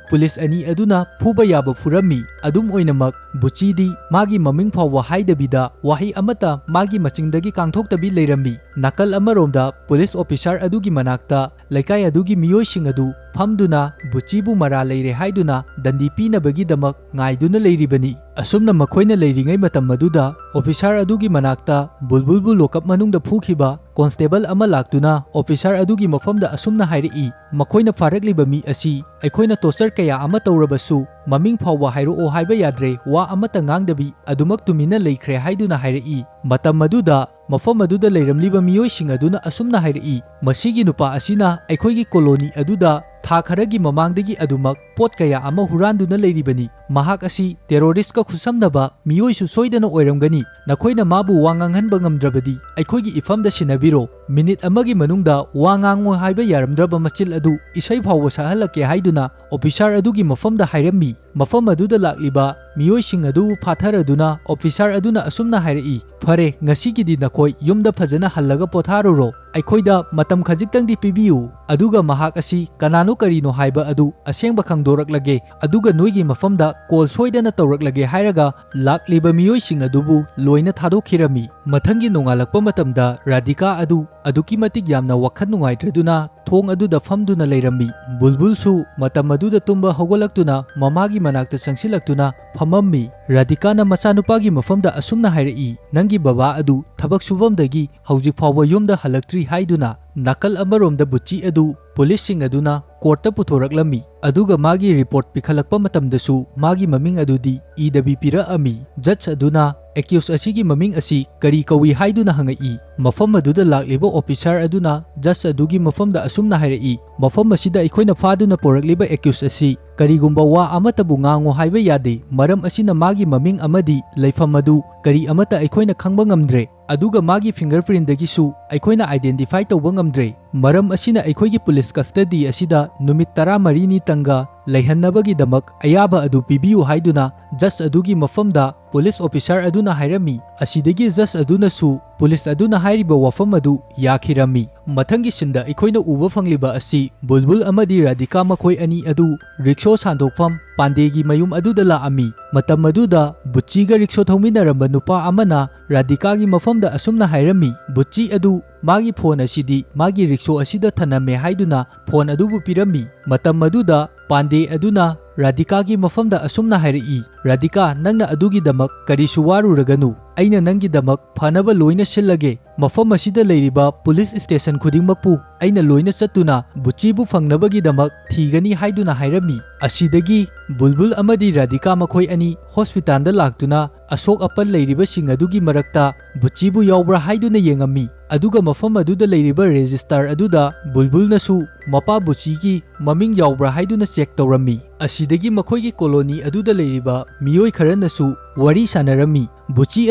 ꯄꯨꯂꯤꯁ ꯑꯅꯤ ꯑꯗꯨꯅ ꯐꯨꯕ ꯌꯥꯕ ꯐꯨꯔꯝꯃꯤ꯫ ꯑꯗꯨꯝ ꯑꯣꯏꯅꯃꯛ, ꯕꯨꯆꯤꯗꯤ ꯃꯥꯒꯤ ꯃꯃꯤꯡ ꯐꯥꯎꯕ ꯍꯥꯏꯗꯕꯤꯗ ꯋꯥꯍꯩ ꯑꯃꯠꯇ ꯃꯥꯒꯤ ꯃꯆꯤꯟꯗꯒꯤ ꯀꯥꯡꯊꯣꯛꯇꯕꯤ ꯂꯩꯔꯝꯃꯤ꯫ ꯅꯥꯀꯜ ꯑꯃꯔꯣꯝꯗ ꯄꯨꯂꯤꯁ ꯑꯣꯐꯤꯁꯥꯔ ꯑꯗꯨꯒꯤ ꯃꯅꯥꯛꯇ ꯂꯩꯀꯥꯏ ꯑꯗꯨꯒꯤ ꯃꯤꯑꯣꯏꯁꯤꯡ ꯑꯗꯨ ꯐꯝꯗꯨꯅ ꯕꯨꯆꯤꯕꯨ ꯃꯔꯥꯜ ꯂꯩꯔꯦ ꯍꯥꯏꯗꯨꯅ ꯗꯟꯗꯤ ꯄꯤꯅꯕꯒꯤꯗꯃꯛ ꯉꯥꯏꯗꯨꯅ ꯂꯩꯔꯤꯕꯅꯤ꯫ ꯑꯁꯨꯝꯅ ꯃꯈꯣꯏꯅ ꯂꯩꯔꯤꯉꯩ ꯃꯇꯝ ꯑꯗꯨꯗ, ꯑꯣꯐꯤꯁꯥꯔ ꯑꯗꯨꯒꯤ ꯃꯅꯥꯛꯇ ꯕꯨꯜꯕꯨꯜꯕꯨ ꯂꯣꯀꯞ ꯃꯅꯨꯡꯗ ꯐꯨꯈꯤꯕ ꯀꯣꯟꯁꯇꯦꯕꯜ ꯑꯃ ꯂꯥꯛꯇꯨꯅ ꯑꯣꯐꯤꯁꯥꯔ ꯑꯗꯨꯒꯤ ꯃꯐꯝꯗ ꯑꯁꯨꯝꯅ ꯍꯥꯏꯔꯛꯏ, "ꯃꯈꯣꯏꯅ ꯐꯥꯔꯛꯂꯤꯕ ꯃꯤ ꯑꯁꯤ ꯑꯩꯈꯣꯏꯅ ꯇꯣꯔꯆꯔ ꯀꯌꯥ ꯑꯃ ꯇꯧꯔꯕꯁꯨ, ꯃꯃꯤꯡ ꯐꯥꯎꯕ ꯍꯥꯏꯔꯛꯑꯣ ꯍꯥꯏꯕ ꯌꯥꯗ꯭ꯔꯦ, ꯋꯥ ꯑꯃꯠꯇ ꯉꯥꯡꯗꯕꯤ ꯑꯗꯨꯃꯛ ꯇꯨꯃꯤꯟꯅ ꯂꯩꯈ꯭ꯔꯦ" ꯍꯥꯏꯗꯨꯅ ꯍꯥꯏꯔꯛꯏ꯫ ꯃꯇꯝ ꯑꯗꯨꯗ ꯃꯐꯝ ꯑꯗꯨꯗ ꯂꯩꯔꯝꯂꯤꯕ ꯃꯤꯑꯣꯏꯁꯤꯡ ꯑꯗꯨꯅ ꯑꯁꯨꯝꯅ ꯍꯥꯏꯔꯛꯏ, "ꯃꯁꯤꯒꯤ ꯅꯨꯄꯥ ꯑꯁꯤꯅ ꯑꯩꯈꯣꯏꯒꯤ ꯀꯣꯂꯣꯅꯤ ꯑꯗꯨꯗ ꯊꯥ ꯈꯔꯒꯤ ꯃꯃꯥꯡꯗꯒꯤ ꯑꯗꯨꯃꯛ ꯄꯣꯠ ꯀꯌꯥ ꯑꯃ ꯍꯨꯔꯥꯟꯗꯨꯅ ꯂꯩꯔꯤꯕꯅꯤ꯫ ꯃꯍꯥꯛ ꯑꯁꯤ ꯇꯦꯔꯣꯔꯤꯁ꯭ꯠꯀ ꯈꯨꯠꯁꯝꯅꯕ ꯃꯤꯑꯣꯏꯁꯨ ꯁꯣꯏꯗꯅ ꯑꯣꯏꯔꯝꯒꯅꯤ꯫ ꯅꯈꯣꯏꯅ ꯃꯥꯕꯨ ꯋꯥ ꯉꯥꯡꯍꯟꯕ ꯉꯝꯗ꯭ꯔꯕꯗꯤ ꯑꯩꯈꯣꯏꯒꯤ ꯏꯐꯝꯗ ꯁꯤꯟꯅꯕꯤꯔꯣ꯫ ꯃꯤꯅꯤꯠ ꯑꯃꯒꯤ ꯃꯅꯨꯡꯗ ꯋꯥ ꯉꯥꯡꯉꯣ ꯍꯥꯏꯕ ꯌꯥꯔꯝꯗ꯭ꯔꯕ ꯃꯆꯤꯜ ꯑꯗꯨ ꯏꯁꯩ ꯐꯥꯎꯕ ꯁꯛꯍꯜꯂꯛꯀꯦ" ꯍꯥꯏꯗꯨꯅ ꯑꯣꯐꯤꯁꯥꯔ ꯑꯗꯨꯒꯤ ꯃꯐꯝꯗ ꯍꯥꯏꯔꯝꯃꯤ꯫ ꯃꯐꯝ ꯑꯗꯨꯗ ꯂꯥꯛꯂꯤꯕ ꯃꯤꯑꯣꯏꯁꯤꯡ ꯑꯗꯨꯕꯨ ꯐꯥꯊꯔꯗꯨꯅ ꯑꯣꯐꯤꯁꯥꯔ ꯑꯗꯨꯅ ꯑꯁꯨꯝꯅ ꯍꯥꯏꯔꯛꯏ, "ꯐꯔꯦ, ꯉꯁꯤꯒꯤꯗꯤ ꯅꯈꯣꯏ ꯌꯨꯝꯗ ꯐꯖꯅ ꯍꯜꯂꯒ ꯄꯣꯊꯥꯔꯨꯔꯣ꯫ ꯑꯩꯈꯣꯏꯗ ꯃꯇꯝ ꯈꯖꯤꯛꯇꯪꯗꯤ ꯄꯤꯕꯤꯌꯨ"꯫ ꯑꯗꯨꯒ ꯃꯍꯥꯛ ꯑꯁꯤ ꯀꯅꯥꯅꯣ ꯀꯔꯤꯅꯣ ꯍꯥꯏꯕ ꯑꯗꯨ ꯑꯁꯦꯡꯕ ꯈꯪꯗꯣꯔꯛꯂꯒꯦ, ꯑꯗꯨꯒ ꯅꯣꯏꯒꯤ ꯃꯐꯝꯗ ꯀꯣꯜ ꯁꯣꯏꯗꯅ ꯇꯧꯔꯛꯂꯒꯦ ꯍꯥꯏꯔꯒ ꯂꯥꯛꯂꯤꯕ ꯃꯤꯑꯣꯏꯁꯤꯡ ꯑꯗꯨꯕꯨ ꯂꯣꯏꯅ ꯊꯥꯗꯣꯛꯈꯤꯔꯝꯃꯤ꯫ ꯃꯊꯪꯒꯤ ꯅꯣꯡꯉꯥꯜꯂꯛꯄ ꯃꯇꯝꯗ ꯔꯥꯙꯤꯀꯥ ꯑꯗꯨ ꯑꯗꯨꯛꯀꯤ ꯃꯇꯤꯛ ꯌꯥꯝꯅ ꯋꯥꯈꯜ ꯅꯨꯡꯉꯥꯏꯇ꯭ꯔꯗꯨꯅ ꯊꯣꯡ ꯑꯗꯨꯗ ꯐꯝꯗꯨꯅ ꯂꯩꯔꯝꯃꯤ꯫ ꯕꯨꯜꯕꯨꯜꯁꯨ ꯃꯇꯝ ꯑꯗꯨꯗ ꯇꯨꯝꯕ ꯍꯧꯒꯠꯂꯛꯇꯨꯅ ꯃꯃꯥꯒꯤ ꯃꯅꯥꯛꯇ ꯆꯪꯁꯤꯜꯂꯛꯇꯨꯅ ꯐꯝꯃꯝꯃꯤ꯫ ꯔꯥꯙꯤꯀꯥꯅ ꯃꯆꯥꯅꯨꯄꯥꯒꯤ ꯃꯐꯝꯗ ꯑꯁꯨꯝꯅ ꯍꯥꯏꯔꯛꯏ, "ꯅꯪꯒꯤ ꯕꯕꯥ ꯑꯗꯨ ꯊꯕꯛ ꯁꯨꯐꯝꯗꯒꯤ ꯍꯧꯖꯤꯛ ꯐꯥꯎꯕ ꯌꯨꯝꯗ ꯍꯜꯂꯛꯇ꯭ꯔꯤ" ꯍꯥꯏꯗꯨꯅ꯫ ꯅꯥꯀꯜ ꯑꯃꯔꯣꯝꯗ ꯕꯨꯆꯤ ꯑꯗꯨ ꯄꯨꯂꯤꯁꯁꯤꯡ ꯑꯗꯨꯅ ꯀꯣꯔꯠꯇ ꯄꯨꯊꯣꯔꯛꯂꯝꯃꯤ, ꯑꯗꯨꯒ ꯃꯥꯒꯤ ꯔꯤꯄꯣꯔꯠ ꯄꯤꯈꯠꯂꯛꯄ ꯃꯇꯝꯗꯁꯨ ꯃꯥꯒꯤ ꯃꯃꯤꯡ ꯑꯗꯨꯗꯤ ꯏꯗꯕꯤ ꯄꯤꯔꯛꯑꯝꯃꯤ꯫ ꯖꯖ ꯑꯗꯨꯅ ꯑꯦꯀ꯭ꯌꯨꯁ ꯑꯁꯤꯒꯤ ꯃꯃꯤꯡ ꯑꯁꯤ ꯀꯔꯤ ꯀꯧꯏ ꯍꯥꯏꯗꯨꯅ ꯍꯪꯉꯛꯏ꯫ ꯃꯐꯝ ꯑꯗꯨꯗ ꯂꯥꯛꯂꯤꯕ ꯑꯣꯐꯤꯁꯥꯔ ꯑꯗꯨꯅ ꯖꯖ ꯑꯗꯨꯒꯤ ꯃꯐꯝꯗ ꯑꯁꯨꯝꯅ ꯍꯥꯏꯔꯛꯏ, "ꯃꯐꯝ ꯑꯁꯤꯗ ꯑꯩꯈꯣꯏꯅ ꯐꯥꯗꯨꯅ ꯄꯨꯔꯛꯂꯤꯕ ꯑꯦꯀ꯭ꯌꯨꯁ ꯑꯁꯤ ꯀꯔꯤꯒꯨꯝꯕ ꯋꯥ ꯑꯃꯠꯇꯕꯨ ꯉꯥꯡꯉꯨ ꯍꯥꯏꯕ ꯌꯥꯗꯦ꯫ ꯃꯔꯝ ꯑꯁꯤꯅ ꯃꯥꯒꯤ ꯃꯃꯤꯡ ꯑꯃꯗꯤ ꯂꯩꯐꯝ ꯑꯗꯨ ꯀꯔꯤ ꯑꯃꯠꯇ ꯑꯩꯈꯣꯏꯅ ꯈꯪꯕ ꯉꯝꯗ꯭ꯔꯦ꯫ ꯑꯗꯨꯒ ꯃꯥꯒꯤ ꯐꯤꯡꯒꯔ ꯄ꯭ꯔꯤꯟꯗꯒꯤꯁꯨ ꯑꯩꯈꯣꯏꯅ ꯑꯥꯏꯗꯦꯟꯇꯤꯐꯥꯏ ꯇꯧꯕ ꯉꯝꯗ꯭ꯔꯦ꯫ ꯃꯔꯝ ꯑꯁꯤꯅ ꯑꯩꯈꯣꯏꯒꯤ ꯄꯨꯂꯤꯁ ꯀꯁꯇꯗꯤ ꯑꯁꯤꯗ ꯅꯨꯃꯤꯠ ꯇꯔꯥꯃꯔꯤꯅꯤ ꯇꯪꯒ ꯂꯩꯍꯟꯅꯕꯒꯤꯗꯃꯛ ꯑꯌꯥꯕ ꯑꯗꯨ ꯄꯤꯕꯤꯌꯨ" ꯍꯥꯏꯗꯨꯅ ꯖꯖ ꯑꯗꯨꯒꯤ ꯃꯐꯝꯗ ꯄꯨꯂꯤꯁ ꯑꯣꯐꯤꯁꯥꯔ ꯑꯗꯨꯅ ꯍꯥꯏꯔꯝꯃꯤ꯫ ꯑꯁꯤꯗꯒꯤ ꯖꯖ ꯑꯗꯨꯅꯁꯨ ꯄꯨꯂꯤꯁ ꯑꯗꯨꯅ ꯍꯥꯏꯔꯤꯕ ꯋꯥꯐꯝ ꯑꯗꯨ ꯌꯥꯈꯤꯔꯝꯃꯤ꯫ ꯃꯊꯪꯒꯤ ꯁꯤꯟꯗ ꯑꯩꯈꯣꯏꯅ ꯎꯕ ꯐꯪꯂꯤꯕ ꯑꯁꯤ ꯕꯨꯜꯕꯨꯜ ꯑꯃꯗꯤ ꯔꯥꯙꯤꯀꯥ ꯃꯈꯣꯏ ꯑꯅꯤ ꯑꯗꯨ ꯔꯤꯛꯁꯣ ꯁꯥꯟꯗꯣꯛꯐꯝ ꯄꯥꯟꯗꯦꯒꯤ ꯃꯌꯨꯝ ꯑꯗꯨꯗ ꯂꯥꯛꯑꯝꯃꯤ꯫ ꯃꯇꯝ ꯑꯗꯨꯗ ꯕꯨꯆꯤꯒ ꯔꯤꯛꯁꯣ ꯊꯧꯃꯤꯟꯅꯔꯝꯕ ꯅꯨꯄꯥ ꯑꯃꯅ ꯔꯥꯙꯤꯀꯥꯒꯤ ꯃꯐꯝꯗ ꯑꯁꯨꯝꯅ ꯍꯥꯏꯔꯝꯃꯤ, "ꯕꯨꯆꯤ ꯑꯗꯨ ꯃꯥꯒꯤ ꯐꯣꯟ ꯑꯁꯤꯗꯤ ꯃꯥꯒꯤ ꯔꯤꯛꯁꯣ ꯑꯁꯤꯗ ꯊꯅꯝꯃꯦ" ꯍꯥꯏꯗꯨꯅ ꯐꯣꯟ ꯑꯗꯨꯕꯨ ꯄꯤꯔꯝꯃꯤ꯫ ꯃꯇꯝ ꯑꯗꯨꯗ ꯄꯥꯟꯗꯦ ꯑꯗꯨꯅ ꯔꯥꯙꯤꯀꯥꯒꯤ ꯃꯐꯝꯗ ꯑꯁꯨꯝꯅ ꯍꯥꯏꯔꯛꯏ, "ꯔꯥꯙꯤꯀꯥ, ꯅꯪꯅ ꯑꯗꯨꯒꯤꯗꯃꯛ ꯀꯔꯤꯁꯨ ꯋꯥꯔꯨꯔꯒꯅꯨ, ꯑꯩꯅ ꯅꯪꯒꯤꯗꯃꯛ ꯐꯅꯕ ꯂꯣꯏꯅ ꯁꯤꯜꯂꯒꯦ꯫ ꯃꯐꯝ ꯑꯁꯤꯗ ꯂꯩꯔꯤꯕ ꯄꯨꯂꯤꯁ ꯁ꯭ꯇꯦꯁꯟ ꯈꯨꯗꯤꯡꯃꯛꯄꯨ ꯑꯩꯅ ꯂꯣꯏꯅ ꯆꯠꯇꯨꯅ ꯕꯨꯆꯤꯕꯨ ꯐꯪꯅꯕꯒꯤꯗꯃꯛ ꯊꯤꯒꯅꯤ" ꯍꯥꯏꯗꯨꯅ ꯍꯥꯏꯔꯝꯃꯤ꯫ ꯑꯁꯤꯗꯒꯤ ꯕꯨꯜꯕꯨꯜ ꯑꯃꯗꯤ ꯔꯥꯙꯤꯀꯥ ꯃꯈꯣꯏ ꯑꯅꯤ ꯍꯣꯁꯄꯤꯇꯥꯜꯗ ꯂꯥꯛꯇꯨꯅ ꯑꯁꯣꯛ ꯑꯄꯟ ꯂꯩꯔꯤꯕꯁꯤꯡ ꯑꯗꯨꯒꯤ ꯃꯔꯛꯇ ꯕꯨꯆꯤꯕꯨ ꯌꯥꯎꯕ꯭ꯔꯥ ꯍꯥꯏꯗꯨꯅ ꯌꯦꯡꯉꯝꯃꯤ꯫ ꯑꯗꯨꯒ ꯃꯐꯝ ꯑꯗꯨꯗ ꯂꯩꯔꯤꯕ ꯔꯦꯖꯤꯁꯇꯥꯔ ꯑꯗꯨꯗ ꯕꯨꯜꯕꯨꯜꯅꯁꯨ ꯃꯄꯥ ꯕꯨꯆꯤꯒꯤ ꯃꯃꯤꯡ ꯌꯥꯎꯕ꯭ꯔꯥ ꯍꯥꯏꯗꯨꯅ ꯆꯦꯛ ꯇꯧꯔꯝꯃꯤ꯫ ꯑꯁꯤꯗꯒꯤ ꯃꯈꯣꯏꯒꯤ ꯀꯣꯂꯣꯅꯤ ꯑꯗꯨꯗ ꯂꯩꯔꯤꯕ ꯃꯤꯑꯣꯏ ꯈꯔꯅꯁꯨ ꯋꯥꯔꯤ ꯁꯥꯟꯅꯔꯝꯃꯤ꯫ ꯕꯨꯆꯤ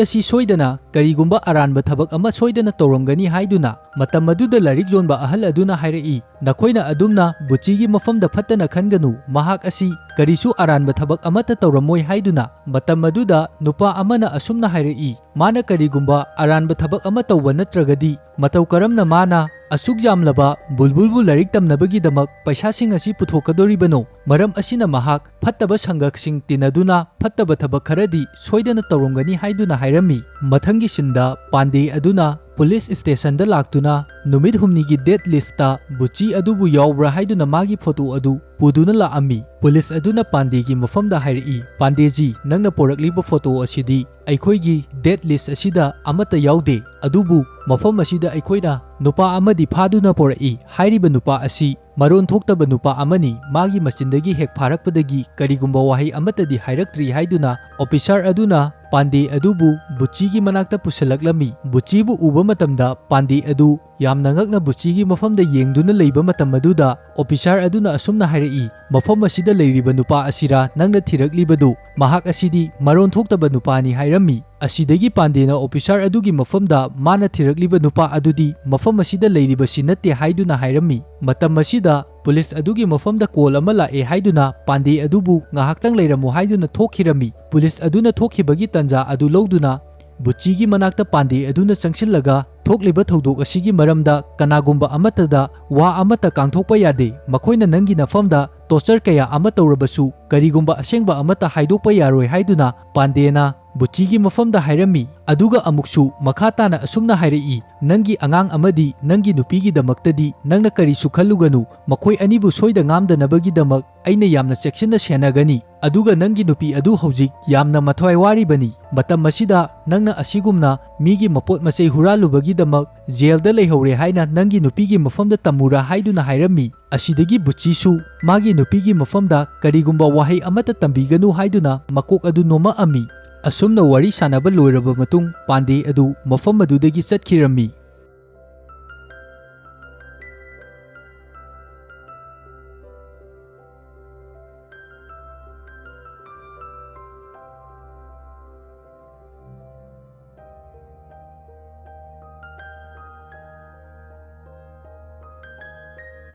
ꯑꯁꯤ ꯁꯣꯏꯗꯅ ꯀꯔꯤꯒꯨꯝꯕ ꯑꯔꯥꯟꯕ ꯊꯕꯛ ꯑꯃ ꯁꯣꯏꯗꯅ ꯇꯧꯔꯝꯒꯅꯤ ꯍꯥꯏꯗꯨꯅ꯫ ꯃꯇꯝ ꯑꯗꯨꯗ ꯂꯥꯏꯔꯤꯛ ꯌꯣꯟꯕ ꯑꯍꯜ ꯑꯗꯨꯅ ꯍꯥꯏꯔꯛꯏ, "ꯅꯈꯣꯏꯅ ꯑꯗꯨꯝꯅ ꯕꯨꯆꯤꯒꯤ ꯃꯐꯝꯗ ꯐꯠꯇꯅ ꯈꯟꯒꯅꯨ, ꯃꯍꯥꯛ ꯑꯁꯤ ꯀꯔꯤꯁꯨ ꯑꯔꯥꯟꯕ ꯊꯕꯛ ꯑꯃꯠꯇ ꯇꯧꯔꯝꯃꯣꯏ" ꯍꯥꯏꯗꯨꯅ꯫ ꯃꯇꯝ ꯑꯗꯨꯗ ꯅꯨꯄꯥ ꯑꯃꯅ ꯑꯁꯨꯝꯅ ꯍꯥꯏꯔꯛꯏ, "ꯃꯥꯅ ꯀꯔꯤꯒꯨꯝꯕ ꯑꯔꯥꯟꯕ ꯊꯕꯛ ꯑꯃ ꯇꯧꯕ ꯅꯠꯇ꯭ꯔꯒꯗꯤ ꯃꯇꯧ ꯀꯔꯝꯅ ꯃꯥꯅ ꯑꯁꯨꯛ ꯌꯥꯝꯂꯕ ꯕꯨꯜꯕꯨꯜꯕꯨ ꯂꯥꯏꯔꯤꯛ ꯇꯝꯅꯕꯒꯤꯗꯃꯛ ꯄꯩꯁꯥꯁꯤꯡ ꯑꯁꯤ ꯄꯨꯊꯣꯛꯀꯗꯧꯔꯤꯕꯅꯣ? ꯃꯔꯝ ꯑꯁꯤꯅ ꯃꯍꯥꯛ ꯐꯠꯇꯕ ꯁꯪꯒꯁꯤꯡ ꯇꯤꯟꯅꯗꯨꯅ ꯐꯠꯇꯕ ꯊꯕꯛ ꯈꯔꯗꯤ ꯁꯣꯏꯗꯅ ꯇꯧꯔꯝꯒꯅꯤ" ꯍꯥꯏꯗꯨꯅ ꯍꯥꯏꯔꯝꯃꯤ꯫ ꯃꯊꯪꯒꯤ ꯁꯤꯟꯗ ꯄꯥꯟꯗꯦ ꯑꯗꯨꯅ ꯄꯨꯂꯤꯁ ꯁ꯭ꯇꯦꯁꯟꯗ ꯂꯥꯛꯇꯨꯅ ꯅꯨꯃꯤꯠ ꯍꯨꯝꯅꯤꯒꯤ ꯗꯦꯠ ꯂꯤꯁꯇ ꯕꯨꯆꯤ ꯑꯗꯨꯕꯨ ꯌꯥꯎꯕ꯭ꯔꯥ ꯍꯥꯏꯗꯨꯅ ꯃꯥꯒꯤ ꯐꯣꯇꯣ ꯑꯗꯨ ꯄꯨꯗꯨꯅ ꯂꯥꯛꯑꯝꯃꯤ꯫ ꯄꯨꯂꯤꯁ ꯑꯗꯨꯅ ꯄꯥꯟꯗꯦꯒꯤ ꯃꯐꯝꯗ ꯍꯥꯏꯔꯛꯏ, "ꯄꯥꯟꯗꯦꯖꯤ, ꯅꯪꯅ ꯄꯣꯔꯛꯂꯤꯕ ꯐꯣꯇꯣ ꯑꯁꯤꯗꯤ ꯑꯩꯈꯣꯏꯒꯤ ꯗꯦꯠ ꯂꯤꯁ ꯑꯁꯤꯗ ꯑꯃꯠꯇ ꯌꯥꯎꯗꯦ, ꯑꯗꯨꯕꯨ ꯃꯐꯝ ꯑꯁꯤꯗ ꯑꯩꯈꯣꯏꯅ ꯅꯨꯄꯥ ꯑꯃꯗꯤ ꯐꯥꯗꯨꯅ ꯄꯣꯔꯛꯏ꯫ ꯍꯥꯏꯔꯤꯕ ꯅꯨꯄꯥ ꯑꯁꯤ ꯃꯔꯣꯟ ꯊꯣꯛꯇꯕ ꯅꯨꯄꯥ ꯑꯃꯅꯤ꯫ ꯃꯥꯒꯤ ꯃꯆꯤꯟꯗꯒꯤ ꯍꯦꯛ ꯐꯥꯔꯛꯄꯗꯒꯤ ꯀꯔꯤꯒꯨꯝꯕ ꯋꯥꯍꯩ ꯑꯃꯠꯇꯗꯤ ꯍꯥꯏꯔꯛꯇ꯭ꯔꯤ" ꯍꯥꯏꯗꯨꯅ ꯑꯣꯐꯤꯁꯥꯔ ꯑꯗꯨꯅ ꯄꯥꯟꯗꯦ ꯑꯗꯨꯕꯨ ꯕꯨꯆꯤꯒꯤ ꯃꯅꯥꯛꯇ ꯄꯨꯁꯤꯜꯂꯛꯂꯝꯃꯤ꯫ ꯕꯨꯆꯤꯕꯨ ꯎꯕ ꯃꯇꯝꯗ ꯄꯥꯟꯗꯦ ꯑꯗꯨ ꯌꯥꯝꯅ ꯉꯛꯅ ꯕꯨꯆꯤꯒꯤ ꯃꯐꯝꯗ ꯌꯦꯡꯗꯨꯅ ꯂꯩꯕ ꯃꯇꯝ ꯑꯗꯨꯗ ꯑꯣꯐꯤꯁꯥꯔ ꯑꯗꯨꯅ ꯑꯁꯨꯝꯅ ꯍꯥꯏꯔꯛꯏ, "ꯃꯐꯝ ꯑꯁꯤꯗ ꯂꯩꯔꯤꯕ ꯅꯨꯄꯥ ꯑꯁꯤꯔꯥ ꯅꯪꯅ ꯊꯤꯔꯛꯂꯤꯕꯗꯨ? ꯃꯍꯥꯛ ꯑꯁꯤꯗꯤ ꯃꯔꯣꯟ ꯊꯣꯛꯇꯕ ꯅꯨꯄꯥꯅꯤ" ꯍꯥꯏꯔꯝꯃꯤ꯫ ꯑꯁꯤꯗꯒꯤ ꯄꯥꯟꯗꯦꯅ ꯑꯣꯐꯤꯁꯥꯔ ꯑꯗꯨꯒꯤ ꯃꯐꯝꯗ ꯃꯥꯅ ꯊꯤꯔꯛꯂꯤꯕ ꯅꯨꯄꯥ ꯑꯗꯨꯗꯤ ꯃꯐꯝ ꯑꯁꯤꯗ ꯂꯩꯔꯤꯕꯁꯤ ꯅꯠꯇꯦ ꯍꯥꯏꯗꯨꯅ ꯍꯥꯏꯔꯝꯃꯤ꯫ ꯃꯇꯝ ꯑꯁꯤꯗ ꯄꯨꯂꯤꯁ ꯑꯗꯨꯒꯤ ꯃꯐꯝꯗ ꯀꯣꯜ ꯑꯃ ꯂꯥꯛꯑꯦ ꯍꯥꯏꯗꯨꯅ ꯄꯥꯟꯗꯦ ꯑꯗꯨꯕꯨ ꯉꯥꯏꯍꯥꯛꯇꯪ ꯂꯩꯔꯝꯃꯨ ꯍꯥꯏꯗꯨꯅ ꯊꯣꯛꯈꯤꯔꯝꯃꯤ꯫ ꯄꯨꯂꯤꯁ ꯑꯗꯨꯅ ꯊꯣꯛꯈꯤꯕꯒꯤ ꯇꯥꯟꯖꯥ ꯑꯗꯨ ꯂꯧꯗꯨꯅ ꯕꯨꯆꯤꯒꯤ ꯃꯅꯥꯛꯇ ꯄꯥꯟꯗꯦ ꯑꯗꯨꯅ ꯆꯪꯁꯤꯜꯂꯒ ꯊꯣꯛꯂꯤꯕ ꯊꯧꯗꯣꯛ ꯑꯁꯤꯒꯤ ꯃꯔꯝꯗ ꯀꯅꯥꯒꯨꯝꯕ ꯑꯃꯠꯇꯗ ꯋꯥ ꯑꯃꯠꯇ ꯀꯥꯡꯊꯣꯛꯄ ꯌꯥꯗꯦ꯫ ꯃꯈꯣꯏꯅ ꯅꯪꯒꯤ ꯅꯐꯝꯗ ꯇꯣꯔꯆꯔ ꯀꯌꯥ ꯑꯃ ꯇꯧꯔꯕꯁꯨ ꯀꯔꯤꯒꯨꯝꯕ ꯑꯁꯦꯡꯕ ꯑꯃꯠꯇ ꯍꯥꯏꯗꯣꯛꯄ ꯌꯥꯔꯣꯏ ꯍꯥꯏꯗꯨꯅ ꯄꯥꯟꯗꯦꯅ ꯕꯨꯆꯤꯒꯤ ꯃꯐꯝꯗ ꯍꯥꯏꯔꯝꯃꯤ꯫ ꯑꯗꯨꯒ ꯑꯃꯨꯛꯁꯨ ꯃꯈꯥ ꯇꯥꯅ ꯑꯁꯨꯝꯅ ꯍꯥꯏꯔꯛꯏ, "ꯅꯪꯒꯤ ꯑꯉꯥꯡ ꯑꯃꯗꯤ ꯅꯪꯒꯤ ꯅꯨꯄꯤꯒꯤꯗꯃꯛꯇꯗꯤ ꯅꯪꯅ ꯀꯔꯤꯁꯨ ꯈꯜꯂꯨꯒꯅꯨ꯫ ꯃꯈꯣꯏ ꯑꯅꯤꯕꯨ ꯁꯣꯏꯗ ꯉꯥꯝꯗꯅꯕꯒꯤꯗꯃꯛ ꯑꯩꯅ ꯌꯥꯝꯅ ꯆꯦꯛꯁꯤꯟꯅ ꯁꯦꯟꯅꯒꯅꯤ꯫ ꯑꯗꯨꯒ ꯅꯪꯒꯤ ꯅꯨꯄꯤ ꯑꯗꯨ ꯍꯧꯖꯤꯛ ꯌꯥꯝꯅ ꯃꯊ꯭ꯋꯥꯏ ꯋꯥꯔꯤꯕꯅꯤ꯫ ꯃꯇꯝ ꯑꯁꯤꯗ ꯅꯪꯅ ꯑꯁꯤꯒꯨꯝꯅ ꯃꯤꯒꯤ ꯃꯄꯣꯠ ꯃꯆꯩ ꯍꯨꯔꯥꯜꯂꯨꯕꯒꯤꯗꯃꯛ ꯖꯦꯜꯗ ꯂꯩꯍꯧꯔꯦ ꯍꯥꯏꯅ ꯅꯪꯒꯤ ꯅꯨꯄꯤꯒꯤ ꯃꯐꯝꯗ ꯇꯝꯃꯨꯔꯥ?" ꯍꯥꯏꯗꯨꯅ ꯍꯥꯏꯔꯝꯃꯤ꯫ ꯑꯁꯤꯗꯒꯤ ꯕꯨꯆꯤꯁꯨ ꯃꯥꯒꯤ ꯅꯨꯄꯤꯒꯤ ꯃꯐꯝꯗ ꯀꯔꯤꯒꯨꯝꯕ ꯋꯥꯍꯩ ꯑꯃꯠꯇ ꯇꯝꯕꯤꯒꯅꯨ ꯍꯥꯏꯗꯨꯅ ꯃꯀꯣꯛ ꯑꯗꯨ ꯅꯣꯝꯃꯛꯑꯝꯃꯤ꯫ ꯑꯁꯨꯝꯅ ꯋꯥꯔꯤ ꯁꯥꯟꯅꯕ ꯂꯣꯏꯔꯕ ꯃꯇꯨꯡ ꯄꯥꯟꯗꯦ ꯑꯗꯨ ꯃꯐꯝ ꯑꯗꯨꯗꯒꯤ ꯆꯠꯈꯤꯔꯝꯃꯤ꯫